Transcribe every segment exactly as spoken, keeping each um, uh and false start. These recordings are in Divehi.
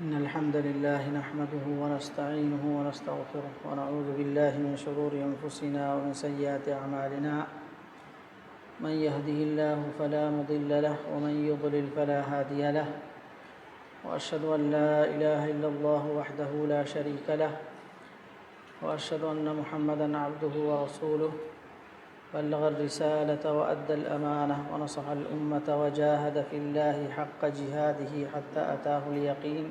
إن الحمد لله نحمده ونستعينه ونستغفره، ونعوذ بالله من شرور أنفسنا ومن سيئات أعمالنا. من يهده الله فلا مضل له، ومن يضلل فلا هادي له. وأشهد أن لا إله إلا الله وحده لا شريك له، وأشهد أن محمدا عبده ورسوله، بلغ الرسالة وأدى الأمانة ونصح الأمة وجاهد في الله حق جهاده حتى أتاه اليقين،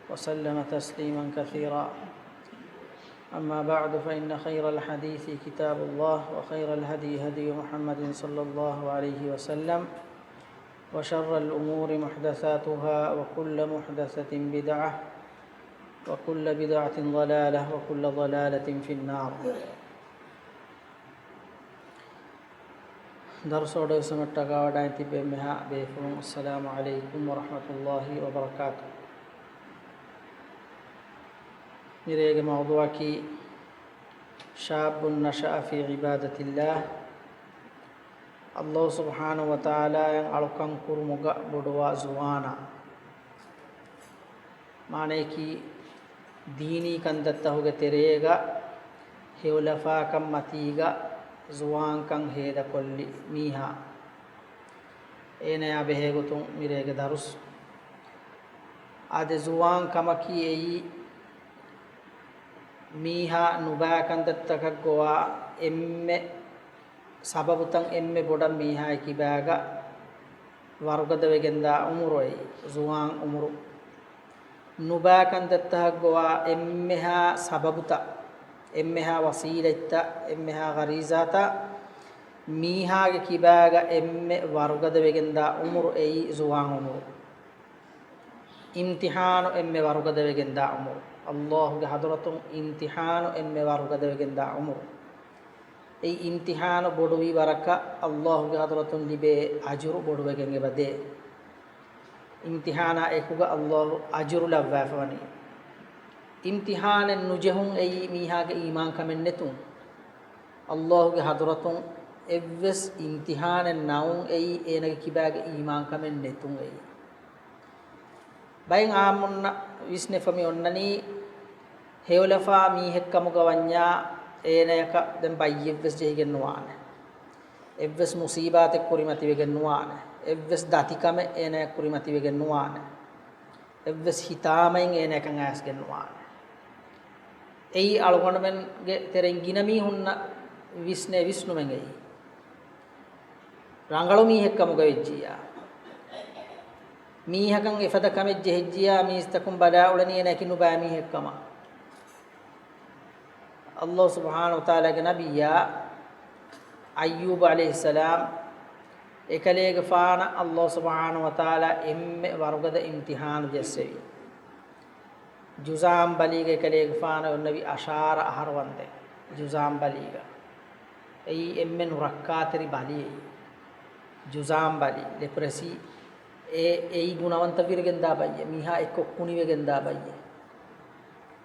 وسلم تسليما كثيرا. أما بعد، فإن خير الحديث كتاب الله، وخير الهدي هدي محمد صلى الله عليه وسلم، وشر الأمور محدثاتها، وكل محدثة بدعة، وكل بدعة ضلالة، وكل ضلالة في النار. ދަރުސް އޮޑޮއިސަމައްޓަކާ ވަޑައިން ތިބެ މެހާ ބޭފުޅުން، އައްސަލާމު ޢަލައިކުމް ވަރަޙްމަތުﷲި ވަބަރަކާތު. މިރޭގެ މައުޟޫޢަކީ، شاب نشأ في عبادة الله. ﷲ ސުބްޙާނަހޫ ވަތަޢާލާއަށް އަޅުކަން ކުރުމުގަ ބޮޑުވާ ޒުވާނާ. މާނަޔަކީ، ދީނީ ކަންތައްތަހުގެ ތެރޭގަ ހެޔޮލަފާކަން މަތީގަ ޒުވާންކަން ހޭދަކޮށްލި މީހާ. އޭނަޔާ ބެހޭގޮތުން މިރޭގެ ދަރުސް. އާދެ، ޒުވާން ކަމަކީ އެއީ މީހާ ނުބައި ކަންތައްތަކަށް ގޮވާ އެންމެ ސަބަބުތައް އެންމެ ބޮޑަށް މީހާގެ ކިބާގަ ވަރުގަދަވެގެންދާ އުމުރު އެއީ، ޒުވާން އުމުރު. ނުބައި ކަންތައްތަކަށް ގޮވާ އެންމެހާ ސަބަބުތައް، އެންމެހާ ވަސީލަތްތައް، އެންމެހާ ޣަރީޒާތައް މީހާގެ ކިބާގަ އެންމެ ވަރުގަދަވެގެންދާ އުމުރު އެއީ ޒުވާން އުމުރު. އިމްތިޙާނު އެންމެ ވަރުގަދަވެގެންދާ އުމުރު. ﷲ ގެ ޙަޟްރަތުން އިމްތިޙާނު އެންމެ ވަރުގަދަވެގެންދާ އުމުރު. އެއީ އިމްތިޙާނު ބޮޑުވި ވަރަކަށް ﷲ ގެ ޙަޟްރަތުން ލިބޭ އަޖުރު ބޮޑުވެގެން އެބަދޭ. އިމްތިޙާނާ އެކުގަ ﷲ އަޖުރު ލައްވާފަވަނީ. އިމްތިޙާނެއް ނުޖެހުން އެއީ މީހާގެ އީމާންކަމެއް ނެތުން. ﷲ ގެ ޙަޟްރަތުން އެއްވެސް އިމްތިޙާނެއް ނައުން އެއީ އޭނަގެ ކިބާގެ އީމާންކަމެއް ނެތުން އެއީ. ބައެއް އާއްމުންނަށް ވިސްނެފަ މި އޮންނަނީ، ހެޔޮލަފާ މީހެއްކަމުގަ ވަންޏާ އޭނަޔަކަށް ދެން ބައްޔެއްވެސް ޖެހިގެން ނުވާނެ. އެއްވެސް މުޞީބާތެއް ކުރިމަތިވެގެން ނުވާނެ. އެއްވެސް ދަތިކަމެއް އޭނަޔަށް ކުރިމަތިވެގެން ނުވާނެ. އެއްވެސް ހިތާމައިން އޭނަޔަކަށް އައިސްގެން ނުވާނެ. އެއީ އަޅުގަނޑުމެންގެ ތެރެއިން ގިނަ މީހުންނަށް ވިސްނޭ ވިސްނުމެއް އެއީ. ރަނގަޅު މީހެއްކަމުގަ ވެއްޖިއްޔާ، މީހަކަށް އެފަދަ ކަމެއް ޖެހިއްޖިއްޔާ، މީސްތަކުން ބަލާ އުޅެނީ އޭނަ އެކި ނުބައި މީހެއްކަމަށް. ﷲ ސުބްޙާނަހޫ ވަތަޢާލާގެ ނަބިއްޔާ އައްޔޫބު ޢަލައިހިއްސަލާމް އެކަލޭގެފާނަށް ﷲ ސުބްޙާނަހޫ ވަތަޢާލާ އެންމެ ވަރުގަދަ އިމްތިޙާނު ޖެއްސެވި. ޖުޒާމް ބަލީގަ އެކަލޭގެފާނަށް އޮންނެވި އަށާރަ އަހަރު ވަންދެން. ޖުޒާމް ބަލީގަ. އެއީ އެންމެ ނުރައްކާތެރި ބަލި އެއީ. ޖުޒާމް ބަލި، ލެޕްރެސީ، އެ، އެއީ ގުނަވަންތަވެރިވެގެންދާ ބައްޔެއް. މީހާ އެއްކޮށް ކުނިވެގެންދާ ބައްޔެއް.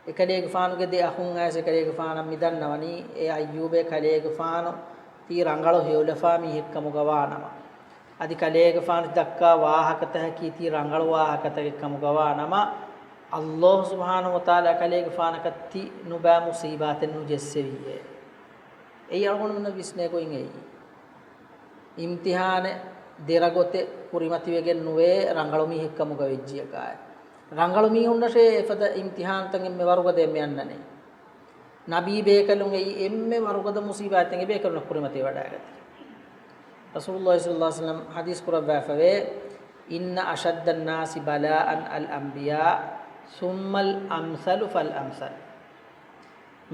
އެކަލޭގެފާނުގެ ދެ އަޚުން އައިސް އެކަލޭގެފާނަށް މި ދަންނަވަނީ، އޭ އައްޔޫބޭ، ކަލޭގެފާނު ތީ ރަނގަޅު ހެޔޮލަފާ މީހެއްކަމުގަވާ ނަމަ، އަދި ކަލޭގެފާނު ދައްކާ ވާހަކަތަކަކީ ތީ ރަނގަޅު ވާހަކަތަކެއްކަމުގަވާ ނަމަ، ﷲ ސުބްޙާނަހޫ ވަތަޢާލާ ކަލޭގެފާނަކަށް ތި ނުބައި މުޞީބާތެއް ނުޖެއްސެވީއޭ. އެއީ އަޅުގަނޑުމެންނަށް ވިސްނޭ ގޮތް އެއީ. އިމްތިޙާނެއް ދެރަ ގޮތެއް ކުރިމަތިވެގެން ނުވޭ ރަނގަޅު މީހެއްކަމުގަ ވެއްޖިއަކާއި. ރަނގަޅު މީހުންނަށޭ އެފަދަ އިމްތިޙާނުތައް އެންމެ ވަރުގަދަ އެންމެ އަންނަނީ. ނަބީ ބޭކަލުން އެއީ އެންމެ ވަރުގަދަ މުޞީބާތެއް އެބޭކަލުންނަށް ކުރިމަތިވެވަޑައިގަތީ. ރަސޫލުﷲ ޞައްލަﷲު ޢަލައިހި ވަސައްލަމަ ޙަދީޘް ކުރައްވާފަވޭ، إن أشد الناس بلاء الأنبياء ثم الأمثل فالأمثل.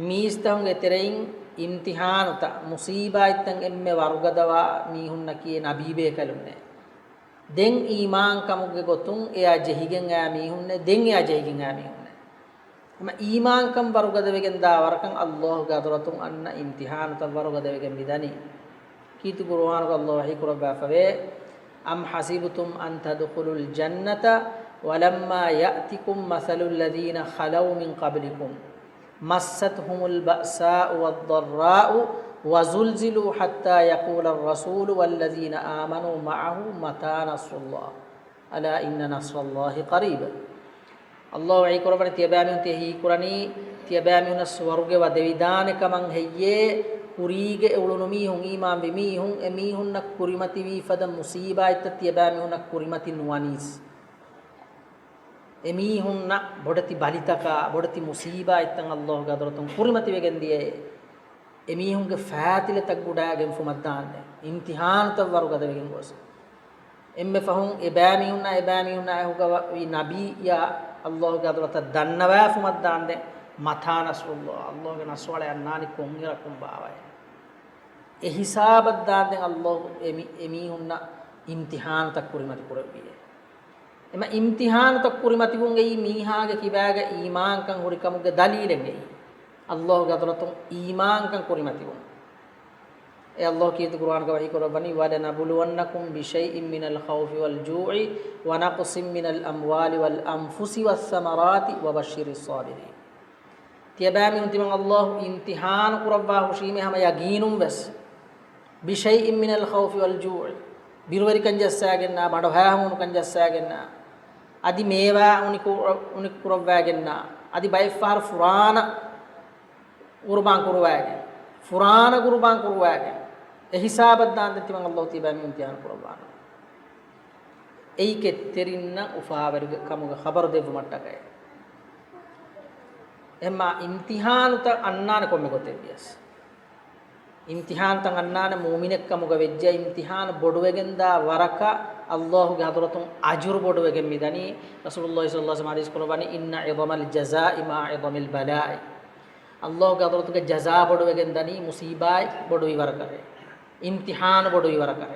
މީސްތަކުންގެ ތެރެއިން އިމްތިޙާނުތައް، މުޞީބާތްތައް އެންމެ ވަރުގަދަވާ މީހުންނަކީ ނަބީ ބޭކަލުންނޭ. ދެން އީމާންކަމުގެ ގޮތުން އެއާ ޖެހިގެން އައި މީހުންނޭ، ދެން އެއާ ޖެހިގެން އައި މީހުންނޭ. ހަމަ އީމާންކަން ވަރުގަދަވެގެން ދާ ވަރަކަށް ﷲ ގެ ޙަޟްރަތުން އަންނަ އިމްތިޙާނުތައް ވަރުގަދަވެގެން މިދަނީ. ކީރިތި ޤުރުއާނުގަ ﷲ ވަޙީ ކުރައްވާފަވޭ، أم حسبتم أن تدخلوا الجنة ولما يأتكم مثل الذين خلوا من قبلكم مستهم البأساء والضراء وزلزلوا حتى يقول الرسول والذين آمنوا معه متى نصر الله ألا إن نصر الله قريب. ﷲ ވަޙީ ކުރައްވަނީ ތިޔަބައިމީހުން ތިޔަ ހީކުރަނީ، ތިޔަބައިމީހުންނަށް ސުވަރުގެ ވަދެވިދާނެ ކަމަށް ހެއްޔޭ؟ ކުރީގެ އެ އުޅުނު މީހުން، އީމާންވި މީހުން، އެ މީހުންނަށް ކުރިމަތިވީ ފަދަ މުސީބާތްތައް ތިޔަބައިމީހުންނަށް ކުރިމަތި ނުވަނީސް. އެ މީހުންނަށް ބޮޑެތި ބަލިތަކާ، ބޮޑެތި މުސީބާތްތައް ﷲގެ ޙަޟްރަތުން ކުރިމަތިވެގެން ދިޔައޭ. އެމީހުންގެ ފާތިލަތައް ގުޑާގެންފުމަށްދާންދެން، އިމްތިޙާނުތައް ވަރުގަދަވެގެން ގޮސް، އެންމެ ފަހުން އެބައިމީހުންނާ، އެބައިމީހުންނާ އެކުގަ ވި ނަބިއްޔާ ﷲގެ ޙަޟްރަތަށް ދަންނަވާފުމަށްދާންދެން، މަތާ ނަޞްރުﷲ، ﷲގެ ނަޞްރު އަޅެ އަންނާނީ ކޮންއިރަކުން ބާވައޭ؟ އެ ހިސާބަށްދާންދެން ﷲ އެމި-، އެމީހުންނަށް އިމްތިޙާނުތައް ކުރިމަތި ކުރެއްވިއޭ. އެމަ އިމްތިޙާނުތައް ކުރިމަތިވުން އެއީ މީހާގެ ކިބާގަ އީމާންކަން ހުރިކަމުގެ ދަލީލެއް އެއީ. ﷲގެ ޙަޟްރަތުން އީމާންކަން ކުރިމަތިވުން. އެ ﷲ ކީރިތި ޤުރްއާންގަ ވަޙީ ކުރައްވަނީ، "ولنبلونكم بشيء من الخوف والجوع ونقص من الأموال والأنفس والثمرات وبشر الصابرين." ތިޔަބައިމީހުން ތިމަން ﷲ އިމްތިޙާނު ކުރައްވާ ހުށީމޭ ހަމަ ޔަގީނުން ވެސް. "بشيء من الخوف والجوع." ބިރުވެރިކަން ޖައްސާގެންނާ، ބަނޑުހައިހޫނުކަން ޖައްސާގެންނާ، އަދި މޭވާ އުނިކު-، އުނިކުރައްވާގެންނާ، އަދި ބައެއްފަހަރު ފުރާނަ ޤުރުބާން ކުރުވާގެން، ފުރާނަ ޤުރުބާން ކުރުވާގެން، އެ ހިސާބަށް ދާންދެން ތިމަން ﷲ ތިބާ މި އިމްތިޙާނު ކުރައްވާނެ. އެއީ ކެތްތެރިންނަށް އުފާވެރި ކަމުގެ ޚަބަރު ދެއްވުމަށްޓަކައި. އެމާ އިމްތިޙާނުތައް އަންނާނެ ކޮންމެ ގޮތެއް ވިޔަސް. އިމްތިޙާނުތައް އަންނާނެ މުއުމިނެއްކަމުގަ ވެއްޖެ، އިމްތިޙާނު ބޮޑުވެގެންދާ ވަރަކަށް ﷲގެ ޙަޟްރަތުން އަޖުރު ބޮޑުވެގެން މިދަނީ. ރަސޫލުﷲ ޞައްލަﷲ ޢަލައިހި ވަސައްލަމަ ޙަދީޘް ކުރައްވަނީ، "إن عظم الجزاء مع عظم البلاء." ﷲގެ ޙަޟްރަތުގެ ޖަޒާ ބޮޑުވެގެން ދަނީ މުޞީބާތް ބޮޑުވި ވަރަކަށް، އިމްތިޙާނު ބޮޑުވި ވަރަކަށް.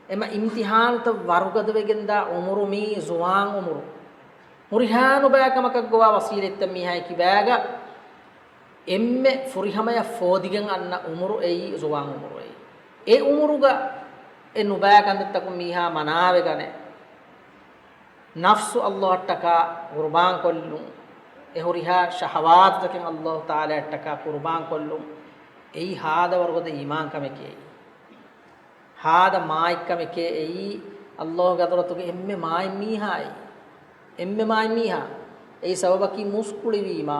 އެމަ އިމްތިޙާނުތައް ވަރުގަދަވެގެންދާ އުމުރު މީ ޒުވާން އުމުރު. ހުރިހާ ނުބައި ކަމަކަށް ގޮވާ ވަސީލަތްތައް މީހާ ކިބާގަ އެންމެ ފުރިހަމަޔަށް ފޯދިގެން އަންނަ އުމުރު އެއީ ޒުވާން އުމުރު އެއީ. އެ އުމުރުގަ އެ ނުބައި ކަންތައްތަކުން މީހާ މަނާވެގަނެ، ނަފްސު ﷲއަށްޓަކާ ޤުރުބާންކޮށްލުން، އެ ހުރިހާ ޝަހަވާތުތަކެއް ﷲ ތަޢާލާއަށްޓަކާ ޤުރުބާންކޮށްލުން، އެއީ ހާދަ ވަރުގަދަ އީމާންކަމެކޭ. ހާދަ މާތްކަމެކޭ އެއީ. ﷲގެ ޙަޟްރަތުގެ އެންމެ މާތް މީހާއޭ. އެންމެ މާތް މީހާ. އެއީ ސަބަބަކީ މުސްކުޅިވީމާ،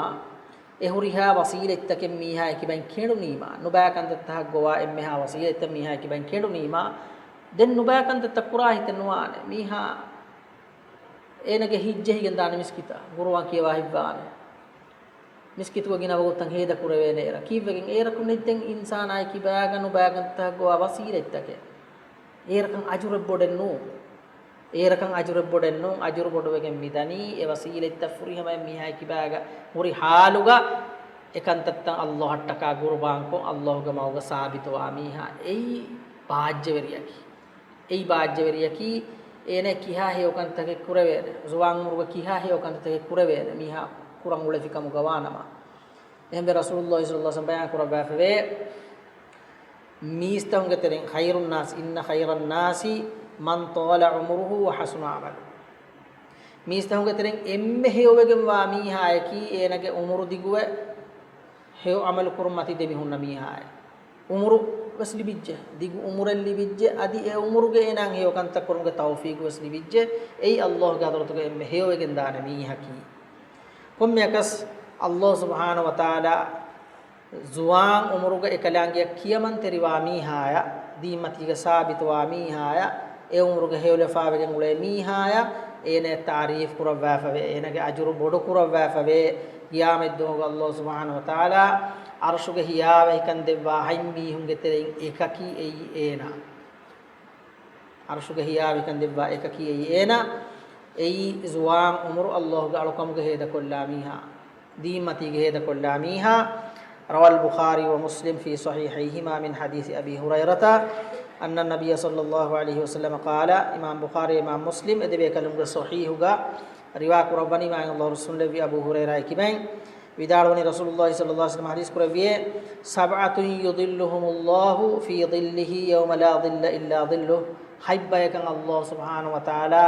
އެ ހުރިހާ ވަސީލަތްތަކެއް މީހާ އެކިބައިން ކެނޑުނީމާ، ނުބައި ކަންތައްތަކަށް ގޮވާ އެންމެހާ ވަސީލަތްތައް މީހާ އެކިބައިން ކެނޑުނީމާ، ދެން ނުބައި ކަންތައްތައް ކުރާ ހިތެއް ނުވާނެ. މީހާ އޭނަގެ ހިތް ޖެހިގެން ދާނެ މިސްކިތަށް، ޤުރުއާން ކިޔަވާ ހިތްވާނެ. މިސްކިތުގަ ގިނަ ވަގުތުތައް ހޭދަ ކުރެވޭނެ އޭރަށް. ކީއްވެގެން އޭރަކު ނެތްދެން އިންސާނާއެކީ ބާގަނޑު ބާގަނޑުތަކަށް ގޮވާ ވަސީލަތްތަކެއް. އޭރަކަށް އަޖުރެއް ބޮޑެއް ނޫން. އޭރަކަށް އަޖުރެއް ބޮޑެއް ނޫން. އަޖުރު ބޮޑުވެގެން މިދަނީ އެ ވަސީލަތްތައް ފުރިހަމައިން މީހާއެކީ ބާގަ ހުރި ޙާލުގަ އެކަންތައްތައް ﷲއަށްޓަކާ ޤުރުބާންކޮށް، ﷲގެ މަގުގަ ސާބިތުވާ މީހާ. އެއީ ބާއްޖަވެރިޔަކީ. އެއީ ބާއްޖަވެރިޔަކީ، އޭނަ ކިހާ ހެޔޮ ކަންތަކެއް ކުރެވޭނެ، ޒުވާން އުމުރުގަ ކިހާ ހެޔޮ ކަންތަކެއް ކުރެވޭނެ، މީހާ ކުރަން އުޅެފި ކަމުގަ ވާނަމަ. އެހެންވެ ރަސޫލުﷲ ޞައްލަﷲ ޢަލައިހި ވަސައްލަމަ ބަޔާން ކުރައްވާފަވޭ، މީސްތަކުންގެ ތެރެއިން خير الناس، إن خير الناس من طال عمره وحسن عمله. މީސްތަކުންގެ ތެރެއިން އެންމެ ހެޔޮވެގެންވާ މީހާޔަކީ އޭނަގެ އުމުރު ދިގުވެ، ހެޔޮ ޢަމަލު ކުރުން މަތީ ދެމިހުންނަ މީހާއެއް. ޢުމުރު ވެސް ލިބިއްޖެ، ދިގު ޢުމުރެއް ލިބިއްޖެ، އަދި އެ ޢުމުރުގެ އޭނާއަށް ހެޔޮ ކަންތައް ކުރުމުގެ ތައުފީޤު ވެސް ލިބިއްޖެ. އެއީ ﷲގެ ޙަޟްރަތުގަ އެންމެ ހެޔޮވެގެން ދާނެ މީހަކީ. ކޮންމެއަކަސް ﷲ ސުބްޙާނަހޫ ވަތަޢާލާ ޒުވާން ޢުމުރުގަ އެކަލާނގެއަށް ކިޔަމަންތެރިވާ މީހާޔަށް، ދީންމަތީގަ ސާބިތުވާ މީހާޔަށް، އެ ޢުމުރުގަ ހެޔޮލަފާވެގެން އުޅޭ މީހާޔަށް އޭނަޔަށް ތަޢުރީފު ކުރައްވާފަވޭ، އޭނަގެ އަޖުރު ބޮޑު ކުރައްވާފަވޭ. ޤިޔާމަތްދުވަހުގަ ﷲ ސުބްޙާނަހޫ ވަތަޢާލާ ޢަރުޝުގެ ހިޔާވަހިކަން ދެއްވާ ހަތް މީހުންގެ ތެރެއިން އެކަކީ އެއީ އޭނާ. ޢަރުޝުގެ ހިޔާވަހިކަން ދެއްވާ އެކަކީ އެއީ އޭނާ. އެއީ ޒުވާން ޢުމުރު ﷲގެ އަޅުކަމުގަ ހޭދަކޮށްލާ މީހާ، ދީންމަތީގަ ހޭދަކޮށްލާ މީހާ. رواه البخاري ومسلم في صحيحيهما من حديث أبي هريرة أن النبي صلى الله عليه وسلم قال. އިމާމް ބުޚާރީ، އިމާމް މުސްލިމް އެ ދެބޭކަލުންގެ ޞަޙީޙުގަ ރިވާ ކުރައްވަނީ، މާތް ﷲ ރުއްސުންލެއްވި އަބޫ ހުރައިރާ އެކިބައިން ވިދާޅުވަނީ، ރަސޫލުﷲ ޞައްލަﷲ ޢަލައިހި ވަސައްލަމަ ޙަދީޘް ކުރެއްވިއޭ، سبعة يظلهم الله في ظله يوم لا ظل إلا ظله. ހަތް ބަޔަކަށް ﷲ ސުބްޙާނަހޫ ވަތަޢާލާ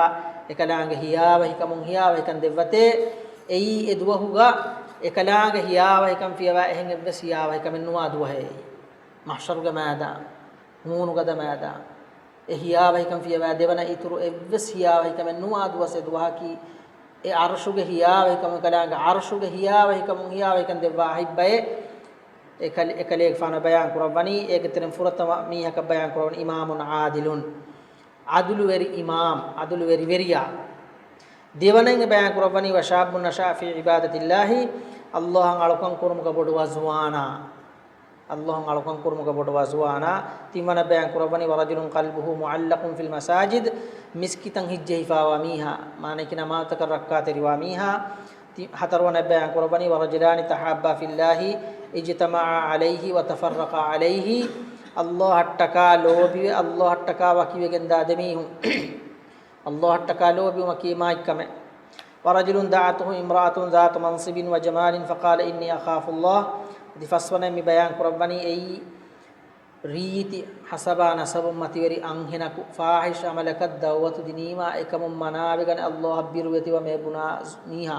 އެކަލާނގެ ހިޔާވަހިކަމުން ހިޔާވަހިކަން ދެއްވަތޭ، އެއީ އެ ދުވަހުގަ އެކަލާނގެ ހިޔާވަހިކަން ފިޔަވާ އެހެން އެއްވެސް ހިޔާވަހިކަމެއް ނުވާ ދުވަހޭ. މަޙްޝަރުގެ މައިދާން، ހޫނުގަދަ މައިދާން، އެ ހިޔާވަހިކަން ފިޔަވާ ދެވަނަ އިތުރު އެއްވެސް ހިޔާވަހިކަމެއް ނުވާ ދުވަސް އެ ދުވަހަކީ. އެ އަރުޝުގެ ހިޔާވަހިކަމުން އެކަލާނގެ އަރުޝުގެ ހިޔާވަހިކަމުން ހިޔާވަހިކަން ދެއްވާ އަހިއްބައެއް އެކަލޭގެފާނަށް ބަޔާން ކުރައްވަނީ. އޭގެ ތެރެއިން ފުރަތަމަ މީހަކަށް ބަޔާން ކުރައްވަނީ އިމާމުން ޢާދިލުން، ޢަދުލުވެރި އިމާމް، ޢަދުލުވެރި ވެރިޔާ. ދެވަނައިން ބަޔާން ކުރައްވަނީ ވަޝާބުން ނަޝާ ފީ ޢިބާދަތިﷲ، ﷲއަށް އަޅުކަން ކުރުމުގަ ބޮޑުވާ ޒުވާނާ. ﷲއަށް އަޅުކަން ކުރުމުގަ ބޮޑުވާ ޒުވާނާ. ތިންވަނަ ބަޔާން ކުރައްވަނީ ވަރަޖުލުން ޤަލްބުހު މުޢައްލަޤުން ފިލް މަސާޖިދް، މިސްކިތަށް ހިއްޖެހިފާވާ މީހާ، މާނައަކީ ނަމާދުތަކަށް ރައްކާތެރިވާ މީހާ. ތި-، ހަތަރުވަނަ ބަޔާން ކުރައްވަނީ ވަރަޖުލާނި ތަޙާއްބާ ފިއްލާހި އިޖްތަމަޢާ ޢަލައިހި ވަތަފައްރަޤާ ޢަލައިހި، ﷲއަށްޓަކާ ލޯބިވެ، ﷲއަށްޓަކާ ވަކިވެގެންދާ ދެމީހުން. ﷲއަށްޓަކާ ލޯބިވުމަކީ މާތްކަމެއް. ورجل دعته امرأة ذات منصب وجمال فقال إني أخاف الله. އަދި ފަސްވަނައިން މި ބަޔާން ކުރައްވަނީ އެއީ ރީތި ހަސަބާ ނަސަބުން މަތިވެރި އަންހެނަކު ފާޙިޝް ޢަމަލަކަށް ދަޢުވަތު ދިނީމާ އެކަމުން މަނާވެގަނެ ﷲއަށް ބިރުވެތިވަމޭ ބުނާ މީހާ.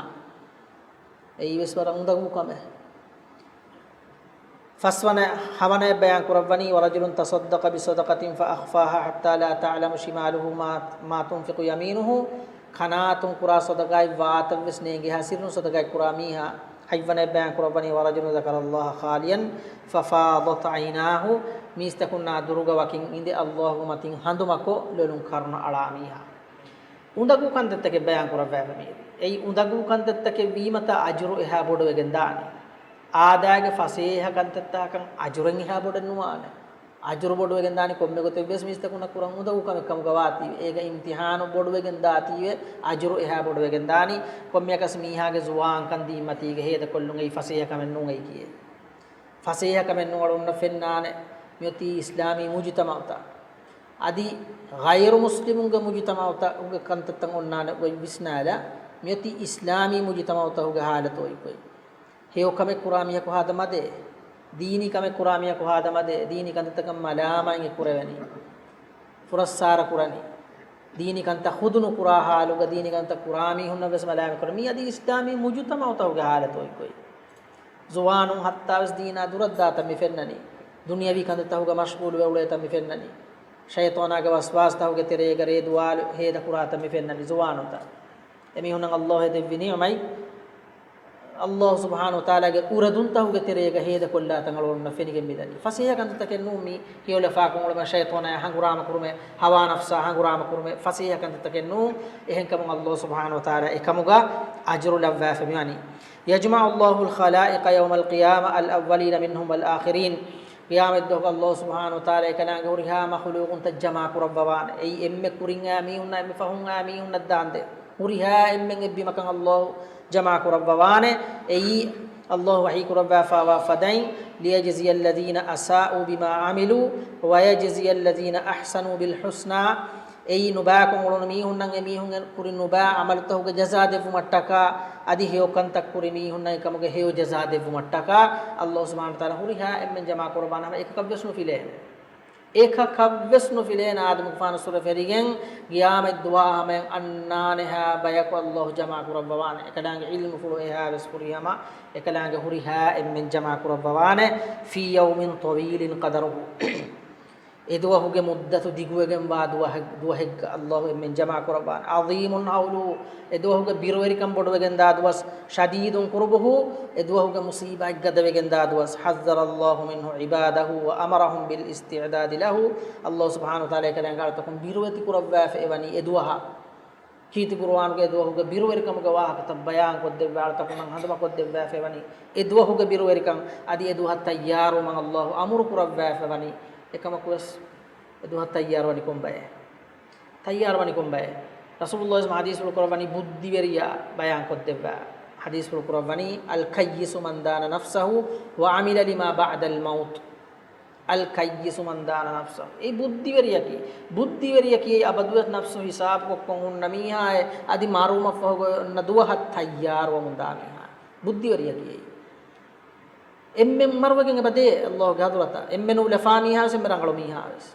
އެއީވެސް ވަރަށް އުނދަގޫ ކަމެއް. ފަސްވަނަ، ހަވަނައަށް ބަޔާން ކުރައްވަނީ ورجل تصدق بصدقة فأخفاها حتى لا تعلم شماله ما، ما تنفق يمينه. ކަނާތުން ކުރާ ޞަދަޤާތް ވާތަށްވެސް ނޭނގޭހާ ސިއްރުން ޞަދަޤާތް ކުރާ މީހާ. ހަތްވަނައަށް ބަޔާން ކުރައްވަނީ ورجل ذكر الله خاليا ففاضت عيناه. މީސްތަކުންނާ ދުރުގަ ވަކިން އިނދެ ﷲގެ މަތިން ހަނދުމަކޮށް ލޮލުން ކަރުނަ އަޅާ މީހާ. އުނދަގޫ ކަންތައްތަކެއް ބަޔާން ކުރައްވާފަ މިއިރު. އެއީ އުނދަގޫ ކަންތައްތަކެއް ވީމަތާ އަޖުރު އެހާ ބޮޑުވެގެން ދާނެ. އާދައިގެ ފަސޭހަ ކަންތައްތަކަކަށް އަޖުރެއް އެހާ ބޮޑެއް ނުވާނެ. އަޖުރު ބޮޑުވެގެން ދާނީ ކޮންމެ ގޮތެއްވެސް މީސްތަކުންނަށް ކުރަން އުނދަގޫ ކަމެއް ކަމުގަ ވާތީވެ. އޭގަ އިމްތިޙާނު ބޮޑުވެގެން ދާތީވެ، އަޖުރު އެހާ ބޮޑުވެގެން ދާނީ. ކޮންމެއަކަސް މީހާގެ ޒުވާންކަން ދީންމަތީގަ ހޭދަކޮށްލުން އެއީ ފަސޭހަ ކަމެއް ނޫން އެއީކީއެއް. ފަސޭހަ ކަމެއް ނޫން. އަޅުގަނޑަށް ފެންނާނެ މިއޮތީ އިސްލާމީ މުޖުތަމަޢުތައް. އަދި ޣައިރު މުސްލިމުންގެ މުޖުތަމަޢުތަކުގެ ކަންތައްތައް އޮންނާނެ އޮތް ވިސްނާލާ، މިއޮތީ އިސްލާމީ މުޖުތަމަޢުތަކުގެ ހާލަތު އޮތްގޮތް. ހެޔޮ ކަމެއް ކުރާ މީހަކު ހާދަ މަދޭ، ދީނީ ކަމެއް ކުރާ މީހަކު ހާދަ މަދޭ، ދީނީ ކަންތައްތަކަށް މަލާމާތް އެ ކުރެވެނީ، ފުރައްސާރަ ކުރަނީ. ދީނީ ކަންތައް ޚުދު ނުކުރާ ހާލުގަ ދީނީ ކަންތައް ކުރާ މީހުންނަށް ވެސް މަލާމާތް ކުރަނީ. މިއަދި އިސްލާމީ މުޖުތަމަޢުތަކުގެ ހާލަތު އޮތްގޮތް. ޒުވާނުން ހައްތާވެސް ދީނާ ދުރަށްދާތަން މި ފެންނަނީ. ދުނިޔަވީ ކަންތައްތަކުގަ މަޝްޣޫލުވެ އުޅޭތަން މި ފެންނަނީ. ޝައިޠާނާގެ ވަސްވާސްތަކުގެ ތެރޭގަ ރޭދުވާލު ހޭދަކުރާތަން މި ފެންނަނީ ޒުވާނުންތައް. އެމީހުންނަށް ﷲ އެދެއްވި ނިޢުމަތް، ﷲ ސުބްޙާނަހޫ ވަތަޢާލާގެ އުރެދުންތަކުގެ ތެރޭގަ ހޭދަކޮށްލާތަން އަޅުގަނޑުމެންނަށް ފެނިގެން މިދަނީ. ފަސޭހަ ކަންތައްތަކެއް ނޫން މީ. ހެޔޮލަފާކޮށް އުޅުމެއް، ޝައިޠާނާއާ ހަނގުރާމަ ކުރުމެއް، ހަވާ ނަފްސާ ހަނގުރާމަ ކުރުމެއް، ފަސޭހަ ކަންތައްތަކެއް ނޫން. އެހެންކަމުން ﷲ ސުބްޙާނަހޫ ވަތަޢާލާ އެކަމުގަ އަޖުރު ލައްވާފަ މިވަނީ. يجمع الله الخلائق يوم القيامة الأولين منهم والآخرين. ޤިޔާމަތްދުވަހު ﷲ ސުބްޙާނަހޫ ވަތަޢާލާ އެކަލާނގެ ހުރިހާ މަޚުލޫޤުންތައް ޖަމާ ކުރައްވަވާނެ. އެއީ އެންމެ ކުރިން އާ މީހުންނާ، އެންމެ ފަހުން އާ މީހުންނަށް ދާންދެ. ހުރިހާ އެންމެން އެއްބިމަކަށް ﷲ ޖަމާ ކުރައްވަވާނެ. އެއީ ﷲ ވަޙީ ކުރައްވާފައިވާ ފަދައިން، ليجزي الذين أساءوا بما عملوا ويجزي الذين أحسنوا بالحسنى. އެއީ ނުބާކޮށް އުޅުނު މީހުންނަށް އެމީހުން ކުރި ނުބާ ޢަމަލުތަކުގެ ޖަޒާ ދެއްވުމަށްޓަކާ، އަދި ހެޔޮ ކަންތައް ކުރި މީހުންނަށް އެކަމުގެ ހެޔޮ ޖަޒާ ދެއްވުމަށްޓަކާ، ﷲ ސުބްޙާނަހޫ ވަތަޢާލާ ހުރިހާ އެންމެން ޖަމާ ކުރައްވާނެ ހަމަ އެކަކަށްވެސް ނުފިލޭނެ. އެކަކަށްވެސް ނުފިލޭނެ. އާދަމުގެފާނު ސުރަ ފެރިގެން ޤިޔާމަތްދުވާ ހަމަޔަށް އަންނާނެހާ ބަޔަކު ﷲ ޖަމާ ކުރައްވަވާނެ. އެކަލާނގެ ޢިލްމުފުޅު އެހާވެސް ފުރިހަމަ، އެކަލާނގެ ހުރިހާ އެންމެން ޖަމާ ކުރައްވަވާނެ. في يوم طويل قدره. އެދުވަހުގެ މުއްދަތު ދިގުވެގެންވާ ދުވަހެއް، ދުވަހެއްގަ ﷲ އެންމެން ޖަމާ ކުރައްވާނެ. عظيم هوله، އެދުވަހުގެ ބިރުވެރިކަން ބޮޑުވެގެންދާ ދުވަސް. شديد كربه، އެދުވަހުގެ މުޞީބާތް ގަދަވެގެންދާ ދުވަސް. حذر الله منه عباده وأمرهم بالاستعداد له. ﷲ ސުބްޙާނަހޫ ވަތަޢާލާ އެކަލާނގެ އަޅުތަކުން ބިރުވެތި ކުރައްވާފަ އެވަނީ އެދުވަހަށް. ކީރިތި ޤުރުއާނުގަ އެދުވަހުގެ ބިރުވެރިކަމުގެ ވާހަކަތައް ބަޔާންކޮށްދެއްވާ، އަޅުތަކުންނަށް ހަނދުމަކޮށްދެއްވާފައިވަނީ އެދުވަހުގެ ބިރުވެރިކަން. އަދި އެދުވަހަށް ތައްޔާރުވުމަށް ﷲ އަމުރު ކުރައްވާފައިވަނީ. އެކަމަކުވެސް އެދުވަހަށް ތައްޔާރުވަނީ ކޮންބައެއް؟ ތައްޔާރުވަނީ ކޮންބައެއް؟ ރަސޫލުﷲ ޙަދީޘްފުޅު ކުރައްވަނީ ބުއްދިވެރިޔާ ބަޔާންކޮށްދެއްވާ ޙަދީޘްފުޅު ކުރައްވަނީ، الكيس من دان نفسه وعمل لما بعد الموت. الكيس من دان نفسه. އެއީ ބުއްދިވެރިޔަކީ. ބުއްދިވެރިޔަކީ އަބަދުވެސް ނަފްސު ހިސާބުކޮށްކޮށް ހުންނަ މީހާއޭ، އަދި މަރުވުމަށްފަހުގަ އޮންނަ ދުވަހަށް ތައްޔާރުވަމުންދާ މީހާ. ބުއްދިވެރިޔަކީ އެއީ. އެންމެން މަރުވެގެން އެބަދޭ ﷲގެ ޙަޟްރަތަށް. އެންމެން އުފުލާ މީހާވެސް އެންމެ ރަނގަޅު މީހާވެސް.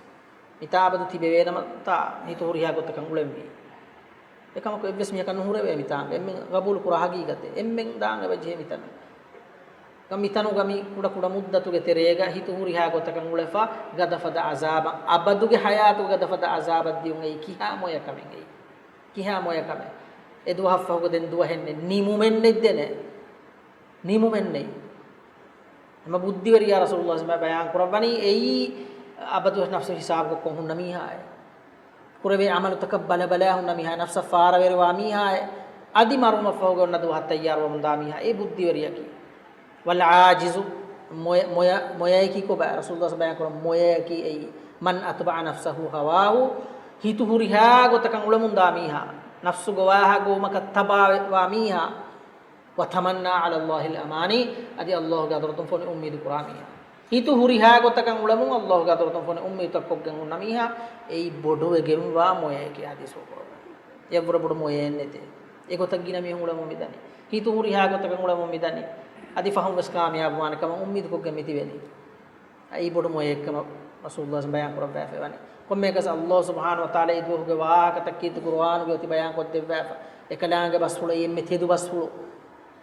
މިތާ އަބަދު ތިބެވޭނަމަ ތާ ހިތު ހުރިހާ ގޮތަކަށް އުޅެންވީ. އެކަމަކު އެއްވެސް މީހަކަށް ނުހުރެވޭ މިތާނގަ. އެންމެން ގަބޫލު ކުރާ ހަގީގަތެއް. އެންމެން ދާން އެބަޖެހޭ މިތަނުން. މިތަނުގަ މި ކުޑަކުޑަ މުއްދަތުގެ ތެރޭގަ ހިތު ހުރިހާ ގޮތަކަށް އުޅެފަ ގަދަފަދަ ޢަޒާބަށް، އަބަދުގެ ޙަޔާތުގަ ގަދަފަދަ ޢަޒާބަށް ދިޔުން އެއީ ކިހާ މޮޔަ ކަމެއް އެއީ؟ ކިހާ މޮޔަ ކަމެއް؟ އެ ދުވަހަށްފަހުގަ ދެން ދުވަހެއް ނެތް، ނިމުމެއް ނެތް ދެނެ. ނިމުމެއް ނެތް. ހަމަ ބުއްދިވެރިޔާ ރަސޫލުﷲ ބަޔާން ކުރައްވަނީ އެއީ އަބަދު ނަފްސު ހިސާބުކޮށް ހުންނަ މީހާއެއް. ކުރެވޭ ޢަމަލުތަކަށް ބަލަބަލާ ހުންނަ މީހާ، ނަފްސަށް ފާރަވެރިވާ މީހާއެއް. އަދި މަރުވުމަށްފަހުގަ އޮންނަ ދުވަހަށް ތައްޔާރުވަމުންދާ މީހާ، އެ ބުއްދިވެރިޔަކީ. ވަލްޢާޖިޒު، މޮޔަ-، މޮޔަ-، މޮޔަޔަކީ ކޮބާ؟ ރަސޫލުﷲ ބަޔާން ކުރަން މޮޔަޔަކީ އެއީ، މަން އަތްބަޢަ ނަފްސަހު ހަވާހު، ހިތު ހުރިހާ ގޮތަކަށް އުޅެމުންދާ މީހާ، ނަފްސު ގޮވާހާ ގޮވުމަކަށް ތަބާވާ މީހާ، ވަތަމަންނާ ޢަލައްލާހިލް އަމާނީ، އަދި އައްލާހުގެ ޙަޟްރަތުން ފޮނި އުއްމީދު ކުރާ މީހާ. ހިތު ހުރިހާ ގޮތަކަށް އުޅެމުން އައްލާހުގެ ޙަޟްރަތުން ފޮނި އުއްމީދުތައް ކޮށްގެން ހުންނަ މީހާ، އެއީ ބޮޑުވެގެންވާ މޮޔަޔަކީ ޙަދީޘްފުޅު ކުރައްވަނީ. އެއްވުރެ ބޮޑު މޮޔައެއް ނެތޭ. އެގޮތަށް ގިނަ މީހުން އުޅެމުން މިދަނީ. ހިތު ހުރިހާ ގޮތަކަށް އުޅެމުން މިދަނީ. އަދި ފަހުން ވެސް ކާމިޔާބުވާނެ ކަމަށް އުއްމީދު ކޮށްގެން މިތިބެނީ. އެއީ ބޮޑު މޮޔައެއްކަމަށް ރަސޫލުﷲ ބަޔާން ކުރައްވާފައިވަނީ. ކޮންމެއަކަސް އައްލާހު ސުބްޙާނަހު ވަތަޢާލާ އެ ދުވަހުގެ ވާހަކަތައް ކީރިތި ޤުރުއާނުގެ އޮތީ ބަޔާން ކޮށްދެއްވާފަ. އެކަލާނގެ ބަސްފުޅު އެންމެ ތެދު ބަސްފުޅު.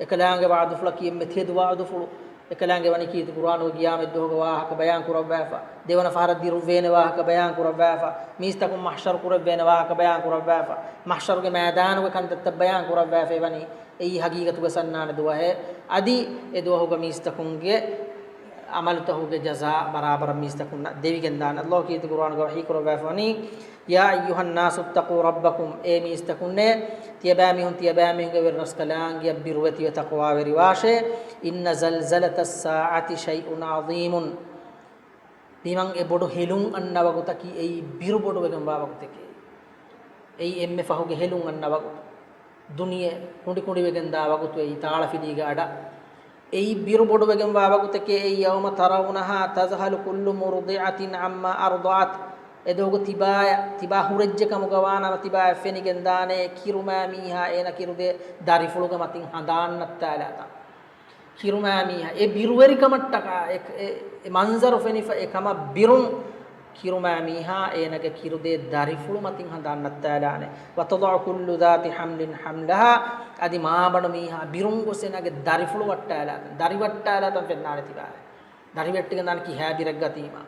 އެކަލާނގެ ވަޢުދުފުޅަކީ އެންމެ ތެދު ވަޢުދުފުޅު. އެކަލާނގެ ވަނީ ކީރިތި ޤުރުއާނުގެ ޤިޔާމަތް ދުވަހުގެ ވާހަކަ ބަޔާން ކުރައްވާފަ. ދެވަނަ ފަހަރަށް ދިރުއްވޭނެ ވާހަކަ ބަޔާން ކުރައްވާފަ. މީސްތަކުން މަޙްޝަރު ކުރެއްވޭނެ ވާހަކަ ބަޔާން ކުރައްވާފަ. މަޙްޝަރުގެ މައިދާނުގެ ކަންތައްތައް ބަޔާން ކުރައްވާފައި ވަނީ. އެއީ ހަގީގަތުގަ ސަންނާނެ ދުވަހެއް. އަދި އެ ދުވަހުގަ މީސްތަކުންގެ ޢަމަލުތަކުގެ ޖަޒާ ބަރާބަރަށް މީސްތަކުންނަށް ދެވިގެންދާނެ. އައްލާހު ކީރިތި ޤުރުއާނުގަ ވަޙީ ކުރައްވާފަ ވަނީ، يا أيها الناس اتقوا ربكم، އޭ މީސްތަކުންނޭ، ތިޔަބައިމީހުން ތިޔަބައިމީހުންގެ ވެރިރަސްކަލާނގެއަށް ބިރުވެތިވެ ތަޤްވާވެރިވާށޭ. إن زلزلة الساعة شيء عظيم. ތިމަން އެ ބޮޑު ހެލުން އަންނަ ވަގުތަކީ އެއީ ބިރު ބޮޑުވެގެންވާ ވަގުތެކޭ. އެއީ އެންމެ ފަހުގެ ހެލުން އަންނަ ވަގުތު. ދުނިޔެ ކުނޑިކުނޑިވެގެންދާ ވަގުތު އެއީ ތާޅަފިލީގެ އަޑަށް. އެއީ ބިރު ބޮޑުވެގެންވާ ވަގުތެކޭ އެއީ. يوم ترونها تذهل كل مرضعة عما أرضعت. އެދުވަހުގަ ތިބާޔަށް، ތިބާ ހުރެއްޖެ ކަމުގަ ވާނަމަ ތިބާޔަށް ފެނިގެންދާނެ ކިރުމާ މީހާ އޭނަ ކިރުދޭ ދަރިފުޅުގެ މަތިން ހަނދާން ނައްތާލާތާ. ކިރުމާ މީހާ އެ ބިރުވެރިކަމަށްޓަކާ އެ، އެ، އެ މަންޒަރު ފެނިފަ އެ ކަމަށް ބިރުން ކިރުމާ މީހާ އޭނަގެ ކިރުދޭ ދަރިފުޅު މަތިން ހަނދާން ނައްތާލާނެ. وتضع كل ذات حمل حملها، އަދި މާބަނޑު މީހާ ބިރުން ގޮސް އޭނަގެ ދަރިފުޅު ވައްޓާލާތަން، ދަރި ވައްޓާލާތަން ފެންނާނެ ތިބާއެ. ދަރި ވެއްޓިގެން ދާނެ ކިހާ ބިރެއްގަތީމާ.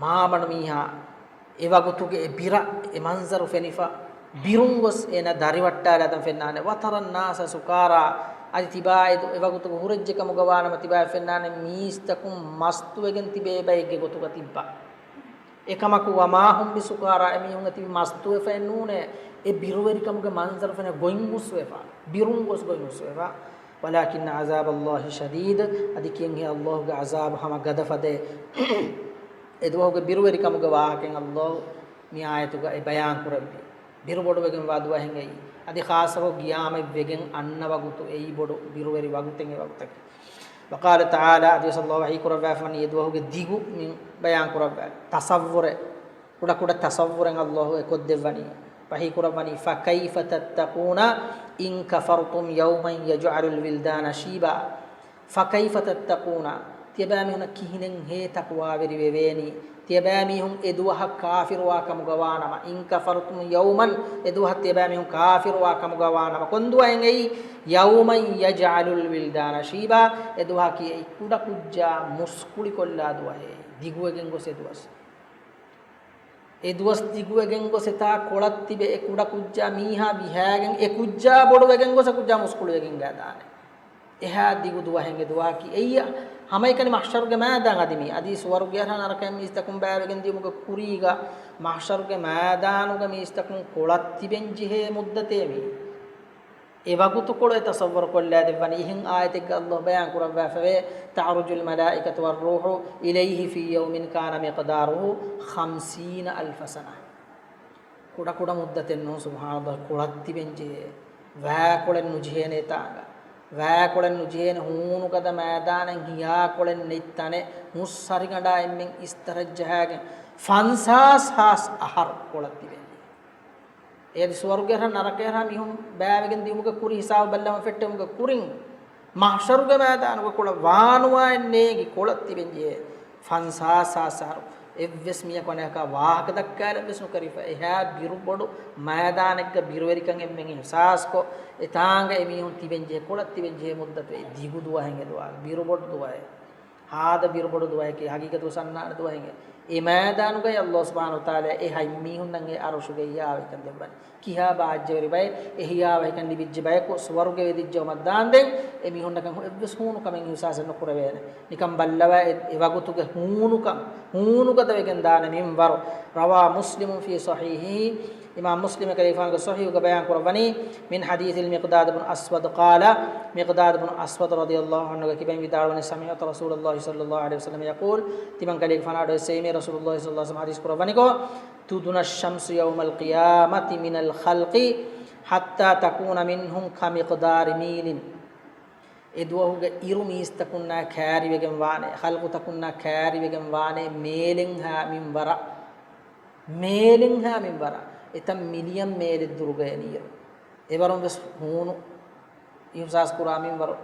މާބަނޑު މީހާ އެ ވަގުތުގެ އެ ބިރަށް އެ މަންޒަރު ފެނިފަ، ބިރުން ގޮސް އޭނަ ދަރިވައްޓާލާތަން ފެންނާނެ. وترى الناس سكارى، އަދި ތިބާ އެ ދު-، އެ ވަގުތުގެ ހުރެއްޖެ ކަމުގަ ވާނަމަ ތިބާ ފެންނާނެ މީސްތަކުން މަސްތުވެގެން ތިބޭ ބައެއްގެ ގޮތުގަ ތިއްބާ. އެކަމަކު، وما هم بسكارى، އެމީހުން އެތިބީ މަސްތުވެފައެއް ނޫނޭ. އެ ބިރުވެރިކަމުގެ މަންޒަރު ފެނޭ ގޮތް ހުސްވެފަ، ބިރުން ގޮސް ގޮތް ހުސްވެފަ. ولكن عذاب الله شديد، އަދި ކިޔަންހޭ އައްލާހުގެ ޢަޒާބު ހަމަ ގަދަފަދައޭ. އެ ދުވަހުގެ ބިރުވެރިކަމުގެ ވާހަކައިން އައްލާހު މި އާޔަތުގައި ބަޔާން ކުރެއްވި. ބިރު ބޮޑުވެގެންވާ ދުވަހެއް އެއީ. އަދި ޚާއްޞަކޮށް ޤިޔާމަތް ވެގެން އަންނަ ވަގުތު އެއީ ބޮޑު ބިރުވެރި ވަގުތެއް އެ ވަގުތަކީ. وقال تعالى، އަދިވެސް އައްލާހު ވަޙީ ކުރައްވާފަ ވަނީ އެ ދުވަހުގެ ދިގު މި ބަޔާން ކުރައްވާ ތަޞައްވުރެއް. ކުޑަކުޑަ ތަޞައްވުރެއް އައްލާހު އެކޮށްދެއްވަނީ. ވަޙީ ކުރައްވަނީ، فكيف تتقون إن كفرتم يوما يجعل الولدان شيبا. فكيف تتقون، ތިޔަބައިމީހުންނަށް ކިހިނެއްހޭ ތަޤްވާވެރިވެވޭނީ؟ ތިޔަބައިމީހުން އެ ދުވަހަށް ކާފިރުވާ ކަމުގަ ވާނަމަ، إن كفرتم يوما، އެ ދުވަހަށް ތިޔަބައިމީހުން ކާފިރުވާ ކަމުގަ ވާނަމަ، ކޮން ދުވަހެއް އެއީ؟ يوما يجعل الولدان شيبا، އެ ދުވަހަކީ އެއީ ކުޑަކުއްޖާ މުސްކުޅިކޮށްލާ ދުވަހެއް، ދިގުވެގެން ގޮސް އެ ދުވަސް. އެ ދުވަސް ދިގުވެގެން ގޮސް އެތާ ކޮޅަށް ތިބެ އެ ކުޑަ ކުއްޖާ މީހާ ވިހާގެން އެ ކުއްޖާ ބޮޑުވެގެން ގޮސް އެ ކުއްޖާ މުސްކުޅިވެގެން ގާދާނެ. އެހާ ދިގު ދުވަހެއް އެ ދުވަހަކީ. އެއީ ހަމައެކަނި މަޙްޝަރުގެ މައިދާން އަދި މީ. އަދި ސުވަރުގެ އަށް ނަރަކައިން މީސްތަކުން ބައިވެގެން ދިޔުމުގެ ކުރީގަ މަޙްޝަރުގެ މައިދާނުގަ މީސްތަކުން ކޮޅަށް ތިބެން ޖެހޭ މުއްދަތޭ މީ. އެ ވަގުތުކޮޅު އެ ތަޞައްވަރު ކޮށްލާ ދެއްވަނީ. އެހެން އާޔަތެއްގަ އައްލާހު ބަޔާން ކުރައްވާފަވޭ، تعرج الملائكة والروح إليه في يوم كان مقداره خمسين ألف سنة. ކުޑަކުޑަ މުއްދަތެއް ނޫން، ސުބްޙާނައްލާހް، ކޮޅަށް ތިބެން ޖެހޭ. ވައިކޮޅެއް ނުޖެހޭނެ އެތާނގަ. ވައިކޮޅެއް ނުޖެހޭނެ ހޫނުގަދަ މައިދާނެއް، ހިޔާކޮޅެއް ނެތް ތަނެއް، ހުސް ހަރިގަނޑާ އެންމެން އިސްތަރަށް ޖަހާގެން ފަންސާސް ހާސް އަހަރު ކޮޅަށް ތިބެން ޖެހޭ. އެއަދި ސުވަރުގެ އަށް ނަރަކަ އަށް މީހުން ބައިވެގެން ދިޔުމުގެ ކުރިން، ހިސާބު ބައްލަވަން ފެއްޓެވުމުގެ ކުރިން، މަޙްޝަރުގެ މައިދާނުގެ ކޮޅަށް ވާނުވާއެއް ނޭނގި ކޮޅަށް ތިބެން ޖެހޭ ފަންސާސް ހާސް އަހަރު. އެއްވެސް މީހަކު އަނެކާ ވާހަކަ ދައްކާލަން ވެސް ނުކެރިފަ. އެހާ ބިރު ބޮޑު މައިދާނެއްގަ ބިރުވެރިކަން އެންމެން އިޙްސާސްކޮށް، އެތާނގަ އެމީހުން ތިބެން ޖެހޭ ކޮޅަށް ތިބެން ޖެހޭ މުއްދަތު އެ ދިގު ދުވަހެއް އެ ދުވަހަކީ. ބިރު ބޮޑު ދުވަހެއް. ހާދަ ބިރުބޮޑު ދުވަހެކޭ، ހަގީގަތުގަ ސަންނާނެ ދުވަހެކޭ. އެ މައިދާނުގައި ﷲ ސުބްޙާނަހޫ ވަތަޢާލާ އެ ހަތް މީހުންނަށް އެ ޢަރުޝުގައި ހިޔާވަހިކަން ދެއްވަނީ. ކިހާ ބާއްޖަވެރި ބައެއް، އެ ހިޔާވަހިކަން ލިބިއްޖެ ބަޔަކު ސުވަރުގެ ވެދިއްޖައުމަށް ދާންދެން، އެ މީހުންނަކަށް އެއްވެސް ހޫނުކަމެއް އިޙްސާސެއް ނުކުރެވޭނެ. ނިކަން ބައްލަވާ އެ، އެ ވަގުތުގެ ހޫނުކަން، ހޫނުގަދަވެގެން ދާނެ މިންވަރު. روى مسلم في صحيحه، އިމާމް މުސްލިމް ކަލޭގެފާނުގެ ޞަޙީޙުގަ ބަޔާން ކުރައްވަނީ، من حديث المقداد بن الأسود قال، މިޤްދާދު ބުނު އަސްވަދު ރަޟިޔަﷲ ޢަންހުގެ ކިބައިން ވިދާޅުވަނީ، سمعت رسول الله صلى الله عليه وسلم يقول، ތިމަން ކަލޭގެފާނު އަޑުއެއްސެވީމޭ ރަސޫލުﷲ ޞައްލަﷲ ޢަލައިހި ވަސައްލަމަ ޙަދީޘް ކުރައްވަނިކޮށް، تدنى الشمس يوم القيامة من الخلق حتى تكون منهم كمقدار ميل. އެ ދުވަހުގެ އިރު މީސްތަކުންނާ ކައިރިވެގެން ވާނެ، ޚަލްޤުތަކުންނާ ކައިރިވެގެން ވާނެ މޭލެއްހާ މިންވަރަށް. މޭލެއްހާ މިންވަރަށް. އެތައް މިލިއަން މޭލެއް ދުރުގައި އިރު. އެވަރުން ވެސް ހޫނު އިޙްސާސް ކުރާ މިންވަރު.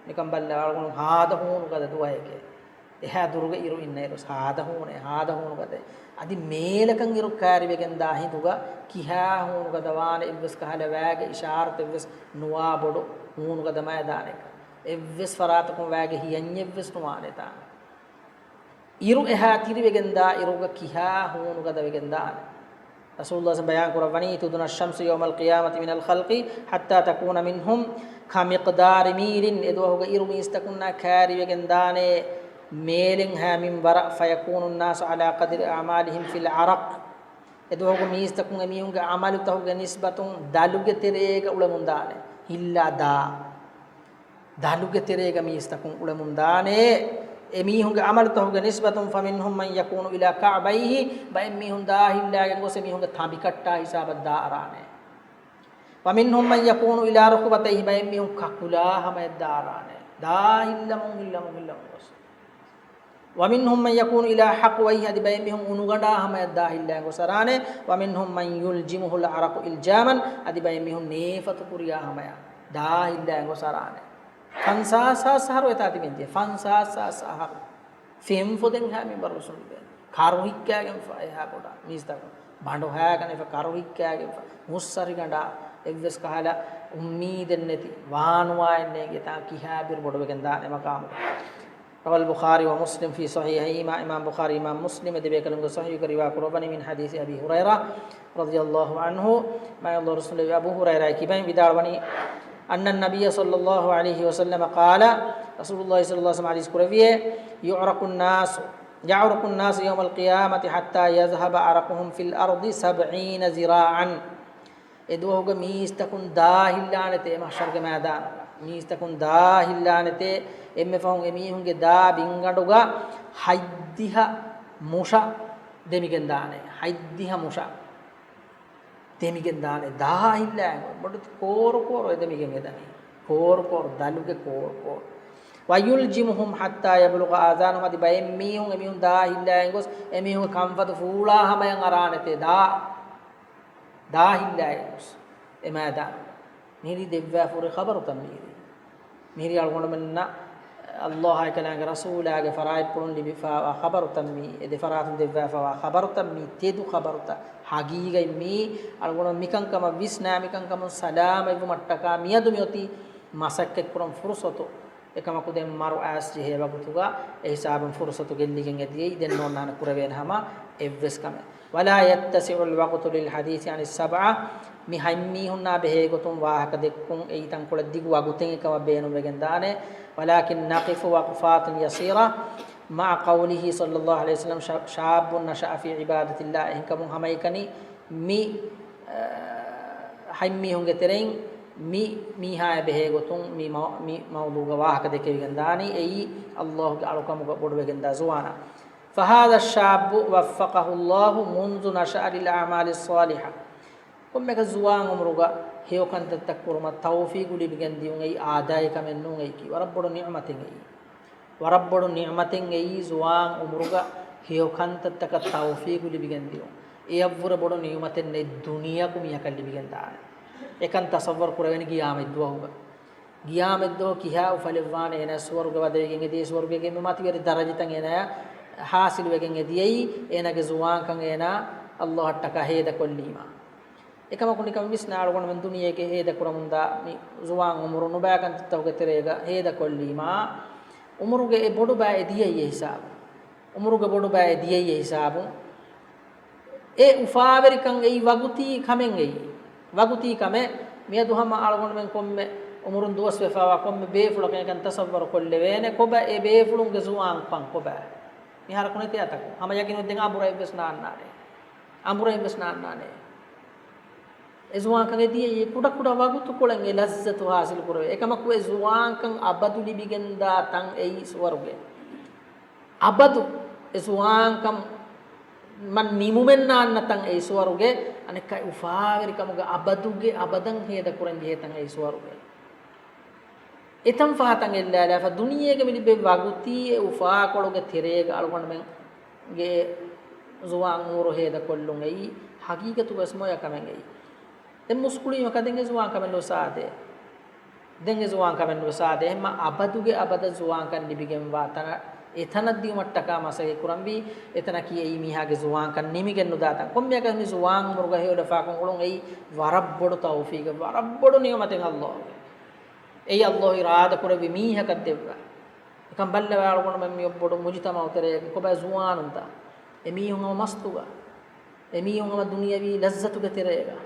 ނިކަން ބައްލަވާ އަޅުގަނޑު ހާދަ ހޫނުގަދަ ދުވަހެކޭ. އެހާ ދުރުގަ އިރު އިންނައިރު ހާދަ ހޫނޭ، ހާދަ ހޫނުގަދަ. އަދި މޭލަކަށް އިރު ކައިރިވެގެން ދާ ހިނދުގަ ކިހާ ހޫނުގަދަ ވާނެ އެއްވެސް ކަހަލަ ވައިގެ އިޝާރަތެއްވެސް ނުވާ ބޮޑު ހޫނުގަދަ މައިދާނެއް. އެއްވެސް ފަރާތަކުން ވައިގެ ހިޔަންޏެއްވެސް ނުވާނެ ތާނަ. އިރު އެހާ ތިރިވެގެން ދާ އިރުގަ ކިހާ ހޫނުގަދަވެގެން ދާނެ. ރަސޫލުﷲ ބަޔާން ކުރައްވަނީ، تدنى الشمس يوم القيامة من الخلق حتى تكون منهم كمقدار ميل. އެ ދުވަހުގަ އިރު މީސްތަކުންނާ ކައިރިވެގެން ދާނެ މޭލެއްހާ މިންވަރަށް، فيكون الناس على قدر أعمالهم في العرق. އެ ދުވަހުގަ މީސްތަކުން އެމީހުންގެ ޢަމަލުތަކުގެ ނިސްބަތުން ދަލުގެ ތެރޭގަ އުޅެމުން ދާނެ. ހިއްލާ ދާ. ދަލުގެ ތެރޭގަ މީސްތަކުން އުޅެމުން ދާނެ. އެމީހުންގެ ޢަމަލުތަކުގެ ނިސްބަތުން، فمنهم من يكون إلى كعبيه، ބައެއް މީހުން ދާހިއްލާގެން ގޮސް އެމީހުންގެ ތަނބިކައްޓާ ހިސާބަށް ދާ އަރާނެ. ومنهم من يكون إلى ركبتيه، ބައެއް މީހުން ކަކުލާ ހަމަޔަށް ދާ އަރާނެ. ދާ ހިއްލަމުން ހިއްލަމުން ހިއްލަމުން ގޮސް. ومنهم من يكون إلى حقويه، އަދި ބައެއް މީހުން އުނުގަނޑާ ހަމަޔަށް ދާ ހިއްލާ ގޮސް އަރާނެ. ومنهم من يلجمه العرق إلجاما، އަދި ބައެއް މީހުން ނޭފަތު ކުރިޔާ ހަމަޔަށް ދާ ހިއްލާ ގޮސް އަރާނެ. ފަންސާސް ހާސް އަހަރު އެތާ ތިބެން ދިޔަ. ފަންސާސް ހާސް އަހަރު. ފެން ފޮދެއްހާ މިންވަރު ވެސް ނުލިބޭނެ. ކަރު ހިއްކާގެންފަ އެހާ ބޮޑާ މީސްތަކުން. ބަނޑު ހައިގަނެފަ، ކަރު ހިއްކާގެންފަ، މުއްސަރިގަނޑާ އެއްވެސް ކަހަލަ އުއްމީދެއް ނެތި، ވާނުވާއެއް ނޭނގި ތާ ކިހާ ބިރު ބޮޑުވެގެން ދާނެ މަޤާމު. روى البخاري ومسلم في صحيحيهما، އިމާމް ބުޚާރީ އިމާމް މުސްލިމް އެ ދެބޭކަލުންގެ ޞަޙީޙުގަ ރިވާ ކުރައްވަނީ، من حديث أبي هريرة رضي الله عنه، މާތް ރަސޫލު އަބޫ ހުރައިރާ ކިބައިން ވިދާޅުވަނީ، أن النبي صلى الله عليه وسلم قال، ރަސޫލުﷲ ޞައްލަﷲ ޢަލައިހި ވަސައްލަމަ ޙަދީޘް ކުރެއްވިއޭ، يعرق الناس، يعرق الناس يوم القيامة حتى يذهب عرقهم في الأرض سبعين ذراعا. އެ ދުވަހުގަ މީސްތަކުން ދާ ހިއްލާނެތޭ މަޙްޝަރުގެ މައިދާނުގަ. މީސްތަކުން ދާ ހިއްލާނެތޭ، އެންމެ ފަހުން އެމީހުންގެ ދާ ބިންގަނޑުގަ ހަތްދިހަ މުށަށް ދެމިގެން ދާނެ. ހަތްދިހަ މުށަށް ދެމިގެން ދާނެ. ދާ ހިއްލާ ބޮޑު ކޯރު ކޯރު އެ ދެމިގެން އެދަނީ. ކޯރު ކޯރު، ދަލުގެ ކޯރު ކޯރު. ويلجمهم حتى يبلغ آذانهم، އަދި ބައެއް މީހުން އެމީހުން ދާ ހިއްލާ ގޮސް އެމީހުން ކަންފަތު ފޫޅާ ހަމަޔަށް އަރާނެތޭ ދާ. ދާ ހިއްލާގެން ގޮސް އެ މައިދާނު. މިހިރީ ދެއްވާފަ ހުރި ޚަބަރުތައް މިހިރީ. މިހިރީ އަޅުގަނޑުމެންނަށް ﷲ އާއި ކަލާނގެ ރަސޫލާގެ ފަރާތްޕުޅުން ލިބިފަވާ ޚަބަރުތައް މީ، އެ ދެ ފަރާތުން ދެއްވާފަވާ ޚަބަރުތައް މީ، ތެދު ޚަބަރުތައް. ހަގީގަތް މީ އަޅުގަނޑު މިކަންކަމަށް ވިސްނާ މިކަންކަމުން ސަލާމަތްވުމަށްޓަކާ މިއަދު މިއޮތީ މަސައްކަތްކުރަން ފުރުސަތު. އެކަމަކު ދެން މަރު އައިސް ޖެހޭ ވަގުތުގަ އެ ހިސާބުން ފުރުސަތު ގެއްލިގެން އެދިޔައީ، ދެން ނޯންނާނެ ކުރެވޭނެ ހަމަ އެއްވެސް ކަމެއް. ولا يتسع الوقت للحديث عن السبعة، މި ހަތް މީހުންނާ ބެހޭ ގޮތުން ވާހަކަ ދެއްކުން އެއީ ތަންކޮޅެއް ދިގު ވަގުތެއް އެކަމަށް ބޭނުންވެގެން ދާނެ. ولكن نقف وقفات يسيرة مع قوله صلى الله عليه وسلم، شاب نشأ في عبادة الله، އެހެންކަމުން ހަމައެކަނި މި، އަ، ހަތް މީހުންގެ ތެރެއިން މި މީހާޔާ ބެހޭ ގޮތުން މި މަ-، މި މައުޟޫގަ ވާހަކަ ދެކެވިގެން ދާނީ، އެއީ ﷲ ގެ އަޅުކަމުގަ ބޮޑުވެގެން ދާ ޒުވާނާ. فهذا الشاب وفقه الله منذ نشأ للأعمال الصالحة. ކޮންމެއަކަސް ޒުވާން އުމުރުގަ ހެޔޮ ކަންތައްތައް ކުރުމަށް ތައުފީގު ލިބިގެން ދިޔުން އެއީ އާދައިގެ ކަމެއް ނޫން، އެއީކީ ވަރަށް ބޮޑު ނިޢުމަތެއް އެއީ. ވަރަށް ބޮޑު ނިޢުމަތެއް އެއީ ޒުވާން އުމުރުގަ ހެޔޮ ކަންތައްތަކަށް ތައުފީގު ލިބިގެން ދިޔުން. އެޔަށްވުރެ ބޮޑު ނިޢުމަތެއް ނެތް ދުނިޔެއަކު މީހަކަށް ލިބިގެން ދާނެ. އެކަން ތަޞައްވަރު ކުރެވޭނެ ގިޔާމަތްދުވަހުގަ. ގިޔާމަތްދުވަހު ކިހާ އުފަލެއްވާނެ އޭނާ ސުވަރުގެ ވަދެވިގެން އެދިޔައީ، ސުވަރުގޭގެ އެންމެ މަތިވެރި ދަރަޖަތައް އޭނާޔަށް ޙާޞިލުވެގެން އެދިޔައީ، އޭނާގެ ޒުވާންކަން އޭނާ ﷲއަށްޓަކާ ހޭދަކޮށްލީމާ. އެކަމަކު ނިކަން ވިސްނާ އަޅުގަނޑުމެން ދުނިޔޭގެ ހޭދަކުރަމުންދާ މި ޒުވާން އުމުރު ނުބައި ކަންތައްތަކުގެ ތެރޭގަ ހޭދަކޮށްލީމާ، އުމުރުގެ އެ ބޮޑު ބައި ދިޔައީ އެ ހިސާބު. އުމުރުގެ ބޮޑު ބައި ދިޔައީ އެ ހިސާބު. އެ އުފާވެރިކަން އެއީ ވަގުތީ ކަމެއް އެއީ. ވަގުތީ ކަމެއް މިއަދު ހަމަ އަޅުގަނޑުމެން ކޮންމެ އުމުރުން ދުވަސްވެފައިވާ ކޮންމެ ބޭފުޅަކަށް އެކަން ތަސައްވަރު ކޮށްލެވޭނެ. ކޮބާ އެ ބޭފުޅުންގެ ޒުވާންކަން ކޮބާ؟ މިހާރަކު ނެތޭ އަތަކު. ހަމަ ޔަގީނު ދެން އަނބުރަ އެއްވެސް ނާންނާނެ. އަނބުރަ އެއްވެސް ނާންނާނެ. އެ ޒުވާންކަން އެ ދިޔައީ ކުޑަކުޑަ ވަގުތުކޮޅެއް އެ ލައްޒަތު ހާސިލު ކުރެވޭ. އެކަމަކު އެ ޒުވާންކަން އަބަދު ލިބިގެންދާ ތަން އެއީ ސުވަރުގެ. އަބަދު އެ ޒުވާންކަމަށް ނިމުމެއް ނާންނަ ތަން އެއީ ސުވަރުގެ. އަނެއްކާ އުފާވެރިކަމުގެ އަބަދުގެ އަބަދަށް ހޭދަކުރަން ޖެހޭ ތަން އެއީ ސުވަރުގެ. އެތަން ފަހަތަށް އެއްލާލާފަ ދުނިޔޭގަ މި ލިބޭ ވަގުތީ އެ އުފާކޮޅުގެ ތެރޭގަ އަޅުގަނޑުމެންގެ ޒުވާން އުމުރު ހޭދަކޮށްލުން އެއީ ހަގީގަތުގަވެސް މޮޔަ ކަމެއް އެއީ. ދެން މުސްކުޅިވީމަ ކަން ދެން އެ ޒުވާން ކަމެއް ނުވެސް އާދޭ. ދެން އެ ޒުވާން ކަމެއް ނުވެސް އާދޭ. އެހެންމަ އަބަދުގެ އަބަދަށް ޒުވާންކަން ލިބިގެންވާ ތަނަށް އެތަނަށް ދިޔުމަށްޓަކާ މަސައްކަތް ކުރަންވީ. އެތަނަކީ އެއީ މީހާގެ ޒުވާންކަން ނިމިގެން ނުދާ ތަން. ކޮންމެއަކަސް މި ޒުވާން އުމުރުގަ ހެޔޮލަފާކޮށް އުޅުން އެއީ ވަރަށް ބޮޑު ތައުފީގެއް، ވަރަށް ބޮޑު ނިޢުމަތެއް އައްލާހުގެ. އެއީ އައްލާހު އިރާދަ ކުރެއްވި މީހަކަށް ދެއްވާ. އެކަން ބައްލަވާ އަޅުގަނޑުމެން މިއޮއް ބޮޑު މުޖުތަމަޢު ތެރޭގަ ކޮބާ ޒުވާނުންތަ؟ އެ މީހުން ހަމަ މަސްތުގަ. އެ މީހުން ހަމަ ދުނިޔަވީ ލައްޒަތުގެ ތެރޭގަ.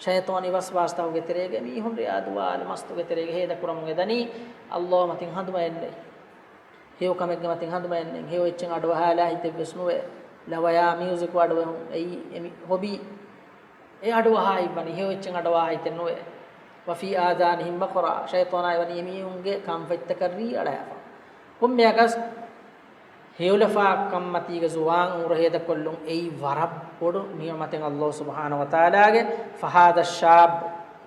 ޝައިޠާނީ ވަސްވާސްތަކުގެ ތެރޭގަ އެ މީހުން ރިޔާ ދުވާލު މަސްތުގެ ތެރޭގަ ހޭދަ ކުރަމުން އެދަނީ އައްލާހު މަތިން ހަނދުމައެއް ނެތް. ހެޔޮ ކަމެއްގެ މަތިން ހަނދުމައެއް ނެތް. ހެޔޮ އެއްޗެއް އަޑުއަހާލާ ހިތެއްވެސް ނުވޭ. ލަވަޔާ މިއުޒިކު އަޑުއެހުން އެއީ އެ މި ހޮބީ. އެ އަޑުއަހާ ހިތްވަނީ ހެޔޮ އެއްޗެއް އަޑުއަހާ ހިތެއް ނުވޭ. وفي آذانهم وقرا. ޝައިޠާނާއި ވަނީ އެމީހުންގެ ކަންފަތްތަކަށް ރީ އަޅާފަ. ކޮންމެއަކަސް ހެޔޮލަފާ ކަންމަތީގެ ޒުވާން އުމުރު ހޭދަކޮށްލުން އެއީ ވަރަށް ބޮޑު ނިޢުމަތެއް އައްލާހު ސުބްޙާނަހު ވަތަޢާލާގެ. فهذا الشاب،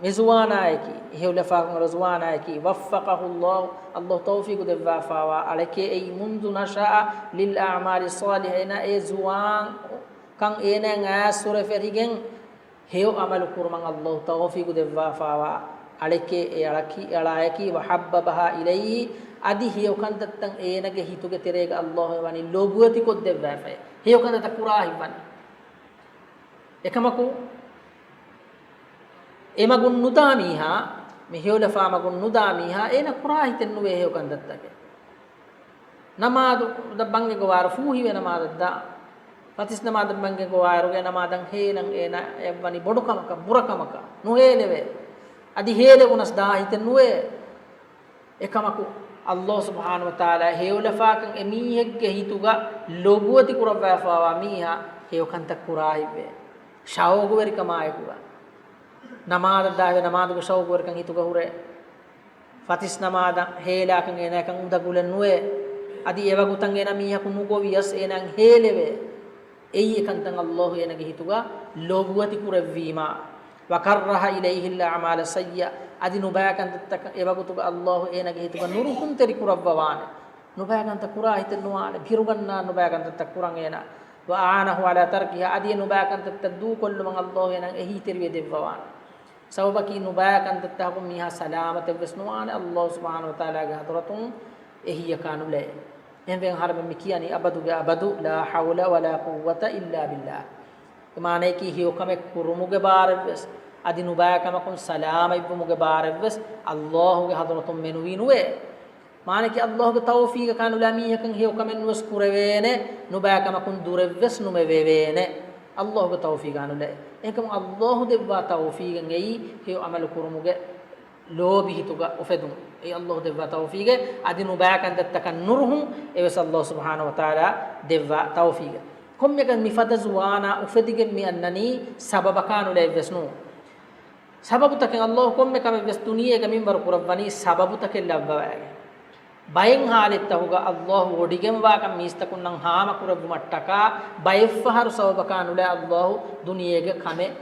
މި ޒުވާނާއަކީ، ހެޔޮލަފާކަން އުޅޭ ޒުވާނާއަކީ، وفقه الله، އައްލާހު ތައުފީޤު ދެއްވާފާވާ އަޅެކޭ އެއީ، منذ نشأ للأعمال الصالحة، އޭނާ އެ ޒުވާން ކަން އޭނާއަށް އައިސް ހުރެފެށިގެން ހެޔޮ އަމަލު ކުރުމަށް އައްލާހު ތައުފީޤު ދެއްވާފާވާ އަޅެކޭ އެ އަޅަކީ، އަޅާއަކީ، وحببها إليه، އަދި ހެޔޮ ކަންތައްތައް އޭނާގެ ހިތުގެ ތެރޭގަ އައްލާހު ވަނީ ލޯބިވެތިކޮށްދެއްވާފައި. ހެޔޮ ކަންތައްތައް ކުރާ ހިތްވަނީ. އެކަމަކު، އެ މަގުން ނުދާ މީހާ، މި ހެޔޮލަފާ މަގުން ނުދާ މީހާ، އޭނަ ކުރާ ހިތެއް ނުވޭ ހެޔޮ ކަންތައްތަކެއް. ނަމާދު ދަށް ބަންގެ ގޮވާރު ފޫހިވެ ނަމާދަށް ދާ. ފަތިސް ނަމާދަށް ބަންގެ ގޮވާރުގެ ނަމާދަށް ހޭލަން އޭނަ އެއްވަނީ ބޮޑު ކަމަކަށް، ބުރަ ކަމަކަށް ނުހޭލެވޭ. އަދި ހޭލެވުނަސް ދާ ހިތެއް ނުވޭ. އެކަމަކު، އައްލާހު ސުބްޙާނަހު ވަތަޢާލާ ހެޔޮލަފާކަން އެ މީހެއްގެ ހިތުގަ ލޯބިވެތި ކުރައްވާފާވާ މީހާ ހެޔޮ ކަންތައް ކުރާ ހިތްވޭ. ޝައުގުވެރިކަމާއެކުގަ. ނަމާދަށް ދާހިތްވެ ނަމާދުގެ ޝައުގުވެރިކަން ހިތުގަ ހުރޭ. ފަތިސް ނަމާދަށް ހޭލާކަން އޭނާއަކަށް އުނދަގުލެއް ނުވޭ. އަދި އެވަގުތަށް އޭނާ މީހަކު ނުގޮވިޔަސް އޭނާއަށް ހޭލެވޭ. އެއީ އެކަންތައް އައްލާހު އޭނާގެ ހިތުގަ ލޯބިވެތި ކުރެއްވީމާ. وكره إليه الأعمال السيئة، އަދި ނުބައި ކަންތައްތަކަށް އެވަގުތުގަ އައްލާހު އޭނާގެ ހިތުގަ ނުރުހުންތެރި ކުރައްވަވާނެ. ނުބައި ކަންތައް ކުރާ ހިތެއް ނުވާނެ. ބިރުގަންނާން ނުބައި ކަންތައްތައް ކުރަން އޭނާ. وأعانه على تركها، އަދި އެ ނުބައި ކަންތައްތައް ދޫކޮށްލުމަށް އައްލާހު އޭނާއަށް އެހީތެރިވެ ދެއްވަވާނެ. ސަބަބަކީ ނުބައި ކަންތައްތަކުން މީހާ ސަލާމަތެއްވެސް ނުވާނެ، އައްލާހު ސުބްޙާނަހު ވަތަޢާލާގެ ޙަޟްރަތުން އެހީއަކާ ނުލައެ. އެހެންވެ އަހަރެމެން މި ކިޔަނީ އަބަދުގެ އަބަދު، لا حول ولا قوة إلا بالله. އެ މާނަޔަކީ ހެޔޮ ކަމެއް ކުރުމުގެ ބާރެއްވެސް، އަދި ނުބައި ކަމަކުން ސަލާމަތްވުމުގެ ބާރެއްވެސް އައްލާހުގެ ޙަޟްރަތުން މެނުވީ ނުވޭ. މާނަޔަކީ އައްލާހުގެ ތައުފީޤަކާ ނުލާ މީހަކަށް ހެޔޮ ކަމެއް ނުވެސް ކުރެވޭނެ، ނުބައި ކަމަކުން ދުރެއްވެސް ނުމެވެވޭނެ. އައްލާހުގެ ތައުފީޤާ ނުލައެ. އެހެންކަމުން އައްލާހު ދެއްވާ ތައުފީޤެއް އެއީ ހެޔޮ ޢަމަލު ކުރުމުގެ ލޯބި ހިތުގަ އުފެދުން. އެއީ އައްލާހު ދެއްވާ ތައުފީޤެއް. އަދި ނުބައި ކަންތައްތަކަށް ނުރުހުން އެވެސް އައްލާހު ސުބްޙާނަހު ވަތަޢާލާ ދެއްވާ ތައުފީޤެއް. ކޮންމެއަކަސް މިފަދަ ޒުވާނާ އުފެދިގެން މި އަންނަނީ ސަބަބަކާ ނުލައެއްވެސް ނޫން. ސަބަބުތަކެއް އައްލާހު ކޮންމެ ކަމެއްވެސް ދުނިޔޭގަ މިންވަރު ކުރައްވަނީ ސަބަބުތަކެއް ލައްވަވައިގެން. ބައެއް ޙާލަތްތަކުގަ އައްލާހު ވޮޑިގެންވާކަން މީސްތަކުންނަށް ހާމަކުރެއްވުމަށްޓަކާ ބައެއްފަހަރު ސަބަބަކާ ނުލާ އައްލާހު ދުނިޔޭގެ ކަމެއް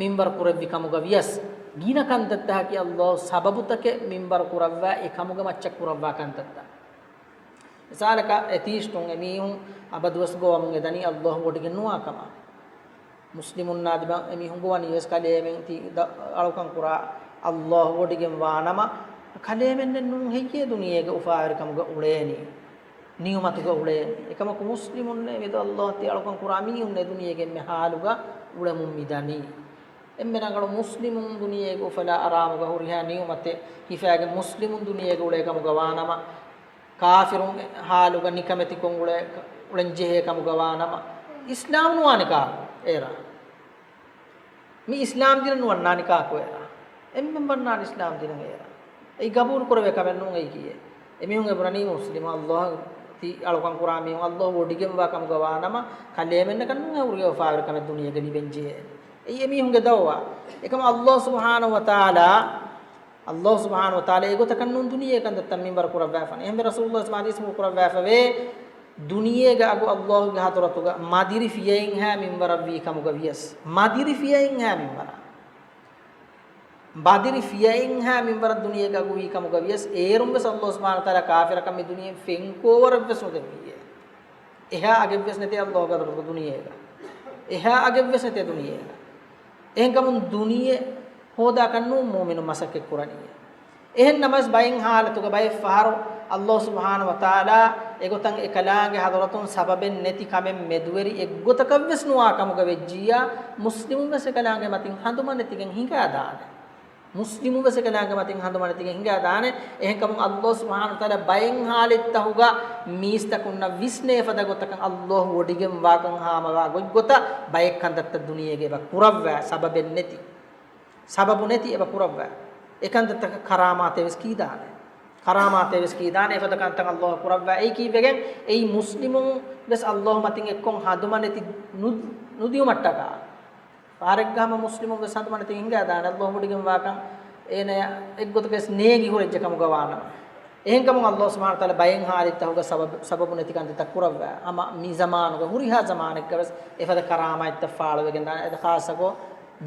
މިންވަރު ކުރެއްވި ކަމުގަ ވިޔަސް، ގިނަ ކަންތައްތަކަކީ އައްލާހު ސަބަބުތަކެއް މިންވަރު ކުރައްވާ އެކަމުގެ މައްޗަށް ކުރައްވާ ކަންތައްތައް. މިސާލަކަށް އެތީސްޓުން އެމީހުން އަބަދުވެސް ގޮވަމުން އެދަނީ އައްލާހު ވޮޑިގެން ނުވާ ކަމަށް. މުސްލިމުންނާ ދިމާ އެމީހުން ގޮވަނީ ވެސް ކަލޭމެން ތީ ދަ-، އަޅުކަން ކުރާ އައްލާހު ވޮޑިގެން ވާނަމަ، ކަލޭމެންނެއް ނޫން ހެއްޔޭ ދުނިޔޭގެ އުފާވެރިކަމުގަ އުޅޭނީ؟ ނިޢުމަތުގަ އުޅޭނީ. އެކަމަކު މުސްލިމުންނޭ މެދު އައްލާހު ތި އަޅުކަން ކުރާ މީހުންނޭ ދުނިޔޭގެ އެންމެ ޙާލުގަ އުޅެމުން މި ދަނީ. އެންމެ ރަނގަޅު މުސްލިމުން ދުނިޔޭގެ އުފަލާ އަރާމުގަ ހުރިހާ ނިޢުމަތެއް ހިފާގެން މުސްލިމުން ދުނިޔޭގަ އުޅޭ ކަމުގަ ވާނަމަ، ކާފިރުން ހާލުގަ ނިކަމެތިކޮށް އުޅޭ، އުޅެން ޖެހޭ ކަމުގަ ވާނަމަ، އިސްލާމް ނުވާނެ ކާކު އޭރާ. މި އިސްލާމް ދީނަށް ނުވަންނާނެ ކާކު އޭރާ. އެންމެން ވަންނާނެ އިސްލާމް ދީނަށް އޭރާ. އެއީ ގަބޫލު ކުރެވޭ ކަމެއް ނޫން އެއީކީއެއް. އެމީހުން އެބުނަނީ މުސްލިމު، އައްލާހަށް ތި އަޅުކަން ކުރާ މީހުން އައްލާހު ވޮޑިގެންވާ ކަމުގަ ވާނަމަ، ކަލޭމެންނަކަށް ނޫން އެ ހުރިހާ އުފާވެރި ކަމެއް ދުނިޔޭގަ ލިބެން ޖެހޭ. އެއީ އެމީހުންގެ ދައުވާ. އެކަމަ އައްލާހު ސުބްޙާނަހު ވަތަޢާލާ، އައްލާހު ސުބްޙާނަހު ވަތަޢާލާ އެގޮތަކަށް ނޫން ދުނިޔޭގެ ކަންތައްތައް މިންވަރު ކުރައްވާފަން. އެހެންވެ ރަސޫލުއްލާހި ޞައްލައްލާހު ޢަލައިހި ވަސައްލަމަ ޙަދީޘްފުޅު ކުރައްވާފަވޭ، ދުނިޔޭގަ އަގު އައްލާހުގެ ޙަޟްރަތުގަ މަދިރި ފިޔައިންހާ މިންވަރަށްވީ ކަމުގަ ވިޔަސް، މަދިރި ފިޔައިންހާ މިންވަރަށް، މަދިރި ފިޔައިންހާ މިންވަރަށް ދުނިޔޭގަ އަގު ވީ ކަމުގަ ވިޔަސް، އޭރުން ވެސް އައްލާހު ސުބްޙާނަހު ވަތަޢާލާ ކާފިރަކަށް މި ދުނިޔެއިން ފެންކޯވަރެއް ވެސް ނުދެއްވިއޭ. އެހާ އަގެއްވެސް ނެތޭ އައްލާހުގެ ޙަޟްރަތުގަ ދުނިޔޭގަ. އެހާ އަގެއްވެސް ނެތޭ ދުނިޔޭގަ. އެހެންކަމުން ދުނިޔެ ހޯދާކަށް ނޫން މުއުމިނުން މަސައްކަތް ކުރަނީ. އެހެން ނަމަވެސް ބައެއް ޙާލަތުގަ ބައެއް ފަހަރު އައްލާހު ސުބްޙާނަހު ވަތަޢާލާ އެގޮތަށް އެކަލާނގެ ޙަޟްރަތުން ސަބަބެއް ނެތި ކަމެއް މެދުވެރި އެއްގޮތަކަށްވެސް ނުވާ ކަމުގަ ވެއްޖިއްޔާ، މުސްލިމުން ވެސް އެކަލާނގެ މަތިން ހަނދުމަ ނެތިގެން ހިނގާދާނެ. މުސްލިމުން ވެސް އެކަލާނގެ މަތިން ހަނދުމަ ނެތިގެން ހިނގާދާނެ. އެހެންކަމުން އައްލާހު ސުބްޙާނަހު ވަތަޢާލާ ބައެއް ޙާލަތްތަކުގަ މީސްތަކުންނަށް ވިސްނޭ ފަދަ ގޮތަކަށް އައްލާހު ވޮޑިގެންވާކަން ހާމަވާ ގޮތްގޮތަށް ބައެއް ކަންތައްތައް ދުނިޔޭގަ އެބަ ކުރައްވާ، ސަބަބެއް ނެތި، ސަބަބު ނެތި އެބަ ކުރައްވާ. އެކަންތައްތަކަށް ކަރާމާތޭ ވެސް ކީދާނެ. ކަރާމާތޭ ވެސް ކީދާނެ. އެފަދަ ކަންތައް އައްލާހު ކުރައްވާ. އެއީ ކީއްވެގެން؟ އެއީ މުސްލިމުން ވެސް އައްލާހު މަތިން އެއްކޮށް ހަނދުމަ ނެތި ނު-، ނުދިއުމަށްޓަކާ. ފަހަރެއްގަ ހަމަ މުސްލިމުން ވެސް ހަނދުމަނެތި ހިނގާދާނެ އައްލާހު ވޮޑިގެންވާކަން އޭނަޔަށް އެއްގޮތަކަސް ނޭނގި ހުރެއްޖެ ކަމުގަ ވާނަމަ. އެހެންކަމުން އައްލާހު ސުބްޙާނަހު ވަތަޢާލާ ބައެއް ޙާލަތްތަކުގަ ސަބަބު، ސަބަބު ނެތި ކަންތައްތައް ކުރައްވާ. ހަމަ މި ޒަމާނުގަ ހުރިހާ ޒަމާނެއްގަ ވެސް އެފަދަ ކަރާމާތްތައް ފާޅުވެގެން ދާނެ. އެދަ ޚާއްޞަކޮށް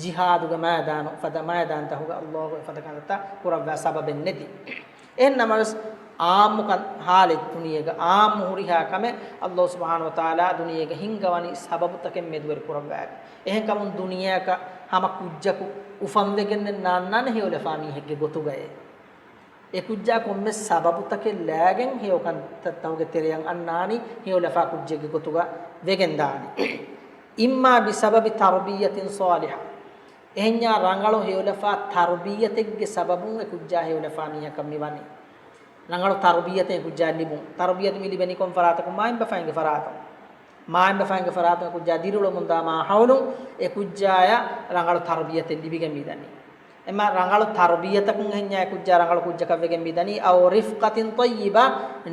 ޖިހާދުގެ މައިދާނު، ފަދަ މައިދާންތަކުގަ އައްލާހު އެފަދަ ކަންތައްތައް ކުރައްވާ ސަބަބެއް ނެތި. އެހެން ނަމަވެސް، އާއްމު ކަން ޙާލެއް ދުނިޔޭގަ، އާއްމު ހުރިހާ ކަމެއް އައްލާހު ސުބްޙާނަހު ވަތަޢާލާ ދުނިޔޭގަ ހިންގަވަނީ ސަބަބުތަކެއް މެދުވެރި ކުރައްވާގެން. އެހެންކަމުން ދުނިޔެއަކަށް ހަމަ ކުއްޖަކު އުފަންވެގެންނެއް ނާންނާނެ ހެޔޮލަފާ މީހެއްގެ ގޮތުގައޭ. އެ ކުއްޖާ ކޮންމެ ސަބަބުތަކެއް ލައިގެން ހެޔޮ ކަންތައްތަކުގެ ތެރެއަށް އަންނާނީ ހެޔޮލަފާ ކުއްޖެއްގެ ގޮތުގަ ވެގެންދާނެ. އިއްމާ ބިސަބަބި ތަރުބިއްޔަތިން ޞާލިޙަ. އެހެންޏާ ރަނގަޅު ހެޔޮލަފާ ތަރުބިއްޔަތެއްގެ ސަބަބުން އެ ކުއްޖާ ހެޔޮލަފާ މީހަކަށް މިވަނީ. ރަނގަޅު ތަރުބިއްޔަތެއް އެ ކުއްޖާ ލިބުން. ތަރުބިއްޔަތު މި ލިބެނީ ކޮން ފަރާތަކުން؟ މާތްބަފައިންގެ ފަރާތުން. މާތްބަފައިންގެ ފަރާތުން އެ ކުއްޖާ ދިރިއުޅެމުންދާ މާހައުލުން އެ ކުއްޖާޔަށް ރަނގަޅު ތަރުބިއްޔަތެއް ލިބިގެން މިދަނީ. އެމާ ރަނގަޅު ތަރުބިއްޔަތަކުން ހެންޏާ އެ ކުއްޖާ ރަނގަޅު ކުއްޖަކަށް ވެގެން މިދަނީ. އައު ރިފްޤަތިން ޠައްޔިބަ،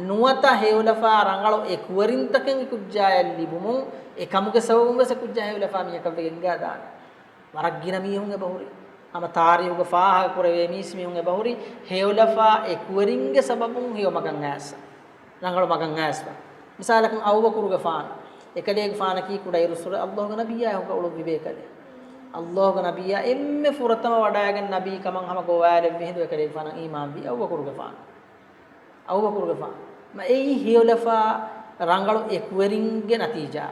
ނުވަތަ ހެޔޮލަފާ ރަނގަޅު އެކުވެރިންތަކެއް އެ ކުއްޖާޔަށް ލިބުމުން އެ ކަމުގެ ސަބަބުން ވެސް އެ ކުއްޖާ ހެޔޮލަފާ މީހަކަށް ވެގެން ހިނގާދާނެ. ވަރަށް ގިނަ މީހުން އެބަހުރި. ހަމަ ތާރީހުގަ ފާހަގަ ކުރެވޭ މީސްމީހުން އެބަހުރި ހެޔޮލަފާ އެކުވެރިންގެ ސަބަބުން ހެޔޮ މަގަށް އައިސް. ރަނގަޅު މަގަށް އައިސްފަ. މިސާލަކަށް އަބޫބަކުރުގެފާނު. އެކަލޭގެފާނަކީ ކުޑައިރުއްސުރެ އައްލާހުގެ ނަބިއްޔާ އެކުގަ އުޅުއްވި ބޭކަލެއް. އައްލާހުގެ ނަބިއްޔާ އެންމެ ފުރަތަމަ ވަޑައިގެން ނަބީ ކަމަށް ހަމަ ގޮވާލެއްވި ހިނދު އެކަލޭގެފާނަށް އީމާންވީ އަބޫބަކުރުގެފާނު. އަބޫބަކުރުގެފާނު. މަ އެއީ ހެޔޮލަފާ ރަނގަޅު އެކުވެރިންގެ ނަތީޖާ.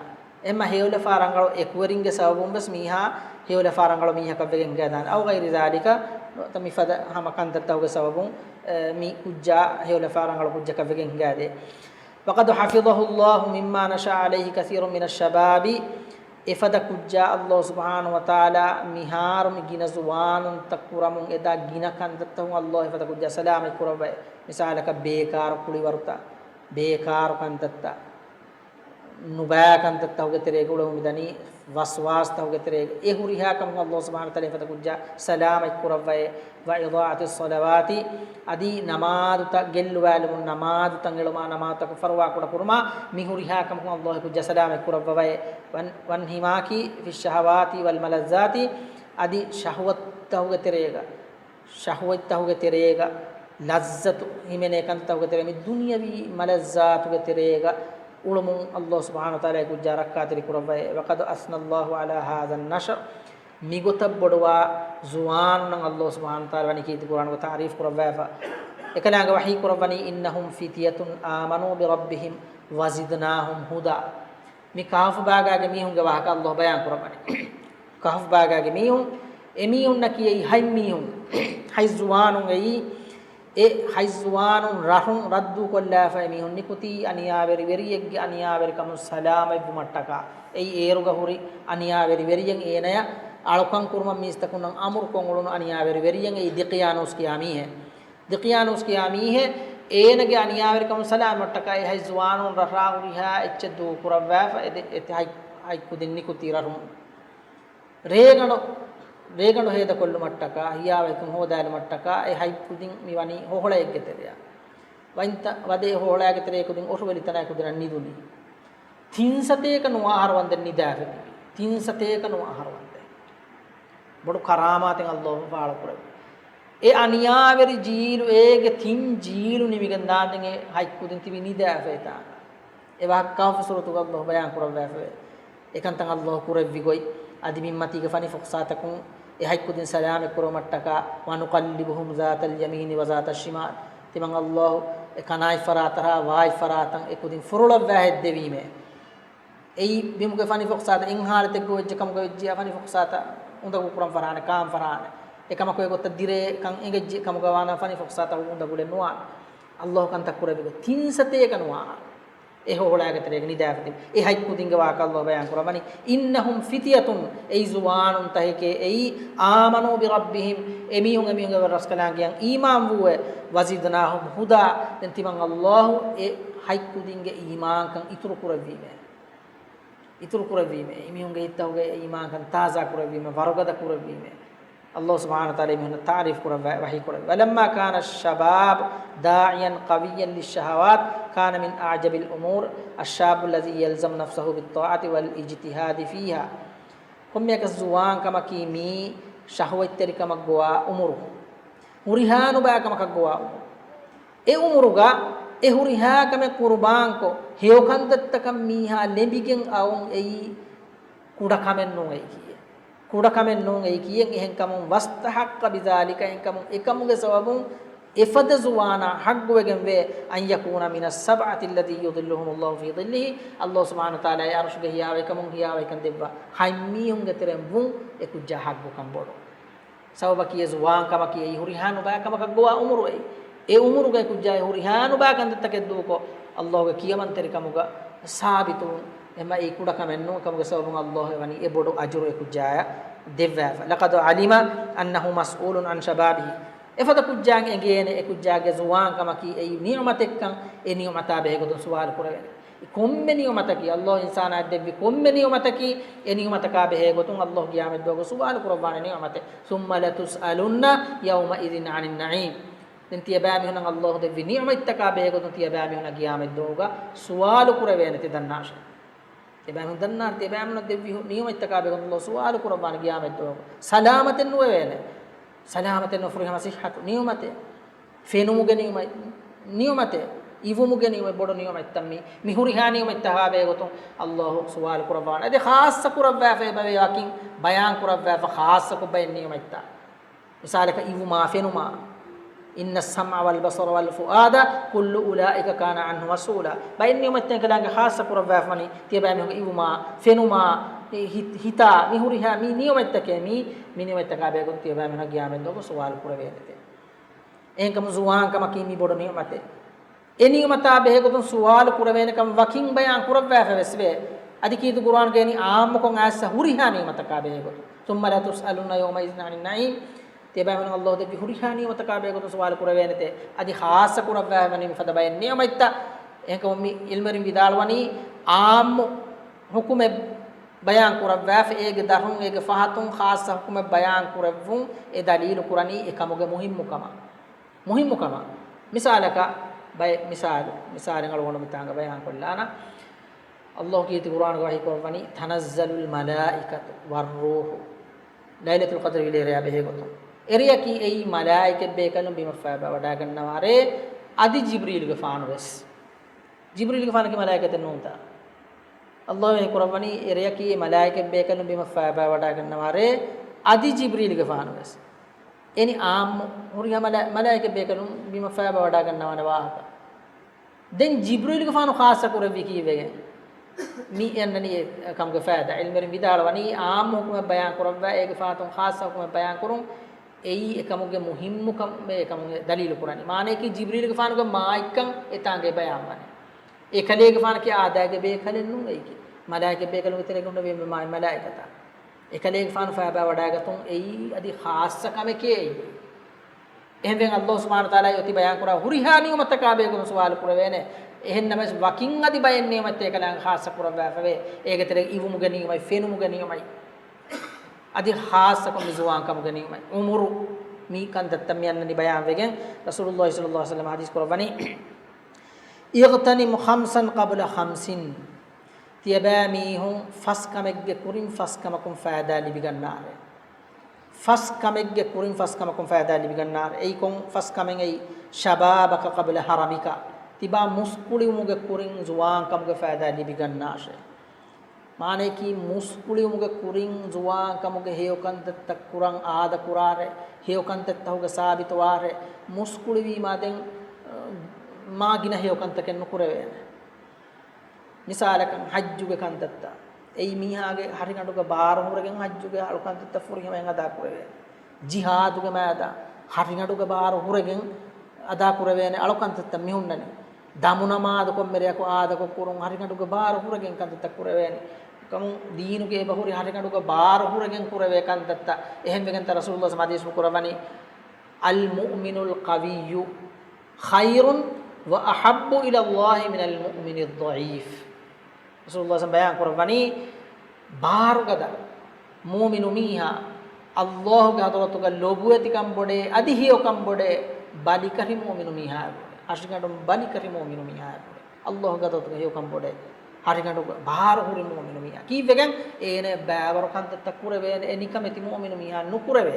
އެމަ ހެޔޮލަފާ ރަނގަޅު އެކުވެރިންގެ ސަބަބުން ވެސް މީހާ ހެޔޮލަފާ ރަނގަޅު މީހަކަށް ވެގެން ހިނގާދާނެ. އައު ޣައިރި ޛާލިކަ، ނުވަތަ މިފަދަ ހަމަ ކަންތައްތަކުގެ ސަބަބުން، އެ، މި ކުއްޖާ ހެޔޮލަފާ ރަނގަޅު ކުއްޖަކަށް ވެގެން ހިނގާދޭ. وقد حفظه الله مما نشأ عليه كثير من الشباب. އެފަދަ ކުއްޖާ އައްލާހު ސުބްޙާނަހު ވަތަޢާލާ މިހާރު މި ގިނަ ޒުވާނުންތައް ކުރަމުން އެދާ ގިނަ ކަންތައްތަކުން އައްލާހު އެފަދަ ކުއްޖާ ސަލާމަތް ކުރައްވައޭ. މިސާލަކަށް ބޭކާރު ކުޅިވަރުތައް، ބޭކާރު ކަންތައްތައް، ނުބައި ކަންތައްތަކުގެ ތެރޭގަ އުޅެމުން މިދަނީ، ވަސްވާސްތަކުގެ ތެރޭގަ. އެ ހުރިހާ ކަމުން އައްލާހު ސުބްޙާނަހު ވަތަޢާލާ އެފަދަ ކުއްޖާ ސަލާމަތް ކުރައްވައޭ. وإضاعة الصلوات، އަދި ނަމާދުތައް ގެއްލުވާލުމުން، ނަމާދުތައް އެޅުމާ، ނަމާދުތަކުން ފަރުވާ ކުޑަކުރުމާ، މި ހުރިހާ ކަމަކުން އައްލާހު ކުއްޖާ ސަލާމަތް ކުރައްވަވައޭ. وان-، وانهماك في الشهوات والملذات، އަދި ޝަހުވަތްތަކުގެ ތެރޭގަ، ޝަހުވަތްތަކުގެ ތެރޭގަ، ލައްޒަތު ހިމެނޭ ކަންތައްތަކުގެ ތެރޭ، މި ދުނިޔަވީ މަލައްޒާތުގެ ތެރޭގަ އުޅުމުން އައްލާހު ސުބްޙާނަހު ވަތަޢާލާ އެ ކުއްޖާ ރައްކާތެރި ކުރައްވައޭ. وقد أثنى الله على هذا النشأ، މިގޮތަށް ބޮޑުވާ ޒުވާނުންނަށް އައްލާހު ސުބްޙާނަހު ވަތަޢާލާ ވަނީ ކީރިތި ޤުރްއާނުގަ ތަޢުރީފު ކުރައްވާފަ. އެކަލާނގެ ވަޙީ ކުރައްވަނީ، إنهم فتية آمنوا بربهم وزدناهم هدى. މި ކަހަފު ބާގާގެ މީހުންގެ ވާހަކަ އައްލާހު ބަޔާން ކުރައްވަނީ. ކަހަފު ބާގާގެ މީހުން، އެ މީހުންނަކީ އެއީ ހަތް މީހުން، ހަތް ޒުވާނުން އެއީ، އެ ހަތް ޒުވާނުން ރަށުން ރައްދު ކޮށްލާފަ އެ މީހުން ނިކުތީ އަނިޔާވެރި ވެރިއެއްގެ އަނިޔާވެރިކަމުން ސަލާމަތްވުމަށްޓަކާ. އެއީ އޭރުގަ ހުރި އަނިޔާވެރި ވެރިއެއް، އޭނަޔަށް އަޅުކަން ކުރުމަށް މީސްތަކުންނަށް އަމުރުކޮށް އުޅުނު އަނިޔާވެރި ވެރިއެއް، އެއީ ދިޤްޔާނޫސް ކިޔާ މީހެއް. ދިޤްޔާނޫސް ކިޔާ މީހެއް، އޭނަގެ އަނިޔާވެރިކަމުން ސަލާމަތްވުމަށްޓަކާ އެ ހަތް ޒުވާނުން ރަށްރާ ހުރިހާ އެއްޗެއް ދޫކުރައްވާފަ، އެ ދެ-، އެ ހަތް، ހަތް ކުދިން ނިކުތީ ރަށުން. ރޭގަނޑު، ރޭގަނޑު ހޭދަކޮށްލުމަށްޓަކާ، ހިޔާވަތުން ހޯދާލުމަށްޓަކާ، އެ ހަތް ކުދިން މި ވަނީ ހޮހޮޅައެއްގެ ތެރެއަށް. ވައިންތަ ވަދެ ހޮހޮޅާގެ ތެރޭ ކުދިން އޮށުވެލި ތަނާ ކުދިން ނިދުނީ. ތިން ސަތޭކަ ނުވަ އަހަރު ވަންދެން ނިދާފަ ތިބި. ތިން ސަތޭކަ ނުވަ އަހަރު ވަންދެން. ބޮޑު ކަރާމާތެއް އައްލާހު ފާޅުކުރެއްވި. އެ އަނިޔާވެރި ޖީލު، އޭގެ ތިން ޖީލު ނިމިގެން ދާންދެން އެ ހަތް ކުދިން ތިބި ނިދާފަ އެތާނގަ. އެ ވާހަކަ ކާފި ސޫރަތުގަ އައްލާހު ބަޔާން ކުރައްވާފަވޭ. އެކަންތައް އައްލާހު ކުރެއްވި ގޮތް، އަދި މި އުއްމަތީގެ ފަނިފުކްސާތަކުން އެ ހަތް ކުދިން ސަލާމަތް ކުރުމަށްޓަކާ، وَنُقَلِّبُهُمْ ذَاتَ الْيَمِينِ وَذَاتَ الشِّمَالِ. ތިމަން އައްލާހު އެ ކަނާތް ފަރާތަށާ ވާތް ފަރާތަށް އެ ކުދިން ފުރޮޅައްވާ ހެއްދެވީމޭ. އެއީ ބިމުގެ ފަނިފުކްސާތައް އެއް ހާލަތެއްގަ ވެއްޖެ ކަމުގަ ވެއްޖިއްޔާ ފަނިފުކްސާތައް އުނދަގޫ ކުރަން ފަރާނެ، ކާން ފަރާނެ. އެކަމަކު އެގޮތަށް ދިރޭ ކަން އެނގެއްޖެ ކަމުގަ ވާނަމަ ފަނިފުކްސާތައް އުނދަގުލެއް ނުވާނެ. އައްލާހު ކަންތައް ކުރެއްވި ގޮތް ތިން ސަތޭކަ ނުވާ އަހަރު އެ ހޮހޮޅާގެ ތެރޭގަ ނިދާފަ ތިބި. އެ ހަތް ކުދިންގެ ވާހަކަ އައްލާހު ބަޔާން ކުރައްވަނީ، إِنَّهُمْ فِتْيَةٌ، އެއީ ޒުވާނުން ތަކެކޭ، އެއީ آمَنُوا بِرَبِّهِمْ، އެމީހުން އެމީހުންގެ ރަސްކަލާނގެއަށް އީމާން ވޫއެވެ. وَزِدْنَاهُمْ هُدًى، ދެން ތިމަން އައްލާހު އެ ހަތް ކުދިންގެ އީމާންކަން އިތުރު ކުރެއްވީމޭ. އިތުރު ކުރެއްވީމޭ. އެމީހުންގެ ހިތްތަކުގެ އީމާންކަން ތާޒާ ކުރެއްވީމޭ، ވަރުގަދަ ކުރެއްވީމޭ. އައްލާހު ސުބްޙާނަހު ވަތަޢާލާ އެމީހުންނަށް ތަޢުރީފު ކުރައްވާ ވަޙީ ކުރެއްވި. وَلَمَّا كَانَ الشَّبَابُ دَاعِيًا قَوِيًّا لِلشَّهَوَاتِ كَانَ مِنْ أَعْجَبِ الْأُمُورِ الشَّابُّ الَّذِي يَلْزَمُ نَفْسَهُ بِالطَّاعَةِ وَالِاجْتِهَادِ فِيهَا. ކޮންމެއަކަސް ޒުވާންކަމަކީ މީ ޝަހުވަތްތެރިކަމަށް ގޮވާ އުމުރު. ހުރިހާ ނުބައި ކަމަކަށް ގޮވާ އުމުރު. އެ އުމުރުގަ އެ ހުރިހާ ކަމެއް ޤުރުބާންކޮށް، ހެޔޮ ކަންތައްތަކަށް މީހާ ލެނބިގެން އައުން އެއީ ކުޑަ ކަމެއް ނޫން އެއީކީއެއް. ކުޑަ ކަމެއް ނޫން އެއީކީއެއް. އެހެންކަމުން، وَاسْتَحَقَّ بِذَلِكَ، އެހެންކަމުން އެކަމުގެ ސަބަބުން އެފަދަ ޒުވާނާ ޙައްޤުވެގެންވޭ، أَنْ يَكُونَ مِنَ السَّبْعَةِ الَّذِينَ يُظِلُّهُمُ اللَّهُ فِي ظِلِّهِ، އައްލާހު ސުބްޙާނަހު ވަތަޢާލާ އެ ޢަރުޝުގެ ހިޔާވައިކަމުން ހިޔާވައިކަން ދެއްވާ ހަތް މީހުންގެ ތެރެއިން ވުން އެ ކުއްޖާ ޙައްޤުކަން ބޮޑު. ސަބަބަކީ އެ ޒުވާންކަމަކީ އެއީ ހުރިހާ ނުބައި ކަމަކަށް ގޮވާ އުމުރު އެއީ. އެ އުމުރުގައި ކުއްޖާ އެ ހުރިހާ ނުބައި ކަންތައްތަކެއް ދޫކޮށް، އައްލާހުގެ ކިޔަމަންތެރިކަމުގަ ސާބިތުވުން، އެމަ އެއީ ކުޑަ ކަމެއް ނޫން. ކަމުގެ ސަބަބުން އައްލާހު އެ ވަނީ އެ ބޮޑު އަޖުރު އެ ކުއްޖާޔަށް ދެއްވާފަ. لَقَدْ عَلِمَ أَنَّهُ مَسْئُولٌ عَنْ شَبَابِهِ. އެފަދަ ކުއްޖާގެ އެނގޭނެ އެ ކުއްޖާގެ ޒުވާންކަމަކީ އެއީ ނިޢުމަތެއްކަން، އެ ނިޢުމަތާ ބެހޭގޮތުން ސުވާލު ކުރެވޭނެ. ކޮންމެ ނިޢުމަތަކީ، އައްލާހު އިންސާނާއަށް ދެއްވި ކޮންމެ ނިޢުމަތަކީ، އެ ނިޢުމަތަކާ ބެހޭގޮތުން އައްލާހު ޤިޔާމަތްދުވަހު ސުވާލު ކުރައްވާނެ ނިޢުމަތެއް. ثُمَّ لَتُسْأَلُنَّ يَوْمَئِذٍ عَنِ النَّعِيمِ. ދެން ތިޔަބައިމީހުނަށް އައްލާހު ދެއްވި ނިޢުމަތްތަކާ ބެހޭގޮތުން ތިޔަބައިމީހުންނަށް ޤިޔާމަތްދުވަހުގަ ސުވާލު ކުރެވޭނެ ތި ދަންނާށޭ. ތިޔަބައިމީހުން ދަންނާނެ، ތިޔަބައިމީހުންނަށް ދެއްވި ނިޢުމަތްތަކާ ބެހޭގޮތުން އައްލާހު ސުވާލު ކުރައްވާނެ ޤިޔާމަތްދުވަހު. ސަލާމަތެއް ނުވެވޭނެ. ސަލާމަތެއް ނުވެ ފުރިހަމަ ޞިއްޙަތު ނިޢުމަތެއް. ފެނުމުގެ ނިޢުމަތް، ނިޢުމަތެއް. އިވުމުގެ ނިޢުމަތް، ބޮޑު ނިޢުމަތްތައް މީ. މި ހުރިހާ ނިޢުމަތްތަކާ ބެހޭގޮތުން އައްލާހު ސުވާލު ކުރައްވާނެ. އަދި ޚާއްޞަ ކުރައްވާފައި ވަކިން ބަޔާން ކުރައްވާފަ ޚާއްޞަކޮށް ބައެއް ނިޢުމަތްތައް. މިސާލަކަށް އިވުމާ ފެނުމާ، إِنَّ السَّمْعَ وَالْبَصَرَ وَالْفُؤَادَ كُلُّ أُولَٰئِكَ كَانَ عَنْهُ مَسْئُولًا. ބައެއް ނިޢުމަތްތައް އެކަލާނގެ ޚާއްޞަ ކުރައްވާފަ ވަނީ، ތިޔަބައިމީހުންގެ އިވުމާ، ފެނުމާ، ހި-، ހިތާ، މި ހުރިހާ މި ނިޢުމަތްތަކެއް މީ، މި ނިޢުމަތްތަކާ ބެހޭގޮތުން ތިޔަބައިމީހުންނަށް ޤިޔާމަތްދުވަހު ސުވާލު ކުރެވޭނެތެ. އެހެންކަމުން ޒުވާންކަމަކީ މި ބޮޑު ނިޢުމަތެއް. އެ ނިޢުމަތާ ބެހޭގޮތުން ސުވާލު ކުރެވޭނެކަން ވަކިން ބަޔާން ކުރައްވާފަ ވެސް ވޭ. އަދި ކީރިތި ޤުރުއާންގައި އާއްމުކޮށް އައިސް ހުރިހާ ނިޢުމަތަކާ ބެހޭގޮތުން. ثُمَّ لَتُسْأَلُنَّ يَوْمَئِذٍ عَنِ النَّعِيمِ. ތިޔަބައިމީހުން އައްލާހު ދެއްވި ހުރިހާ ނިޢުމަތަކާ ބެހޭގޮތުން ސުވާލު ކުރެވޭނެތެ. އަދި ޚާއްޞަ ކުރައްވާފަ ވަނީ މިފަދަ ބައެއް ނިޢުމަތްތައް. އެހެންކަމުން މި ޢިލްމުވެރިން ވިދާޅުވަނީ އާއްމު ޙުކުމެއް ބަޔާން ކުރައްވާފަ، އޭގެ ދަށުން އޭގެ ފަހަތުން ޚާއްޞަ ޙުކުމެއް ބަޔާން ކުރެއްވުން އެ ދަލީލު ކުރަނީ އެކަމުގެ މުހިއްމުކަމަށް. މުހިއްމުކަމަށް. މިސާލަކަށް ބައެއް މިސާލު، މިސާލެއް އަޅުގަނޑު މިތާނގަ ބަޔާން ކޮށްލާނަން. އައްލާހު ކީރިތި ޤުރުއާނުގަ ވަޙީ ކުރައްވަނީ، تَنَزَّلُ الْمَلَائِكَةُ وَالرُّوحُ. ލައިލަތުލް ޤަދްރު އިލޭ ރެޔާ ބެހޭގޮތުން. އެރެޔަކީ އެއީ މަލާއިކަތް ބޭކަލުން ބިމަށް ފައިބާ ވަޑާގަންނަވާ ރޭ، އަދި ޖިބްރީލުގެފާނު ވެސް. ޖިބްރީލުގެފާނަކީ މަލާއިކަތެއް ނޫންތަ؟ އައްލާހު ވަޙީ ކުރައްވަނީ އެރެޔަކީ މަލާއިކަތް ބޭކަލުން ބިމަށް ފައިބާ ވަޑާގަންނަވާ ރޭ، އަދި ޖިބްރީލުގެފާނު ވެސް. އެނި އާއްމު ހުރިހާ މަލާ-، މަލާއިކަތް ބޭކަލުން ބިމަށް ފައިބާ ވަޑާގަންނަވާނެ ވާހަކަ. ދެން ޖިބްރީލުގެފާނު ޚާއްޞަ ކުރެއްވީ ކީއްވެގެން؟ މި އެންނަނީ އެ ކަމުގެ ފައިދާ. ޢިލްމުވެރިން ވިދާޅުވަނީ، އާއްމު ޙުކުމެއް ބަޔާން ކުރައްވާ، އޭގެ ފަހަތުން ޚާއްޞަ ޙުކުމެއް ބަޔާން ކުރުން، އެއީ އެކަމުގެ މުހިއްމުކަމެއް އެކަމުގެ ދަލީލު ކުރަނީ. މާނަޔަކީ ޖިބްރީލުގެފާނުގެ މާތްކަން އެތާނގައި ބަޔާންވަނީ. އެކަލޭގެފާނަކީ އާދައިގެ ބޭކަލެއް ނޫން އެއީކީ. މަލާއިކަތް ބޭކަލުންގެ ތެރޭގަ ހުންނެވީ މާތް މަލާއިކަތާ. އެކަލޭގެފާނު ފައިބާ ވަޑާގަތުން އެއީ އަދި ޚާއްޞަ ކަމެކޭ އެއީ. އެހެންވެ، ﷲ ސުބްޙާނަހޫ ވަތަޢާލާ އޮތީ ބަޔާންކުރާ ހުރިހާ ނިޢުމަތަކާ ބެހޭގޮތުން ސުވާލު ކުރެވޭނެ. އެހެން ނަމަވެސް، ވަކިން އަދި ބައެއް ނިޢުމަތެއް އެކަލާނގެ ޚާއްޞަ ކުރައްވާފަވޭ. އޭގެ ތެރޭ އިވުމުގެ ނިޢުމަތް، ފެނުމުގެ ނިޢުމަތް، އަދި ޚާއްޞަކޮށް މި ޒުވާންކަމުގެ ނިޢުމަތް، ޢުމުރު، މި ކަންތައްތައް މި އަންނަނީ ބަޔާންވެގެން. ރަސޫލުﷲ ޞައްލަﷲ ޢަލައިހި ވަސައްލަމަ ޙަދީޘް ކުރައްވަނީ، اغْتَنِمْ خَمْسًا قَبْلَ خَمْسٍ. ތިޔަބައިމީހުން ފަސް ކަމެއްގެ ކުރިން ފަސް ކަމަކުން ފައިދާ ލިބިގަންނާށޭ. ފަސް ކަމެއްގެ ކުރިން ފަސް ކަމަކުން ފައިދާ ލިބިގަންނާށޭ. އެއީ ކޮން ފަސް ކަމެއް؟ އެއީ، شَبَابَكَ قَبْلَ هَرَمِكَ. ތިބާ މުސްކުޅިވުމުގެ ކުރިން ޒުވާންކަމުގެ ފައިދާ ލިބިގަންނާށޭ. މާނަޔަކީ، މުސްކުޅިވުމުގެ ކުރިން ޒުވާންކަމުގެ ހެޔޮކަންތައްތައް ކުރަން އާދަކުރާށޭ، ހެޔޮކަންތައްތަކުގަ ސާބިތުވާށޭ. މުސްކުޅިވީމާ ދެން، އަ، މާ ގިނަ ހެޔޮކަންތަކެއް ނުކުރެވޭނެ. މިސާލަކަށް، ޙައްޖުގެ ކަންތައްތައް. އެއީ މީހާގެ ހަށިގަނޑުގަ ބާރު ހުރެގެން ޙައްޖުގެ އަޅުކަންތައްތައް ފުރިހަމައިން އަދާކުރެވޭ. ޖިހާދުގެ މައިދާ ހަށިގަނޑުގެ ބާރު ހުރެގެން އަދާކުރެވޭނެ އަޅުކަންތައްތައް މިހުންނަނީ. ދަމުނަމާދު ކޮންމެ ރެޔަކު އާދަކޮށް ކުރުން ހަށިގަނޑުގެ ބާރު ހުރެގެން ކަންތައްތައް ކުރެވޭނެ. ކަމުން ދީނުގެ އެބަހުރި ހަށިގަނޑުގެ ބާރު ހުރެގެން ކުރެވޭ ކަންތައްތައް. އެހެންވެގެންތަ ރަސޫލުﷲ ޙަދީޘް ކުރައްވަނީ، المؤمن القوي خير وأحب إلى الله من المؤمن الضعيف. ރަސޫލުﷲ ބަޔާން ކުރައްވަނީ، ބާރުގަދަ މުއުމިނު މީހާ ﷲގެ ޙަޟްރަތުގަ ލޮބުވެތިކަން ބޮޑޭ، އަދި ހެޔޮކަން ބޮޑޭ، ބަލިކަށި މުއުމިނު މީހާއާ ގުޅޭ. ހަށިގަނޑުން ބަލިކަށި މުއުމިނު މީހާއާ ގުޅޭ. ﷲގެ ޙަޟްރަތުގަ ހެޔޮކަން ބޮޑޭ، ހަށިގަނޑުގަ ބާރު ހުރި މުއުމިނު މީހާ. ކީއްވެގެން؟ އޭނަ ބައިވަރު ކަންތައްތައް ކުރެވޭނެ، އެ ނިކަމެތި މުއުމިނު މީހާ ނުކުރެވޭ،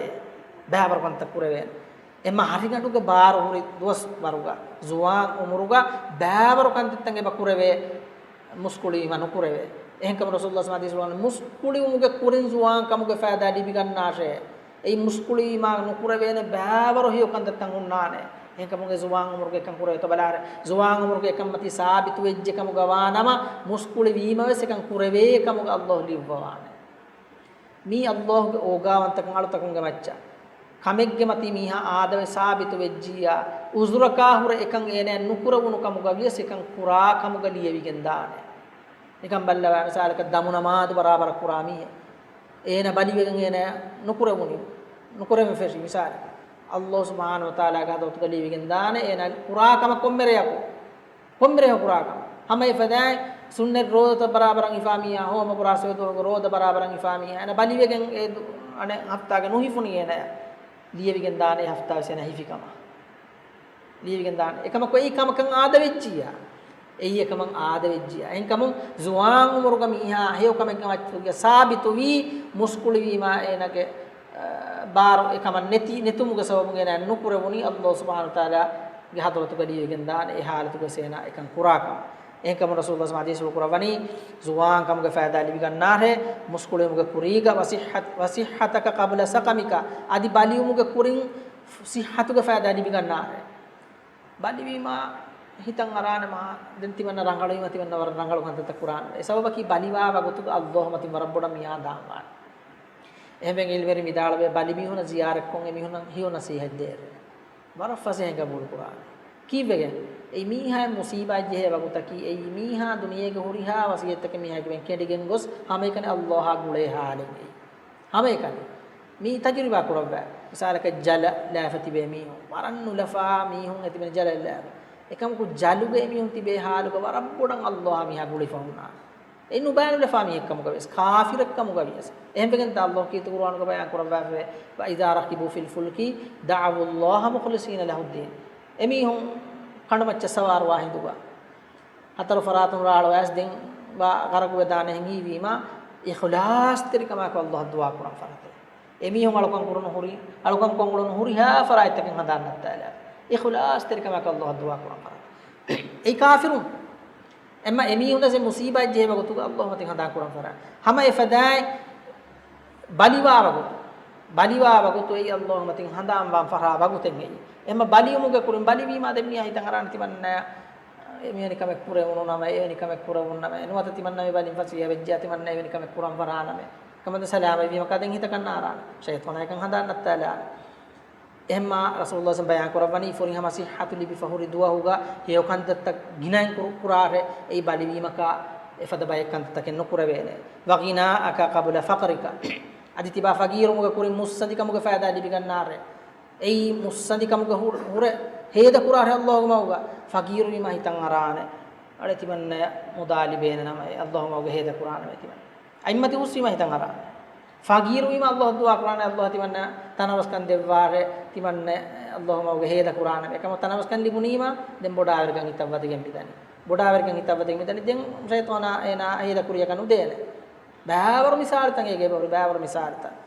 ބައިވަރު ކަންތައް ކުރެވޭނެ. އެމަ ހަށިގަނޑުގެ ބާރު ހުރި ދުވަސްވަރުގަ، ޒުވާން އުމުރުގަ ބައިވަރު ކަންތައްތައް އެބަ ކުރެވޭ، މުސްކުޅިވީމަ ނުކުރެވޭ. އެހެންކަމުން ރަސޫލުﷲ ޙަދީޘް ކުރައްވަނީ، މުސްކުޅިވުމުގެ ކުރިން ޒުވާންކަމުގެ ފައިދާ ލިބިގަންނާށޭ. އެއީ މުސްކުޅިވީމާ ނުކުރެވޭނެ ބައިވަރު ހެޔޮ ކަންތައްތައް ހުންނާނެ. އެހެންކަމުން އެ ޒުވާން އުމުރުގަ އެކަން ކުރެވޭތޯ ބަލާށޭ. ޒުވާން އުމުރުގަ އެކަން މަތީ ސާބިތު ވެއްޖެ ކަމުގަ ވާނަމަ، މުސްކުޅިވީމަ ވެސް އެކަން ކުރެވޭ ކަމުގަ ﷲ ލިޔުއްވަވާނެ. މީ ﷲގެ އޯގާވަންތަކަން އަޅުތަކުންގެ މައްޗަށް. ކަމެއްގެ މަތީ މީހާ އާދަވެ ސާބިތު ވެއްޖިއްޔާ، ޢުޛުރަކާ ހުރެ އެކަން އޭނައަށް ނުކުރެވުނު ކަމުގަ ވިޔަސް އެކަން ކުރާ ކަމުގަ ލިޔެވިގެން ދާނެ. ނިކަން ބައްލަވާ، މިސާލަކަށް ދަމު ނަމާދު ބަރާބަރަށް ކުރާ މީހެއް، އޭނަ ބަލިވެގެން އޭނަ ނުކުރެވުނީ، ނުކުރެވެން ފެށި. މިސާލަކަށް، ﷲ ސުބްޙާނަހޫ ވަތަޢާލާގެ ޙަޟްރަތުގަ ލިޔެވިގެން ދާނެ އޭނަ ކުރާ ކަމަށް ކޮންމެ ރެޔަކު، ކޮންމެ ރެޔަކު ކުރާ ކަމަށް. ހަމަ އެފަދައިން ސުންނަތް ރޯދަތައް ބަރާބަރަށް ހިފާ މީހާ، ހޯމަ ބުރާ ސަވަދުވަރުގެ ރޯދަ ބަރާބަރަށް ހިފާ މީހާ، އޭނަ ބަލިވެގެން އެ ދު-، އަނެއް ހަފްތާގަ ނުހިފުނީ އޭނަ. ލިޔެވިގެން ދާނެ އެ ހަފްތާވެސް އޭނަ ހިފި ކަމަށް. ލިޔެވިގެން ދާނެ. އެކަމަކު އެއީ ކަމަކަށް އާދަވެއްޖިއްޔާ. އެއީ އެކަމަށް އާދަވެއްޖިއްޔާ. އެހެންކަމުން ޒުވާން އުމުރުގަ މީހާ ހެޔޮ ކަމެއްގެ މައްޗަށް ސާބިތުވީ، މުސްކުޅިވީމާ އޭނަގެ، އަ، ބާރު އެކަމަށް ނެތި، ނެތުމުގެ ސަބަބުން އޭނަ ނުކުރެވުނީ، ﷲ ސުބްޙާނަހޫ ވަތަޢާލާގެ ޙަޟްރަތުގަ ލިޔެވިގެން ދާނެ އެ ޙާލަތުގަ ވެސް އޭނަ އެކަން ކުރާކަމަށް. އެހެންކަމުން ރަސޫލުﷲ ޙަދީޘްފުޅު ކުރައްވަނީ، ޒުވާންކަމުގެ ފައިދާ ލިބިގަންނާށޭ، މުސްކުޅިވުމުގެ ކުރީގަ، وصحت-، وصحتك قبل سقمك، އަދި ބަލިވުމުގެ ކުރިން ޞިއްޙަތުގެ ފައިދާ ލިބިގަންނާށޭ. ބަލިވީމާ ހިތަށް އަރާނެ މާ، ދެން ތިމަންނަ ރަނގަޅުވީމަ ތިމަންނަ ވަރަށް ރަނގަޅު ކަންތައްތައް ކުރާނެ. އެ ސަބަބަކީ ބަލިވާ ވަގުތުގަ ﷲ މަތިން ވަރަށް ބޮޑަށް މީހާ ހަނދާންވާނެ. އެހެންވެ ޢިލްމުވެރިން ވިދާޅުވޭ، ބަލި މީހުންނަށް ޒިޔާރަތްކޮށް އެ މީހުންނަށް ހެޔޮ ނަސީހަތް ދޭށޭ. ވަރަށް ފަސޭހައިން ގަބޫލު ކުރާނެ. ކީއްވެގެން؟ އެއީ މީހާއަށް މުޞީބާތް ޖެހޭ ވަގުތަކީ، އެއީ މީހާ ދުނިޔޭގެ ހުރިހާ ވަޞިއްޔަތްތަކެއް މީހާގެ ބެން ކެނޑިގެން ގޮސް ހަމައެކަނި ﷲއާ ގުޅޭ ޙާލެއް އެއީ. ހަމައެކަނި. މީ ތަޖުރިބާ ކުރައްވާ. މިސާލަކަށް ޖަލަށް ލާފަ ތިބޭ މީހުން. ވަރަށް ނުލަފާ މީހުން އެތިބެން ޖަލަށް ލާފަ. އެކަމަކު ޖަލުގަ އެމީހުން ތިބޭ ޙާލުގަ ވަރަށް ބޮޑަށް ﷲއާ މީހާ ގުޅިފަ ހުންނާނެ. އެ ނުބައި ނުލަފާ މީހެއްކަމުގަ ވިޔަސް، ކާފިރެއްކަމުގަ ވިޔަސް. އެހެންވެގެންތާ ﷲ ކީރިތި ޤުރުއާނުގަ ބަޔާން ކުރައްވާފަވޭ، وإذا ركبوا في الفلك دعوا الله مخلصين له الدين. އެމީހުން ކަނޑުމައްޗަށް ސަވާރުވާ ހިނދުގަ، ހަތަރު ފަރާތުން ރާޅުވާސް ދެން ވާ ޣަރަޤުވެދާނެ ހިނގީވީމާ، އިޚްލާޞްތެރިކަމާއެކު ﷲއަށް ދުޢާ ކުރަން ފަރާތެވެ. އެމީހުން އަޅުކަން ކުރަން ހުރި، އަޅުކަން ކޮށް އުޅުނު ހުރިހާ ފަރާތްތަކެއް ހަނދާން ނައްތާލާ، އިޚްލާޞްތެރިކަމާއެކު ﷲއަށް ދުޢާ ކުރަން ފަރާތެވެ. އެއީ ކާފިރުން. އެމަ އެމީހުންނަށް މުޞީބާތް ޖެހޭ ވަގުތުގަ ﷲ މަތިން ހަނދާން ކުރަން ފަރާ. ހަމަ އެފަދައިން ބަލިވާ ވަގުތު، ބަލިވާ ވަގުތު އެއީ ﷲ މަތިން ހަނދާންވާން ފަރާ ވަގުތެއް އެއީ. އެމަ ބަލިވުމުގެ ކުރިން ބަލިވީމާ ދެން މީހާ ހިތަށް އަރާނެ ތިމަންނަ އެވެނި ކަމެއް ކުރެވުނު ނަމަ، އެވެނި ކަމެއް ކުރެވުނު ނަމަ، ނުވަތަ ތިމަންނަ މި ބަލިން ފަސޭހަ ވެއްޖެ، ތިމަންނަ އެވެނި ކަމެއް ކުރަން ފަރާ ނަމަ، ކަމަންދެ ސަލާމަތް ވީމަ ކަދެން ހިތަކަށް ނާރާނެ. ޝައިޠާނާ އެކަން ހަނދާން ނައްތާލާނެ. އެހެންމާ ރަސޫލުﷲ ބަޔާން ކުރައްވަނީ، ފުރިހަމަ ޞިއްޙަތު ލިބިފަ ހުރި ދުވަހުގަ ހެޔޮ ކަންތައްތައް ގިނައިން ކުރު-، ކުރާށޭ، އެއީ ބަލިވީމަކާ އެފަދަ ބައެއް ކަންތައްތަކެއް ނުކުރެވޭނެ. وغناك قبل فقرك. އަދި ތިބާ ފަގީރުމުގެ ކުރިން މުއްސަނދިކަމުގެ ފައިދާ ލިބިގަންނާށޭ. އެއީ މުއްސަނދިކަމުގަ ހު-، ހުރެ ހޭދަ ކުރާށޭ އައްލާހުގެ މަގުގަ. ފަގީރުވީމާ ހިތަށް އަރާނެ. އަޅެ ތިމަންނަ މުދާ ލިބޭނެ ނަމަ، އެ އައްލާހުގެ މަގުގަ ހޭދަ ކުރާނަމޭ ތިމަން. އަތްމަތި ހުސްވީމާ ހިތަށް އަރާނެ. ފަގީރުވީމާ އައްލާހަށް ދުޢާ ކުރާނެ، އައްލާހު ތިމަންނަ ތަނަވަސްކަން ދެއްވާށޭ، ތިމަންނަ އައްލާހުގެ މަގުގަ ހޭދަ ކުރާނަމޭ. އެކަމަކު ތަނަވަސްކަން ލިބުނީމާ، ދެން ބޮޑާވެރިކަން ހިތަށް ވަދެގެން މިދަނީ. ބޮޑާވެރިކަން ހިތަށް ވަދެގެން މިދަނީ. ދެން ޝައިޠާނާ އޭނާ ހޭދަ ކުރިޔަކަށް ނުދޭނެ. ބައިވަރު މިސާލުތައް އޭގެ އެބަހުރި ބައިވަރު މިސާލުތައް.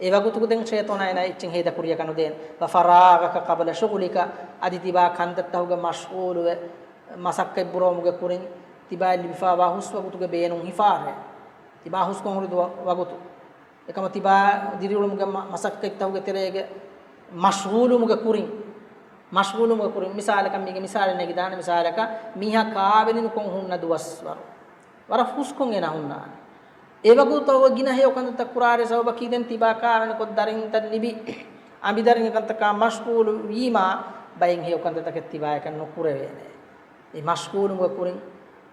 އެ ވަގުތުގަ ދެން ޝައިޠާނާ އޭނާ އެއްޗެއް ހޭދަ ކުރިޔަކަށް ނުދޭނެ. وفراغك قبل شغلك، އަދި ތިބާ ކަންތައްތަކުގަ މަޝްޣޫލުވެ، މަސައްކަތް ބުރަވުމުގެ ކުރިން ތިބާއަށް ލިބިފާވާ ހުސްވަގުތުގެ ބޭނުން ހިފާށޭ. ތިބާ ހުސްކޮށް ހުރި ދުވަ-، ވަގުތު. އެކަމަ ތިބާ ދިރިއުޅުމުގެ މަ-، މަސައްކަތްތަކުގެ ތެރޭގެ މަޝްޣޫލުވުމުގެ ކުރިން، މަޝްޣޫލުވުމުގެ ކުރިން، މިސާލަކަށް މީގެ މިސާލެއް ނެގިދާނެ، މިސާލަކަށް މީހާ ކާވެނި ނުކޮށް ހުންނަ ދުވަސްވަރު. ވަރަށް ހުސްކޮށް އޭނާ ހުންނާނެ. އެ ވަގުތު ތައުބަ ގިނަ ހެޔޮ ކަންތައްތައް ކުރާރޭ ސަބަބަކީ ދެން ތިބާ ކާވެނިކޮށް ދަރިންތައް ލިބި، އަނބިދަރިންގެ ކަންތަކާ މަޝްޣޫލު ވީމާ، ބައެއް ހެޔޮ ކަންތައްތަކެއް ތިބާޔަކަށް ނުކުރެވޭނެ. އެ މަޝްޣޫލުވުމުގެ ކުރިން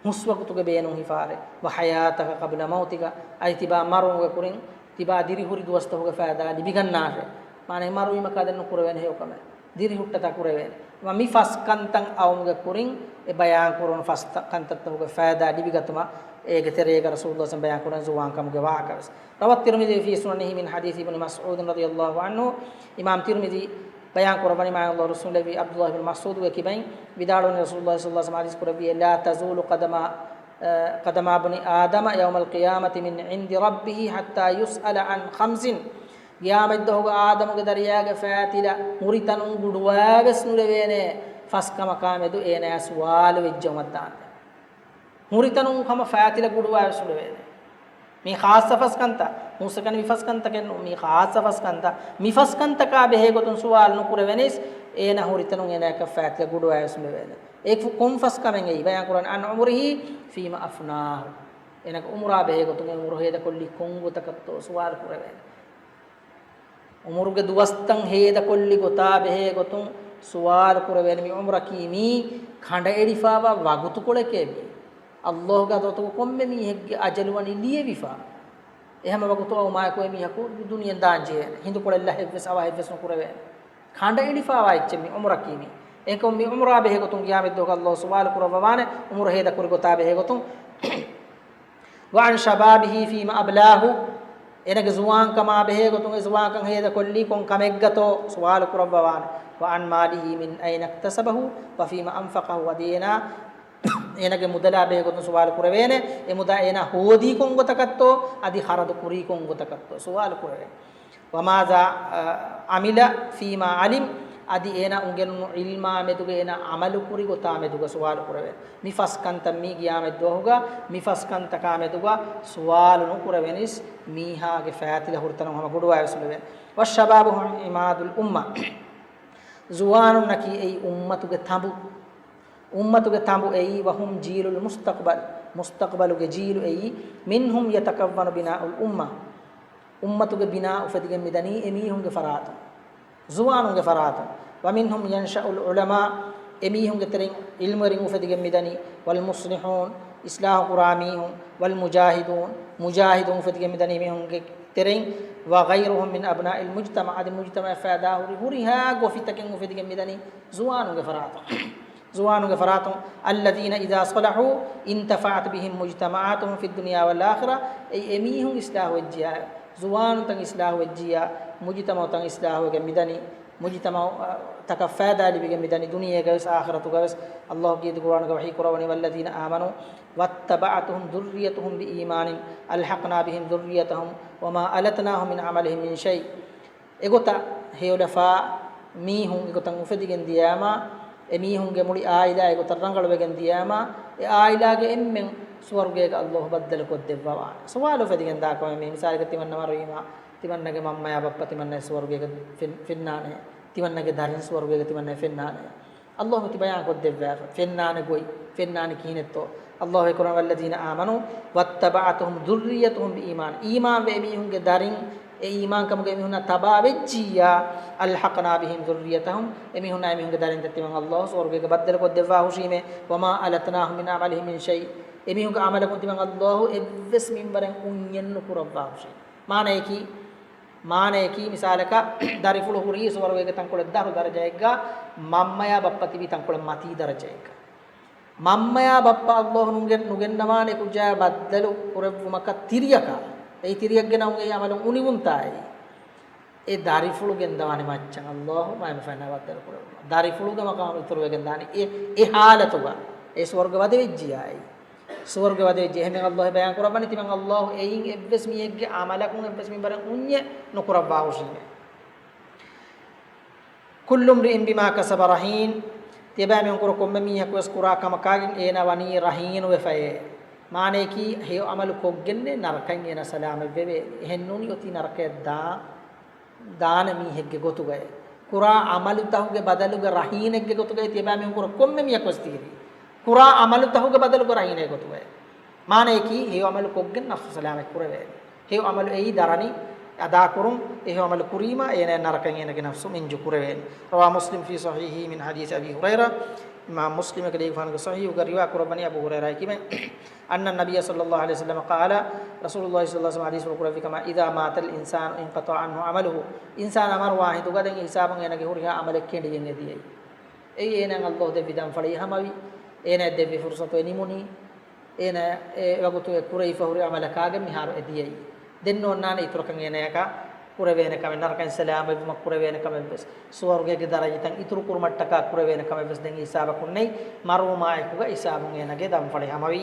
ހުސްވަގުތުގެ ބޭނުން ހިފާރޭ. وحياتك قبل موتك، އަދި ތިބާ މަރުވުމުގެ ކުރިން ތިބާ ދިރިހުރި ދުވަސްތަކުގެ ފައިދާ ލިބިގަންނާށޭ. މާނަ މަރުވީމަކާ ދެން ނުކުރެވޭނެ ހެޔޮ ކަމެއް. ދިރިހުއްޓަތާ ކުރެވޭނެ. މި ފަސް ކަންތައް އައުމުގެ ކުރިން އެ ބަޔާން ކުރުނު ފަސް ތަ-، ކަންތައްތަކުގެ ފައިދާ ލިބިގަތުމަށް އޭގެ ތެރޭގަ ރަސޫލުﷲ ބަޔާން ކުރަން ޒުވާން ކަމުގެ ވާހަކަވެސް. روى الترمذي في سننه من حديث ابن مسعود رضي الله عنه، އިމާމް ތިރްމިޒީ ބަޔާން ކުރައްވަނީ، މާތް ރަސޫލު އައްލާހު ރަސޫލުގެ ކިބައިން ވިދާޅުވަނީ، ރަސޫލުﷲ ޞައްލަﷲު ޢަލައިހި ވަސައްލަމަ ޙަދީޘް ކުރެއްވިއޭ، لا تزول قدما، އަ، قدما ابن آدم يوم القيامة من عند ربه حتى يسأل عن خمس. ޤިޔާމަތްދުވަހުގަ އާދަމުގެ ދަރިޔާގެ ފައިތިލަ ހުރިތަނުން ގުޑުވާވެސް ނުލެވޭނެ، ފަސް ކަމަކާ މެދު އޭނާ ސުވާލު ވެއްޖައުމަށްދާންދެން. ހުރިތަނުން ހަމަ ފައިތިލަ ގުޑުވާވެސް ނުލެވޭނެ. މީ ޚާއްޞަ ފަސް ކަންތައް، ހުސްއެކަނި މި ފަސް ކަންތަކެއް ނޫން، މީ ޚާއްޞަ ފަސް ކަންތައް. މި ފަސް ކަންތަކާ ބެހޭ ގޮތުން ސުވާލު ނުކުރެވެނީސް، އޭނާ ހުރިތަނުން އޭނާއަކަށް ފައިތިލަ ގުޑުވާވެސް ނުލެވޭނެ. އެ ފު-، ކޮން ފަސް ކަމެއް އެއީ؟ ބަޔާން ކުރަން، عن عمره فيما أفناه. އޭނާގެ އުމުރާ ބެހޭ ގޮތުން އެ އުމުރު ހޭދަކޮށްލީ ކޮން ގޮތަކަށްތޯ ސުވާލު ކުރެވޭނެ. އުމުރުގެ ދުވަސްތައް ހޭދަކޮށްލި ގޮތާ ބެހޭ ގޮތުން ސުވާލު ކުރެވޭނެ. މި އުމުރަކީ މީ ކަނޑައެޅިފާވާ ވަގުތުކޮޅެކޭ މީ. އައްލާހުގެ ޙަޟްރަތުގަ ކޮންމެ މީހެއްގެ އަޖަލު ވަނީ ލިޔެވިފަ. އެހަމަ ވަގުތު އައުމާއެކު އެ މީހަކު ދުނިޔެން ދާންޖެހޭނެ. ހިނދުކޮޅެއް ލަހެއްވެސް އަވަހެއްވެސް ނުކުރެވޭނެ. ކަނޑައެޅިފާވާ އެއްޗެއް މި އުމުރަކީ މީ. އެހެންކަމުން މި އުމުރާ ބެހޭ ގޮތުން ޤިޔާމަތްދުވަހު އައްލާހު ސުވާލު ކުރައްވަވާނެ، އުމުރު ހޭދަކުރި ގޮތާ ބެހޭ ގޮތުން. وعن شبابه فيما أبلاه، އޭނާގެ ޒުވާންކަމާ ބެހޭ ގޮތުން އެ ޒުވާންކަން ހޭދަކޮށްލީ ކޮން ކަމެއްގަތޯ ސުވާލު ކުރައްވަވާނެ. وعن ماله من أين اكتسبه وفيما أنفقه، އަދި އޭނާ، އޭނާގެ މުދަލާ ބެހޭ ގޮތުން ސުވާލު ކުރެވޭނެ. އެ މުދާ އޭނާ ހޯދީ ކޮން ގޮތަކަށްތޯ، އަދި ޚަރަދު ކުރީ ކޮން ގޮތަކަށްތޯ ސުވާލު ކުރެވޭނެ. وماذا، އަ، عمل فيما علم، އަދި އޭނާ އުނގެނުނު ޢިލްމާ މެދުގަ އޭނާ ޢަމަލު ކުރި ގޮތާ މެދުގަ ސުވާލު ކުރެވޭނެ. މި ފަސް ކަންތައް މީ ޤިޔާމަތްދުވަހުގަ މި ފަސް ކަންތަކާ މެދުގަ ސުވާލު ނުކުރެވެނީސް މީހާގެ ފައިތިލަ ހުރިތަނުން ހަމަ ގުޑުވާވެސް ނުލެވޭނެ. والشباب هم عماد الأمة، ޒުވާނުންނަކީ އެއީ އުއްމަތުގެ ތަނބު. އުއްމަތުގެ ތަނބު އެއީ، وهم جيل المستقبل، މުސްތަޤްބަލުގެ ޖީލު އެއީ، منهم يتكون بناء الأمة، އުއްމަތުގެ ބިނާ އުފެދިގެން މިދަނީ އެމީހުންގެ ފަރާތުން، ޒުވާނުންގެ ފަރާތުން. ومنهم ينشأ العلماء، އެމީހުންގެ ތެރެއިން ޢިލްމުވެރިން އުފެދިގެން މިދަނީ. والمصلحون، އިޞްލާޙު ކުރާ މީހުން. والمجاهدون، މުޖާހިދުން އުފެދިގެން މިދަނީ މީހުންގެ ތެރެއިން. وغيرهم من أبناء المجتمع، އަދި މުޖްތަމަޢަށް ފައިދާ ހުރި ހުރިހާ ގޮފިތަކެއް އުފެދިގެން މިދަނީ ޒުވާނުންގެ ފަރާތުން. ޒުވާނުންގެ ފަރާތުން. الذين إذا صلحوا انتفعت بهم مجتمعاتهم في الدنيا والآخرة، އެ، އެމީހުން އިޞްލާޙު ވެއްޖިޔާ، ޒުވާނުންތައް އިޞްލާޙު ވެއްޖިޔާ، މުޖުތަމަޢުތައް އިޞްލާޙުވެގެން މިދަނީ، މުޖުތަމަޢު، އަ، ތަކަށް ފައިދާ ލިބިގެން މިދަނީ، ދުނިޔޭގަވެސް އާޚިރަތުގަވެސް. ﷲ ގީދު ޤުރުއާނުގަ ވަޙީ ކުރައްވަނީ، والذين آمنوا واتبعتهم ذريتهم بإيمان ألحقنا بهم ذريتهم وما ألتناهم من عملهم من شيء. އެގޮތަށް ހެޔޮލަފާ މީހުން އެގޮތަށް އުފެދިގެން ދިޔާމާ، އެ މީހުންގެ މުޅި އާއިލާ އެގޮތަށް ރަނގަޅުވެގެން ދިޔާމާ، އެ އާއިލާގެ އެންމެން ސުވަރުގޭގަ ﷲ ބައްދަލުކޮށްދެއްވަވާނެ. ސުވާލު އުފެދިގެން ދާ ކަމެއް މީ. މިސާލަކަށް ތިމަންނަ މަރުވީމާ، ތިމަންނަގެ މަންމަޔާ ބައްޕަ ތިމަންނަ ސުވަރުގޭގަ ފެން-، ފެންނާނެ، ތިމަންނަގެ ދަރިން ސުވަރުގޭގަ ތިމަންނަ ފެންނާނެ. ﷲ ތި ބަޔާން ކޮށްދެއްވާފަ. ފެންނާނެ ގޮތް، ފެންނާނެ ކިހިނެއްތޯ؟ ﷲ އެކުރަން، والذين آمنوا واتبعتهم ذريتهم بإيمان، އީމާންވެ އެމީހުންގެ ދަރިން، އެ އީމާންކަމުގެ އެމީހުންނާ ތަބާ ވެއްޖިއްޔާ، ألحقنا بهم ذريتهم، އެމީހުންނާ އެމީހުންގެ ދަރިންތައް ތިމަން ﷲ ސުވަރުގޭގަ ބައްދަލުކޮށްދެއްވާ ހުށީމޭ. وما ألتناهم من عملهم من شيء، އެމީހުންގެ ޢަމަލަކުން ތިމަން ﷲ އެއްވެސް މިންވަރެއް އުންޏެއް ނުކުރައްވާ ހުށީ. މާނަޔަކީ، މާނަޔަކީ، މިސާލަކަށް، ދަރިފުޅު ހުރީ ސުވަރުގޭގެ ތަންކޮޅެއް ދަށު ދަރަޖައެއްގަ، މަންމަޔާ ބައްޕަ ތިބީ ތަންކޮޅެއް މަތީ ދަރަޖައެއްގަ. މަންމަޔާ ބައްޕަ އައްލާހު ނުގެ-، ނުގެންނަވާނެ ކުއްޖާ ބައްދަލު ކުރެއްވުމަކަށް ތިރިއަކަށް. އެއީ ތިރިއަށް ގެނައުން އެއީ އަމަލުން އުނިވުންތާއެއީ. އެ ދަރިފުޅު ގެންދަވާނެ މައްޗަށް އައްލާހު މާތް ފަނާ ބައްދަލު ކުރެއްވުމަށް. ދަރިފުޅުގެ މަޤާމު އިތުރުވެގެން ދާނެ އެ، އެ ޙާލަތުގަ. އެ ސުވަރުގެ ވަދެވެއްޖިޔާއި. ސުވަރުގެ ވަދެވެއްޖެ. އެހެން އައްލާހު ބަޔާން ކުރައްވަނީ ތިމަން އައްލާހު އެއިން އެއްވެސް މީހެއްގެ ޢަމަލަކުން އެއްވެސް މިންވަރެއް އުންޏެއް ނުކުރައްވާ ހުށީމޭ. كل امرئ بما كسب رهين. ތިޔަބައިމީހުން ކުރެ ކޮންމެ މީހަކުވެސް ކުރާ ކަމަކާގެން އޭނާ ވަނީ ރަހީނުވެފައޭ. މާނަޔަކީ ހެޔޮ ޢަމަލު ކޮށްގެންނޭ ނަރަކައިން އޭނާ ސަލާމަތްވެވޭ. އެހެންނޫނީ އޮތީ ނަރަކަޔަށް ދާ-، ދާނެ މީހެއްގެ ގޮތުގައޭ. ކުރާ ޢަމަލުތަހުގެ ބަދަލުގަ ރަހީނެއްގެ ގޮތުގައި ތިޔަބައިމީހުން ކުރެ ކޮންމެ މީހަކުވެސް ތިހިރީ. ކުރާ ޢަމަލުތަހުގެ ބަދަލުގަ ރަހީނެއްގެ ގޮތުގައޭ. މާނަޔަކީ، ހެޔޮ ޢަމަލު ކޮށްގެން ނަފްސު ސަލާމަތް ކުރެވޭނެ. ހެޔޮ ޢަމަލު އެއީ ދަރަނި އަދާކުރުން، އެ ހެޔޮ ޢަމަލު ކުރީމާ، އޭނާ ނަރަކައިން އޭނާގެ ނަފްސު މިންޖު ކުރެވޭނެ. رواه مسلم في صحيحه من حديث أبي هريرة. އިމާމް މުސްލިމް ކަލޭގެފާނުގެ ޞަޙީޙުގަ ރިވާ ކުރައްވަނީ އަބޫ ހުރައިރާ ކިބެން، أن النبي صلى الله عليه وسلم قال، ރަސޫލުﷲ ޞައްލަﷲު ޢަލައިހި ވަސައްލަމަ ޙަދީޘްފުޅު ކުރެއްވި ކަމަށް، إذا مات الإنسان انقطع عنه عمله، އިންސާނާ މަރުވާ ހިނދުގަ ދެން އެ ހިސާބުން އޭނާގެ ހުރިހާ ޢަމަލެއް ކެނޑިގެން އެދިޔައީ. އެއީ އޭނާއަށް އައްލާހު ދެއްވި ދަންފަޅި ހަމަވި، އޭނާއަށް ދެއްވި ފުރުޞަތު ނިމުނީ، އޭނާ އެ ވަގުތު އެ ކުރެވިފަ ހުރި ޢަމަލަކާގެން މިހާރު އެ ދިޔައީ. ދެން ނޯންނާނެ އިތުރަކަށް އޭނާއަކަށް ކުރެވޭނެ ކަމެއް، ނަރަކައިން ސަލާމަތްވުމަށް ކުރެވޭނެ ކަމެއްވެސް، ސުވަރުގޭގެ ދަރަޖަތައް އިތުރު ކުރުމަށްޓަކާ ކުރެވޭނެ ކަމެއްވެސް ދެން ހިސާބަކުން ނެތް. މަރުވުމާއެކުގަ ހިސާބުން އޭނާގެ ދަންފަޅި ހަމަވީ.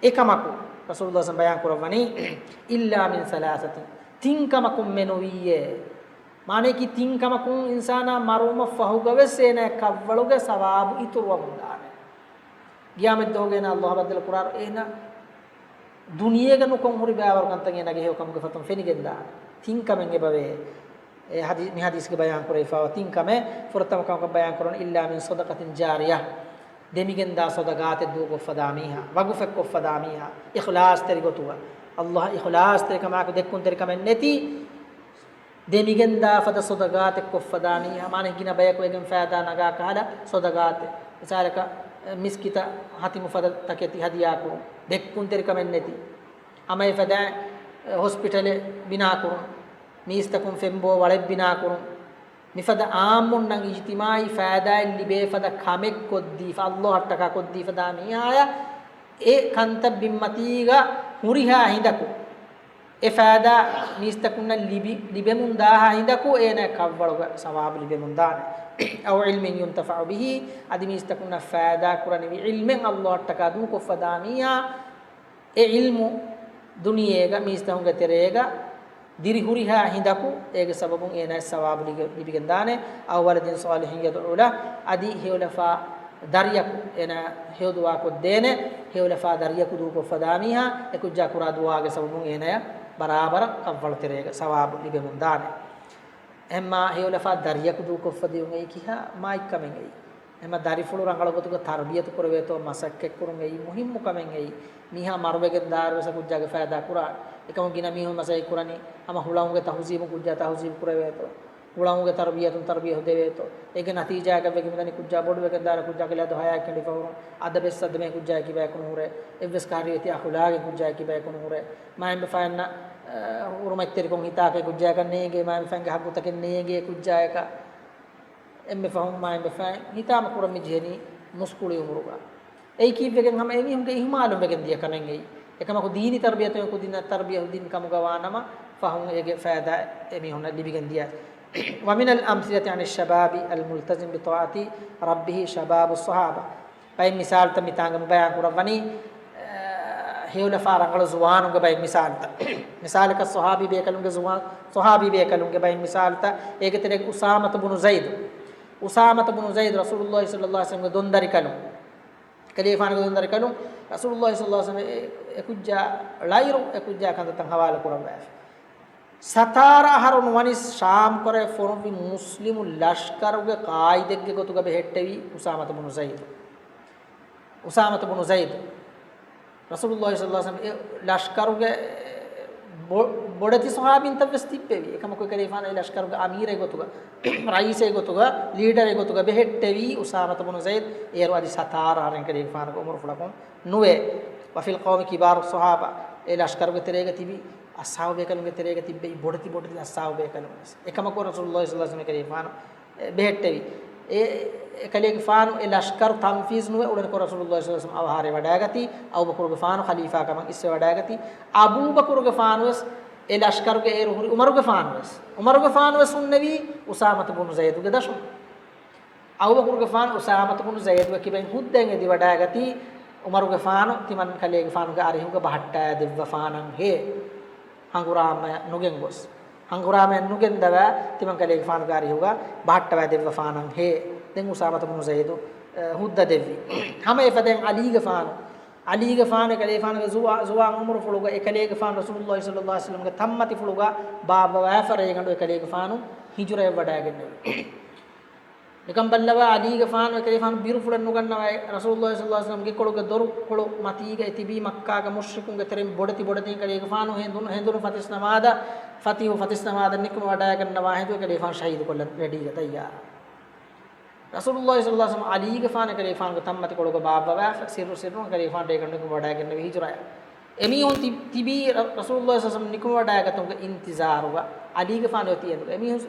އެކަމަކު، ރަސޫލުﷲ ޞައްލަﷲު ވަސައްލަމަ ބަޔާން ކުރައްވަނީ، إلا من ثلاثة، ތިން ކަމަކުން މެނުވީއޭ. މާނަޔަކީ، ތިން ކަމަކުން އިންސާނާ މަރުވުމަށް ފަހުގަވެސް އޭނާ ކަށްވަޅުގެ ސަވާބު އިތުރުވަމުން ދާނެ. ޤިޔާމަތްދުވަހުގަ އޭނާ އައްލާހު ބައްދަލު ކުރާއިރު އޭނާ ދުނިޔޭގަ ނުކޮށް ހުރި ބައިވަރު ކަންތައް އޭނާގެ ހެޔޮކަމުގެ ފަތުން ފެނިގެންދާނެ. ތިން ކަމެއް އެބަވޭ. އެ ޙަދީ-، މި ޙަދީޘްގަ ބަޔާން ކުރެވިފައިވާ ތިން ކަމެއް. ފުރަތަމަ ކަމަކަށް ބަޔާން ކުރަނީ، إلا من صدقة جارية، ދެމިގެންދާ ޞަދަޤާތެއް ދޫކޮށްފަދާ މީހާ، ވަގުފެއް ކޮށްފަދާ މީހާ، އިޚްލާޞްތެރި ގޮތުގަ، އައްލާހަށް އިޚްލާޞްތެރިކަމާއެކު ދެއްކުންތެރިކަމެއް ނެތި، ދެމިގެންދާ ފަދަ ޞަދަޤާތެއް ކޮށްފަދާ މީހާ، މާނަ ގިނަ ބަޔަކު އޭގެން ފައިދާ ނަގާ ކަހަލަ ޞަދަޤާތެއް. މިސާލަކަށް، މިސްކިތަށް ހަތިމު ފަދަ ތަކެތި ހަދިޔާކުރުން، ދެއްކުންތެރިކަމެއް ނެތި. ހަމައެފަދައިން ހޮސްޕިޓަލެއް ބިނާކުރުން، މީސްތަކުން ފެންބޯ ވަޅެއް ބިނާކުރުން، މިފަދަ އާއްމުންނަށް އިޖްތިމާޢީ ފައިދާއެއް ލިބޭ ފަދަ ކަމެއް ކޮށްދީފަ، އައްލާހަށްޓަކާ ކޮށްދީފަ ދާ މީހާޔަށް އެ ކަންތައް ބިންމަތީގަ ހުރިހާ ހިނދަކު އެ ފައިދާ މީސްތަކުންނަށް ލިބި، ލިބެމުން ދާހާ ހިނދަކު އޭނާ ކަށްވަޅުގަ ސަވާބު ލިބެމުން ދާނެ. أو علم ينتفع به، އަދި މީސްތަކުންނަށް ފައިދާ ކުރަނިވި ޢިލްމެއް އައްލާހަށްޓަކާ ދޫކޮށްފަ ދާ މީހާ، އެ ޢިލްމު ދުނިޔޭގަ މީސްތަކުންގެ ތެރޭގަ ދިރިހުރިހާ ހިނދަކު އޭގެ ސަބަބުން އޭނާއަށް ސަވާބު ލިބި-، ލިބިގެންދާނެ. أو ولد صالح يدعو له، އަދި ހެޔޮލަފާ ދަރިޔަކު، އޭނާ ހެޔޮ ދުޢާ ކޮށްދޭނެ، ހެޔޮލަފާ ދަރިޔަކު ދޫކޮށްފަ ދާ މީހާ، އެ ކުއްޖާ ކުރާ ދުޢާގެ ސަބަބުން އޭނާޔަށް ބަރާބަރަށް ކަށްވަޅު ތެރޭގަ ސަވާބު ލިބެމުން ދާނެ. އެހެންމާ ހެޔޮލަފާ ދަރިޔަކު ދޫކޮށްފަ ދިޔުން އެއީ ކިހާ މާތްކަމެއް އެއީ؟ އެހެންމާ ދަރިފުޅު ރަނގަޅު ގޮތުގަ ތަރުބިޔަތު ކުރެވޭތޯ މަސައްކަތްކުރުން އެއީ މުހިއްމު ކަމެއް އެއީ. މީހާ މަރުވެގެން ދާއިރު ވެސް އެ ކުއްޖާގެ ފައިދާ ކުރާނެ. އެކަމު ގިނަ މީހުން މަސައްކަތް ކުރަނީ ހަމަ ހުޅަނގުގެ ތަހުޒީބުން ކުއްޖާ ތަހުޒީބު ކުރެވޭތޯ. ހުޅަނގުގެ ތަރުބިޔަތުން ތަރުބިޔަތު ދެވޭތޯ. އޭގެ ނަތީޖާއަކަށް ވެގެން މިދަނީ ކުއްޖާ ބޮޑުވެގެން ދާއިރު ކުއްޖާގެ ލަދު ހަޔާތް ކެނޑިފަ ހުރުން. އަދަބެއް ސައްދަމެއް ކުއްޖާއަކީ ބަޔަކު ނުހުރޭ. އެއްވެސް ކައިރިވެތި އަޚުލާގެއް ކުއްޖާއަކީ ބަޔަކު ނުހުރޭ. މައިންބަފައިންނަށް، އަ، ހުރުމަތްތެރިކޮށް ހިތާކަށް ކުއްޖާއަކަށް ނޭނގޭ، މައިންބަފައިންގެ ހައްގުތަކެއް ނޭނގޭ ކުއްޖާއަކަށް. އެންމެ ފަހުން މައިންބަފައިން ހިތާމަ ކުރަން މި ޖެހެނީ މުސްކުޅި އުމުރުގަ. އެއީ ކީއްވެގެން ހަމަ އެމީހުންގެ އިހުމާލުން ވެގެން ދިޔަ ކަމެއް އެއީ. އެކަމަކު ދީނީ ތަރުބިޔަތު ކުދިންނަށް ތަރުބިޔަތު ދިން ކަމުގަ ވާނަމަ ފަހުން އޭގެ ފައިދާ އެމީހުންނަށް ލިބިގެން ދިޔަ. ومن الأمثلة عن الشباب الملتزم بطاعة ربه شباب الصحابة. ބައެއް މިސާލުތައް މިތާނގަ މި ބަޔާން ކުރައްވަނީ، އަ، ހެޔޮލަފާ ރަނގަޅު ޒުވާނުންގެ ބައެއް މިސާލުތައް. މިސާލަކަށް ޞަޙާބީ ބޭކަލުންގެ ޒުވާ-، ޞަޙާބީ ބޭކަލުންގެ ބައެއް މިސާލުތައް. އޭގެ ތެރޭގަ އުސާމަތު ބުނު ޒައިދު. އުސާމަތު ބުނު ޒައިދު ރަސޫލުﷲ ޞައްލަﷲު ޢަލައިހި ވަސައްލަމްގެ ދޮންދަރިކަލުން. ކަލޭފާނުގެ ދޮންދަރިކަލުން ރަސޫލުﷲ ޞައްލަﷲު ޢަލައިހި ވަސައްލަމް އެ، އެ ކުއްޖާ ޅައިރު އެ ކުއްޖާ ކަންތައްތައް ހަވާލު ކުރައްވާފަ. ސަތާރަ އަހަރު ނުވަނިސް ޝާމް ކޮރެ ފޮނުއްވި މުސްލިމު ލަޝްކަރުގެ ޤާއިދެއްގެ ގޮތުގަ ބެހެއްޓެވީ އުސާމަތު ބުނު ޒައިދު. އުސާމަތު ބުނު ޒައިދު. ރަސޫލުﷲ ޞައްލަﷲު ޢަލައިހި ވަސައްލަމް އެ ލަޝްކަރުގެ ބޮ-، ބޮޑެތި ޞަޙާބީންތައް ވެސް ތިއްބެވި. އެކަމަކު ކަލޭފާނު އެ ލަޝްކަރުގެ އަމީރެއް ގޮތުގަ، ރައީސެއް ގޮތުގަ، ލީޑަރެއް ގޮތުގަ ބެހެއްޓެވީ އުސާމަތު ބުނު ޒައިދު. އޭރު އަދި ސަތާރަ އަހަރެއް ކަލޭފާނުގެ އުމުރުފުޅަކުން ނުވޭ. وفي القوم كبار الصحابة، އެ ލަޝްކަރުގެ ތެރޭގަ ތިބި އަޞްޙާބު ބޭކަލުންގެ ތެރޭގަ ތިއްބެވި ބޮޑެތި ބޮޑެތި އަޞްޙާބު ބޭކަލުން ވެސް. އެކަމަކު ރަސޫލުﷲ ޞައްލަﷲ ޢަލައިހި ވަސައްލަމަ ކަލޭގެފާނު، އެ، ބެހެއްޓެވި. އެ، އެކަލޭގެފާނު އެ ލަޝްކަރު ތަންފީޒު ނުވެ އުޅެނިކޮށް ރަސޫލުﷲ ޞައްލަﷲ ޢަލައިހި ވަސައްލަމަ އަވަހާރަވެވަޑައިގަތީ، އަބޫބަކުރުގެފާނު ޚަލީފާކަމަށް އިސްވެވަޑައިގަތީ. އަބޫބަކުރުގެފާނު ވެސް އެ ލަޝްކަރުގެ އޭރު ހުރި ޢުމަރުގެފާނު ވެސް، ޢުމަރުގެފާނު ވެސް ހުންނެވީ އުސާމަތު ބުނު ޒައިދުގެ ދަށުން. އަބޫބަކުރުގެފާނު އުސާމަތު ބުނު ޒައިދުގެ ކިބައިން ހުއްދައިން އެދިވަޑައިގަތީ، ޢުމަރުގެފާނު ތިމަން ކަލޭގެފާނުގެ އަރިހުގަ ބަހައްޓާ ދެއްވަފާނަން ހޭ. ހަނގުރާމަ ނުގެން ގޮސް، ހަނގުރާމައެއް ނުގެންދަވާ ތިމަން ކަލޭގެފާނުގެ އަރިހުގަ ބަހައްޓަވާ ދެއްވަފާނަން ހޭ. ދެން އުސާމަތު ބުނު ޒައިދު، އެ، ހުއްދަ ދެއްވި. ހަމަ އެފަދައިން ޢަލީގެފާނު، ޢަލީގެފާނު އެކަލޭގެފާނުގެ ޒުވާ-، ޒުވާން ޢުމުރުފުޅުގަ އެކަލޭގެފާނު ރަސޫލުﷲ ޞައްލަﷲ ޢަލައިހި ވަސައްލަމަގެ ތަންމަތިފުޅުގަ ބާއްވަވާފަ ރޭގަނޑު އެކަލޭގެފާނު ހިޖުރަވެވަޑައިގެންނެވި. ނިކަން ބައްލަވާ ޢަލީގެފާނު އެކަލޭގެފާނު ބިރުފުޅެއް ނުގަންނަވައި، ރަސޫލުﷲ ޞައްލަﷲ ޢަލައިހި ވަސައްލަމަ ގެކޮޅުގެ ދޮރުކޮޅު މަތީގައި ތިބީ މައްކާގެ މުޝްރިކުންގެ ތެރެއިން ބޮޑެތި ބޮޑެތި އެކަލޭގެފާނު ހެނދުނު، ހެނދުނު ފަތިސް ނަމާދަށް، ފަތިހު ފަތިސް ނަމާދަށް ނިކުމެވަޑައިގަންނަވާ ހެނދު އެކަލޭގެފާނު ޝަހީދުކޮށްލަން ރެޑީގަ ތައްޔާރަށް. ރަސޫލުﷲ ޞައްލަﷲ ޢަލައިހި ވަސައްލަމަ ޢަލީގެފާނު އެކަލޭގެފާނުގެ ތަންމަތިކޮޅުގަ ބާއްވަވާފަ، ސިއްރު ސިއްރުން އެކަލޭގެފާނު ރޭގަނޑު ނިކުމެވަޑައިގެންނެވި ހިޖުރަޔަށް. އެމީހުން ތި-، ތިބީ ރަ-، ރަސޫލުﷲ ޞައްލަﷲ ޢަލައިހި ވަސައްލަމަ ނިކުމެވަޑައިގަތުމުގެ އިންތިޒާރުގަ ޢަލީގެފާނު އޮތީ އެނދުގަ. އެމީހުން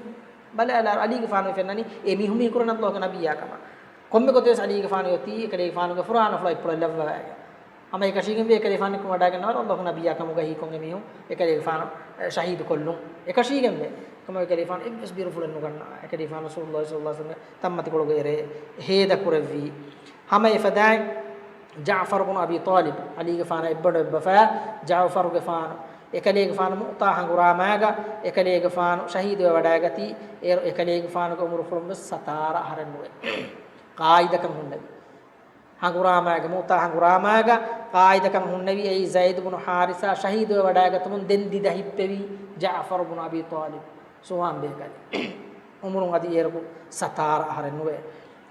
ބަލާލާ ޢަލީގެފާނު ފެންނަނީ އެމީހުން މީ ކުރަން ﷲގެ ނަބިއްޔާ ކަމަށް. ކޮންމެ ގޮތެއް ވެސް ޢަލީގެފާނު އޮތީ އެކަލޭގެފާނުގެ ފުރާނަފުޅާ އިއްޕުޅެއް ލައްވަވައިގެން. ހަމަ އެކަށީގެންވެ އެކަލޭގެފާނު ނިކުމެވަޑައިގަންނަވާ ﷲގެ ނަބިއްޔާ ކަމުގަ ހީކޮށް އެމީހުން އެކަލޭގެފާނު، އެ، ޝަހީދު ކޮށްލުން. އެކަށީގެންވެ. ކަމަށް އެކަލޭގެފާނު އެއްވެސް ބިރުފުޅެއް ނުގަންނަވާ. އެކަލޭގެފާނު ރަސޫލުﷲ ޞައްލަﷲ ޢަލައިހި ވަސައްލަމަ ތަންމަތިކޮޅުގެ އެރޭ ހޭދަ ކުރެއްވީ. ހަމަ އެފަދައިން ޖަޢުފަރު ބުނު އަބީ ޠާލިބު، ޢަލީގެފާނާ އެއްބަނޑު އެއްބަފާ ޖަޢުފަރުގެފާނު، އެކަލޭގެފާނު މުއުތާ ހަނގުރާމާގަ އެކަލޭގެފާނު ޝަހީދުވެވަޑައިގަތީ، އޭރު އެކަލޭގެފާނުގެ އުމުރުފުޅުން ވެސް ސަތާރަ އަހަރެއް ނުވެ. ޤާއިދަކަން ހުންނެވި. ހަނގުރާމާގެ، މުއުތާ ހަނގުރާމާގަ ޤާއިދަކަން ހުންނެވި އެއީ ޒައިދު ބުނު ޙާރިސާ ޝަހީދުވެވަޑައިގަތުމުން ދެން ދިދަ ހިއްޕެވި ޖަޢުފަރު ބުނު އަބީ ޠާލިބު. ޒުވާން ބޭކަލެއް. އުމުރުން އަދި އޭރު ސަތާރަ އަހަރެއް ނުވޭ.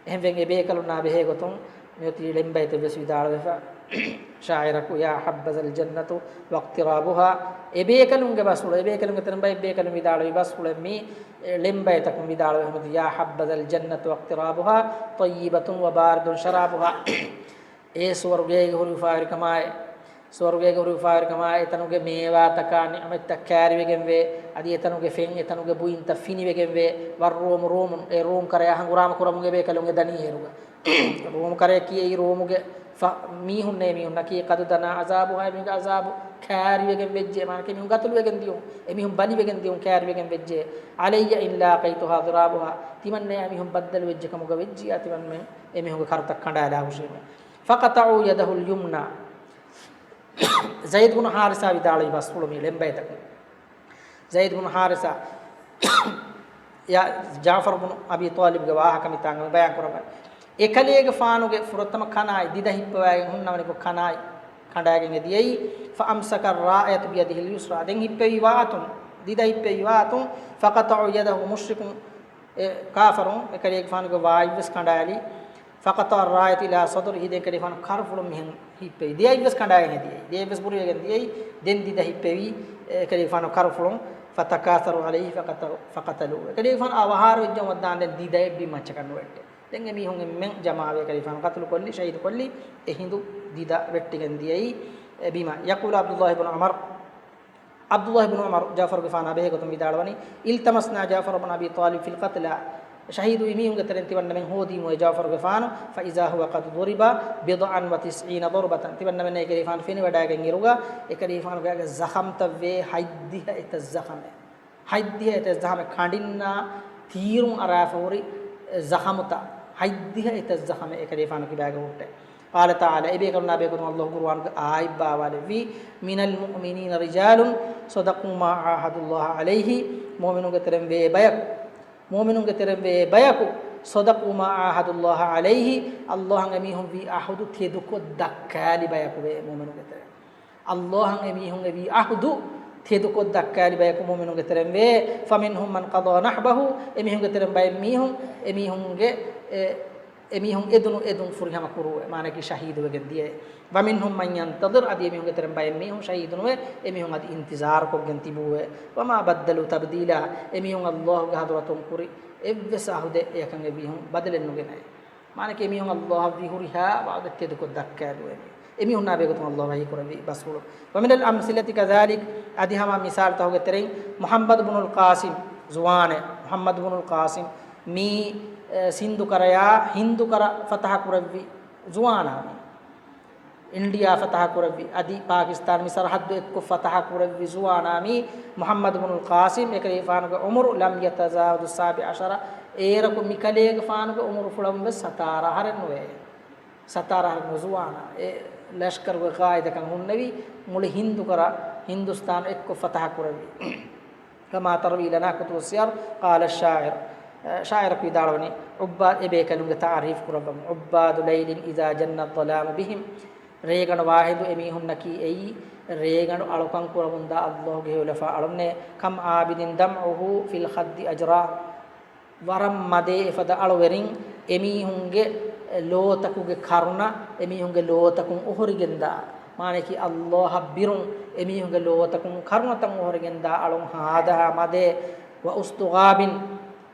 އެހެންވެ އެބޭކަލުންނާ ބެހޭގޮތުން މިއޮތީ ޅެންބައިތެއް ވެސް ވިދާޅުވެފަ. ޝާޢިރަކު، "يا حبذا الجنة واقترابها." އެބޭކަލުންގެ ބަސްފުޅު، އެބޭކަލުންގެ ތެރެން ބައެއް ބޭކަލުން ވިދާޅުވި ބަސްފުޅެއް މީ، ޅެންބައިތަކުން ވިދާޅުވެ ހުންނަ، "يا حبذا الجنة واقترابها، طيبة وبارد شرابها." އޭ ސުވަރުގޭގެ ހުރި އުފާވެރިކަމާއި، ސުވަރުގޭގެ ހުރި އުފާވެރިކަމާއި، އެތަނުގެ މޭވާތަކާ ނިޢުމަތްތައް ކާރިވެގެންވޭ، އަދި އެތަނުގެ ފެން، އެތަނުގެ ބުއިންތައް ފިނިވެގެންވޭ، ވައްރޫމު ރޫމުން، އެ ރޫމް ކަރަޔާ ހަނގުރާމަ ކުރަމުން އެބޭކަލުން އެ ދަނީ އޭރުގަ. ރޫމް ކަރަޔަކީ އެއީ ރޫމުގެ ފަ-، މީހުންނޭ، މީހުންނަކީ، "قد دنا عذابها"، އެމީހުންގެ ޢަޒާބު ކާރިވެގެން ވެއްޖެ، މާނަކީ މީހުން ގަތުލުވެގެން ދިޔުން، އެމީހުން ބަލިވެގެން ދިޔުން، ކާރިވެގެން ވެއްޖެ. "علي إن لاقيتها ضرابها"، ތިމަންނަޔާ މީހުން ބައްދަލުވެއްޖެ ކަމުގަ ވެއްޖިޔާ ތިމަންމެން އެމީހުންގެ ކަރުތައް ކަނޑާލާ ހުށީމެ. فقطعوا يده اليمنى. ޒައިދު ބުނު ޙާރިސާ ވިދާޅުވި ބަސްފުޅު މީ ޅެންބައިތަކުން. ޒައިދު ބުނު ޙާރިސާ ޔާ ޖާފަރު ބުނު އަބީ ޠާލިބްގެ ވާހަކަ މިތާނގަ ބަޔާން ކުރައްވަން. އެކަލޭގެފާނުގެ ފުރަތަމަ ކަނާތް ދިދަ ހިއްޕަވައިގެން ހުންނަވަނިކޮށް ކަނާތް ކަނޑާގެން އެދިޔައީ. فأمسك الراية بيده اليسرى. ދެން ހިއްޕެވި ވާތުން، ދިދަ ހިއްޕެވި ވާތުން، فقطعوا يده، މުޝްރިކުން، އެ ކާފަރުން އެކަލޭގެފާނުގެ ވާތްވެސް ކަނޑާލި. فقطع الراية إلى صدره، ދެން އެކަލޭގެފާނު ކަރުފުޅުން މިހެން ހިއްޕެވި. ދެއަތްވެސް ކަނޑާގެން އެދިޔައީ. ދެއަތްވެސް ބުރިވެގެން ދިޔައީ. ދެން ދިދަ ހިއްޕެވީ، އެކަލޭގެފާނު ކަރުފުޅުން. فتكاثروا عليه فقتلوا، فقتلوه. އެކަލޭގެފާނު އަވަހާރަވެއްޖެ ވައްދާން ދެން ދިދައެއް ބިމައްޗަކަށް ނުވެއްޓެ. ދެން އެމީހުން އެންމެން ޖަމާވެ އެކަލޭގެފާނު ޤަތުލު ކޮށްލި، ޝަހީދު ކޮށްލި. އެހިނދު ދިދަ ވެއްޓިގެން ދިޔައީ އެ ބިމަށް. يقول عبد الله بن عمر، ޢަބްދުﷲ ބުނު ޢުމަރު ޖާފަރުގެފާނާ ބެހޭގޮތުން ވިދާޅުވަނީ، التمسنا جعفر بن أبي طالب في القتلى. ޝަހީދުވި މީހުންގެ ތެރެއިން ތިމަންނަމެން ހޯދީމު އެ ޖާފަރުގެފާނު، فإذا هو قد ضرب بضعا وتسعين ضربة. ތިމަންނަމެން އެކަލޭގެފާނު ފެނިވަޑައިގެން އިރުގަ، އެކަލޭގެފާނުގެ އަގަށް ޒަޚަމްތައްވޭ ހަތްދިހަ އެތައް ޒަޚަމެއް. ހަތްދިހަ އެތައް ޒަޚަމެއް ކަނޑިންނާ ތީރުން އަރާފަ ހުރި ޒަޚަމުތައް. ހަތްދިހަ އެތައް ޒަޚަމެއް އެކަލޭގެފާނު ކިބާގަ ހުއްޓޭ. قال تعالى، އެބޭކަލުންނާ ބެހޭގޮތުން ﷲ ޤުރުއާނުގަ އާޔަތް ބާވާލެއްވީ، من المؤمنين رجال صدقوا ما عاهدوا الله عليه، މުއުމިނުންގެ ތެރެން ވޭ ބަޔަކު، މުއުމިނުންގެ ތެރެން ވޭ ބަޔަކު، صدقوا ما عاهدوا الله عليه، ﷲ އަށް އެމީހުން ވީ އަހުދު ތެދުކޮށް ދައްކާލި ބަޔަކު ވޭ މުއުމިނުންގެ ތެރެން. ﷲ އަށް އެމީހުން އެވީ އަހުދު ތެދުކޮށް ދައްކާލި ބަޔަކު މުއުމިނުންގެ ތެރެން ވޭ. فمنهم من قضى نحبه، އެމީހުންގެ ތެރެން ބައެއް މީހުން، އެމީހުންގެ، އެ، އެމީހުން އެދުނު އެދުން ފުރިހަމަ ކުރުވޭ، މާނައަކީ ޝަހީދުވެގެން ދިޔައޭ. ومنهم من ينتظر، އަދި އެމީހުންގެ ތެރެން ބައެއް މީހުން ޝަހީދުނުވެ، އެމީހުން އަދި އިންތިޒާރުކޮށްގެން ތިބޫވޭ. وما بدلوا تبديلا، އެމީހުން ﷲ ގެ ޙަޟްރަތުން ކުރި އެއްވެސް އަހުދެއް އެއަކަށް އެމީހުން ބަދަލެއް ނުގެނައޭ. މާނައަކީ އެމީހުން ﷲ އަށްވީ ހުރިހާ ވަޢުދެއް ތެދުކޮށް ދައްކާލެވޭ. އެމީހުންނާ ބެހޭގޮތުން ﷲ ވަޙީ ކުރެއްވި ބަސްފުޅު. ومن الأمثلة كذلك، އަދި ހަމަ މިސާލުތަކުގެ ތެރެއިން މުޙައްމަދު ބުނުލް ޤާސިމް ޒުވާނެއް، މުޙައްމަދު ބުނުލް ޤާސިމް މީ، އެ، ސިންދު ކަރަޔާ ހިންދު ކަރަ ފަތަޙަ ކުރެއްވި ޒުވާނާ މީ. އިންޑިއާ ފަތަޙަ ކުރެއްވި، އަދި ޕާކިސްތާން މި ސަރަޙައްދު އެއްކޮށް ފަތަޙަ ކުރެއްވި ޒުވާނާ މީ މުޙައްމަދު ބުނުލް ޤާސިމް، އެކަލޭގެފާނުގެ ޢުމުރު لم يتجاوز السابع عشر، އޭރަކު މިކަލޭގެފާނުގެ ޢުމުރުފުޅަށް ވެސް ސަތާރަ އަހަރެއް ނުވޭ. ސަތާރަ އަހަރެއް ނުވޭ ޒުވާނާ. އެ ލަޝްކަރުގެ ޤާއިދަކަން ހުންނެވި، މުޅި ހިންދު ކަރަ ހިންދުސްތާން އެއްކޮށް ފަތަޙަ ކުރެއްވި. كما تروي لنا كتب السير، قال الشاعر، ޝާޢިރަކު ވިދާޅުވަނީ، ޢުއްބާ، އެ ބޭކަލުންގެ ތަޢުރީފު ކުރައްވަމު. عباد ليل إذا جن الظلام بهم، ރޭގަނޑު ވާހިނދު އެމީހުންނަކީ އެއީ، ރޭގަނޑު އަޅުކަން ކުރަމުންދާ ﷲ ގެ ހެޔޮލަފާ އަޅުންނޭ. كم عابد دمعه في الخد أجرى، ވަރަށް މަދޭ އެފަދަ އަޅުވެރިން، އެމީހުންގެ ލޯތަކުގެ ކަރުނަ، އެމީހުންގެ ލޯތަކުން އޮހޮރިގެންދާ، މާނައަކީ ﷲ އަށް ބިރުން އެމީހުންގެ ލޯތަކުން ކަރުނަތައް އޮހޮރިގެންދާ އަޅުން ހާދަހާ މަދޭ. وأسد غاب،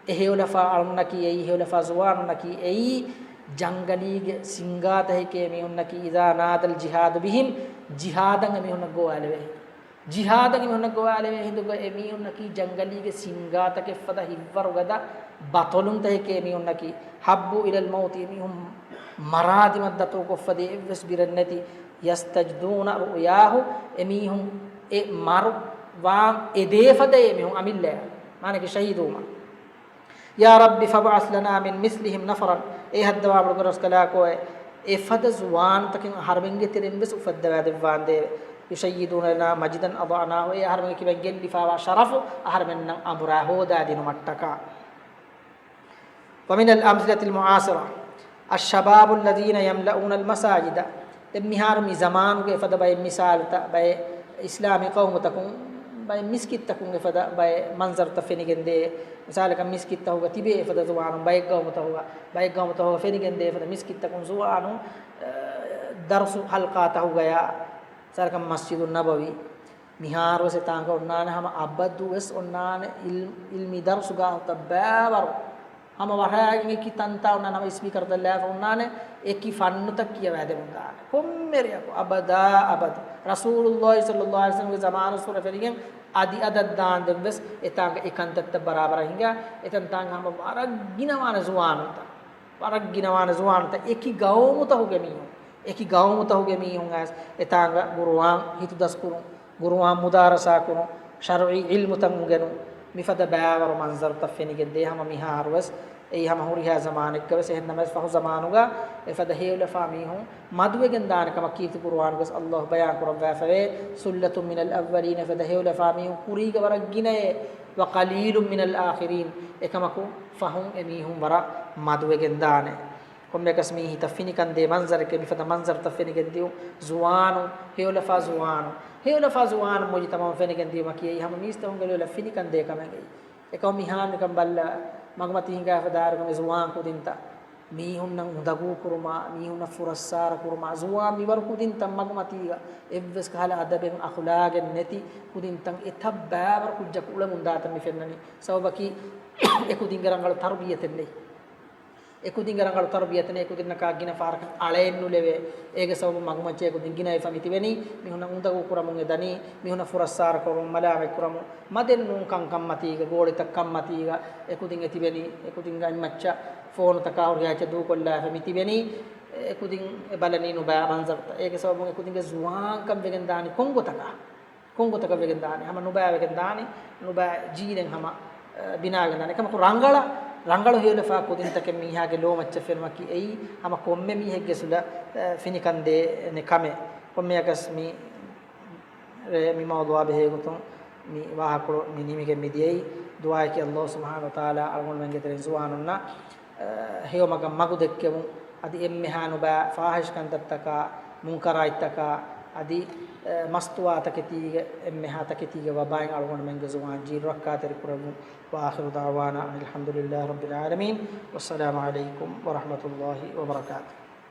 އެ ހެޔޮލަފާ އަޅުންނަކީ އެއީ، ހެޔޮލަފާ ޒުވާނުންނަކީ އެއީ، ޖަންގަލީގެ ސިންގާތަކެކޭ އެމީހުންނަކީ، إذا نادى الجهاد بهم، ޖިހާދަށް އެމީހުންނަށް ގޮވާލެވޭ. ޖިހާދަށް އެމީހުންނަށް ގޮވާލެވޭ ހިނދުގަ އެމީހުންނަކީ ޖަންގަލީގެ ސިންގާތަކެއްފަދަ ހިތްވަރުގަދަ ބަތޮލުންތަކެކޭ އެމީހުންނަކީ. حبوا إلى الموت، އެމީހުން މަރާ ދިމަށް ދަތުރުކޮށްފަ ދޭ އެއްވެސް ބިރެއް ނެތި. يستجدون رؤياه، އެމީހުން އެ މަރު ވާން އެދޭފަދައޭ އެމީހުން އަމިއްލަޔަށް. މާނައަކީ ޝަހީދުވުމަށް. يا رب فابعث لنا من مثلهم نفرا، އެ ހައްދަވާ ބޮޑު ރަސްކަލާކޯއެ، އެފަދަ ޒުވާނުތަކެއް އަހަރެމެންގެ ތެރެއިން ވެސް އުފައްދަވާ ދެއްވާނދޭވެ. يشيدون لنا مجدا أضعناه، އެ އަހަރެމެންގެ ކިބައިން ގެއްލިފާވާ ޝަރަފު އަހަރެމެންނަށް އަނބުރާ ހޯދާދިނުމަށްޓަކާ. ومن الأمثلة المعاصرة الشباب الذين يملؤون المساجد. ދެން މިހާރު މި ޒަމާނުގެ އެފަދަ ބައެއް މިސާލުތައް، ބައެއް އިސްލާމީ ޤައުމުތަކުން، ބައެއް މިސްކިތްތަކުން އެފަދަ ބައެއް މަންޒަރުތައް ފެނިގެންދޭ. މިސާލަކަށް މިސްކިތްތަކުގަ ތިބޭ އެފަދަ ޒުވާނުން، ބައެއް ޤައުމުތަކުގަ، ބައެއް ޤައުމުތަކުގަ ފެނިގެންދޭ އެފަދަ މިސްކިތްތަކުން ޒުވާނުން، އަ، ދަރުސު ޙަލްޤާތަކުގަޔާ، މިސާލަކަށް މަސްޖިދުއް ނަބަވީ، މިހާރުވެސް އެތާނގަ އޮންނާނެ ހަމަ އަބަދުވެސް އޮންނާނެ އިލް-، އިލްމީ ދަރުސުގާ ހުތައް ބައިވަރު. ހަމަ ވަށައިގެން އެކި ތަންތާ އޮންނާނެ، ހަމަ ސްޕީކަރުތައް ލާފަ އޮންނާނެ، އެކި ފަންނުތައް ކިޔަވާދެމުންދާނެ. ކޮންމެ ރެއަކު އަބަދާ އަބަދު. ރަސޫލުﷲ ޞައްލަﷲ ޢަލައިހި ވަސައްލަމްގެ ޒަމާނުއްސުރެ ފެނިގެން އަދި އަދަށް ދާންދެން ވެސް އެތާނގަ އެކަންތައްތައް ބަރާބަރަށް ހިނގާ، އެތަންތާނގަ ހަމަ ވަރަށް ގިނަވާނެ ޒުވާނުންތައް. ވަރަށް ގިނަވާނެ ޒުވާނުންތައް އެކި ގައުމުތަކުގެ މީހުން، އެކި ގައުމުތަކުގެ މީހުން އައިސް އެތާނގަ ޤުރުއާން ހިތުދަސްކުރުން، ޤުރުއާން މުދާރަސާކުރުން، ޝަރުޢީ ޢިލްމުތައް އުނގެނުން، މިފަދަ ބައިވަރު މަންޒަރުތައް ފެނިގެން ދޭ ހަމަ މިހާރުވެސް. އެއީ ހަމަ ހުރިހާ ޒަމާނެއްގަވެސް. އެހެންނަމަވެސް ފަހު ޒަމާނުގަ އެފަދަ ހެޔޮލަފާ މީހުން މަދުވެގެން ދާނެ ކަމަށް ކީރިތި ޤުރުއާނުގަވެސް ﷲ ބަޔާން ކުރައްވާފަވޭ. ثلة من الأولين، އެފަދަ ހެޔޮލަފާ މީހުން ކުރީގަ ވަރަށް ގިނައޭ، وقليل من الآخرين، އެކަމަކު ފަހުން އެމީހުން ވަރަށް މަދުވެގެން ދާނެ. ކޮންމެއަކަސް މީ ހިތަށް ފިނިކަން ދޭ މަންޒަރެކޭ، މިފަދަ މަންޒަރުތައް ފެނިގެން ދިއުން. ޒުވާނު، ހެޔޮލަފާ ޒުވާނު، ހެޔޮލަފާ ޒުވާނު މުޖުތަމަޢުން ފެނިގެން ދިއުމަކީ އެއީ ހަމަ މީސްތަކުންގެ ލޮލަށް ފިނިކަން ދޭ ކަމެއް. އެކަމަ މިހާރު ނިކަން ބައްލަ، މަގުމަތީ ހިނގާފަ ދާއިރުގަ މި ޒުވާން ކުދިންތައް، މީހުންނަށް އުނދަގޫ ކުރުމާ، މީހުންނަށް ފުރައްސާރަ ކުރުމާ، ޒުވާން މިވަރު ކުދިންތައް މަގުމަތީގަ އެއްވެސް ކަހަލަ އަދަބެއް އަޚުލާގެއް ނެތި ކުދިންތައް އެތައް ބައިވަރު ކުއްޖަކު އުޅެމުންދާތަން މި ފެންނަނީ. ސަބަބަކީ އެ ކުދިންގެ ރަނގަޅު ތަރުބިޔަތެއް ނެތް. އެކުދިންގެ ރަނގަޅު ތަރުބިޔަތެއް ނެތް، އެކުދިންނަކާ ގިނަ ފަހަރަކަށް އަޅައެއް ނުލެވޭ. އޭގެ ސަބަބުން މަގުމައްޗަށް އެކުދިން ގިނަވެފަ މިތިބެނީ، މީހުންނަށް އުނދަގޫ ކުރަމުން އެ ދަނީ، މީހުންނަށް ފުރައްސާރަ ކުރަމުން، މަލާމަތް ކުރަމުން، މަދެއް ނޫން ކަންކަން މަތީގަ، ގޯޅިތައް ކަން މަތީގަ، އެކުދިން އެ ތިބެނީ، އެކުދިންގެ އަތްމައްޗަށް ފޯނުތަކާ ހުރިހާ އެއްޗެއް ދޫކޮށްލާފަ މިތިބެނީ، އެކުދިން އެ ބަލަނީ ނުބައި މަންޒަރުތައް. އޭގެ ސަބަބުން އެކުދިންގެ ޒުވާންކަން ވެގެން ދާނީ ކޮން ގޮތަކަށް؟ ކޮން ގޮތަކަށް ވެގެން ދާނީ؟ ހަމަ ނުބައި ވެގެން ދާނީ، ނުބައި ޖީލެއް ހަމަ، އަ، ބިނާވެގެން ދާނީ. އެކަމަކު ރަނގަޅަށް، ރަނގަޅު ހެޔޮލަފާ ކުދިންތަކެއް މީހާގެ ލޯމައްޗަށް ފެނުމަކީ އެއީ ހަމަ ކޮންމެ މީހެއްގެ އުސޫލަށް، އަ، ފިނިކަން ދޭނެ ކަމެއް. ކޮންމެއަކަސް މި، ރޭ، މި މައުޟޫޢާ ބެހޭގޮތުން މި ވާހަކަކޮޅު މި ނިމިގެން މިދިޔައީ. ދުޢާއަކީ ﷲ ސުބްޙާނަހޫ ވަތަޢާލާ އަޅުގަނޑުމެންގެ ތެރެއިން ޒުވާނުންނަށް އަ، ހެޔޮމަގަށް މަގު ދެއްކެވުން، އަދި އެންމެހާ ނުބައި ފާޙިޝް ކަންތައްތަކާ، މުންކަރާތްތަކާ، އަދި، އަ، މަސްތުވާތަކެތީގެ އެންމެހާ ތަކެތީގެ ވަބާއިން އަޅުގަނޑުމެންގެ ޒުވާން ޖީލު ރައްކާތެރި ކުރެއްވުން. وآخر دعوانا أن الحمد لله رب العالمين، والسلام عليكم ورحمة الله وبركاته.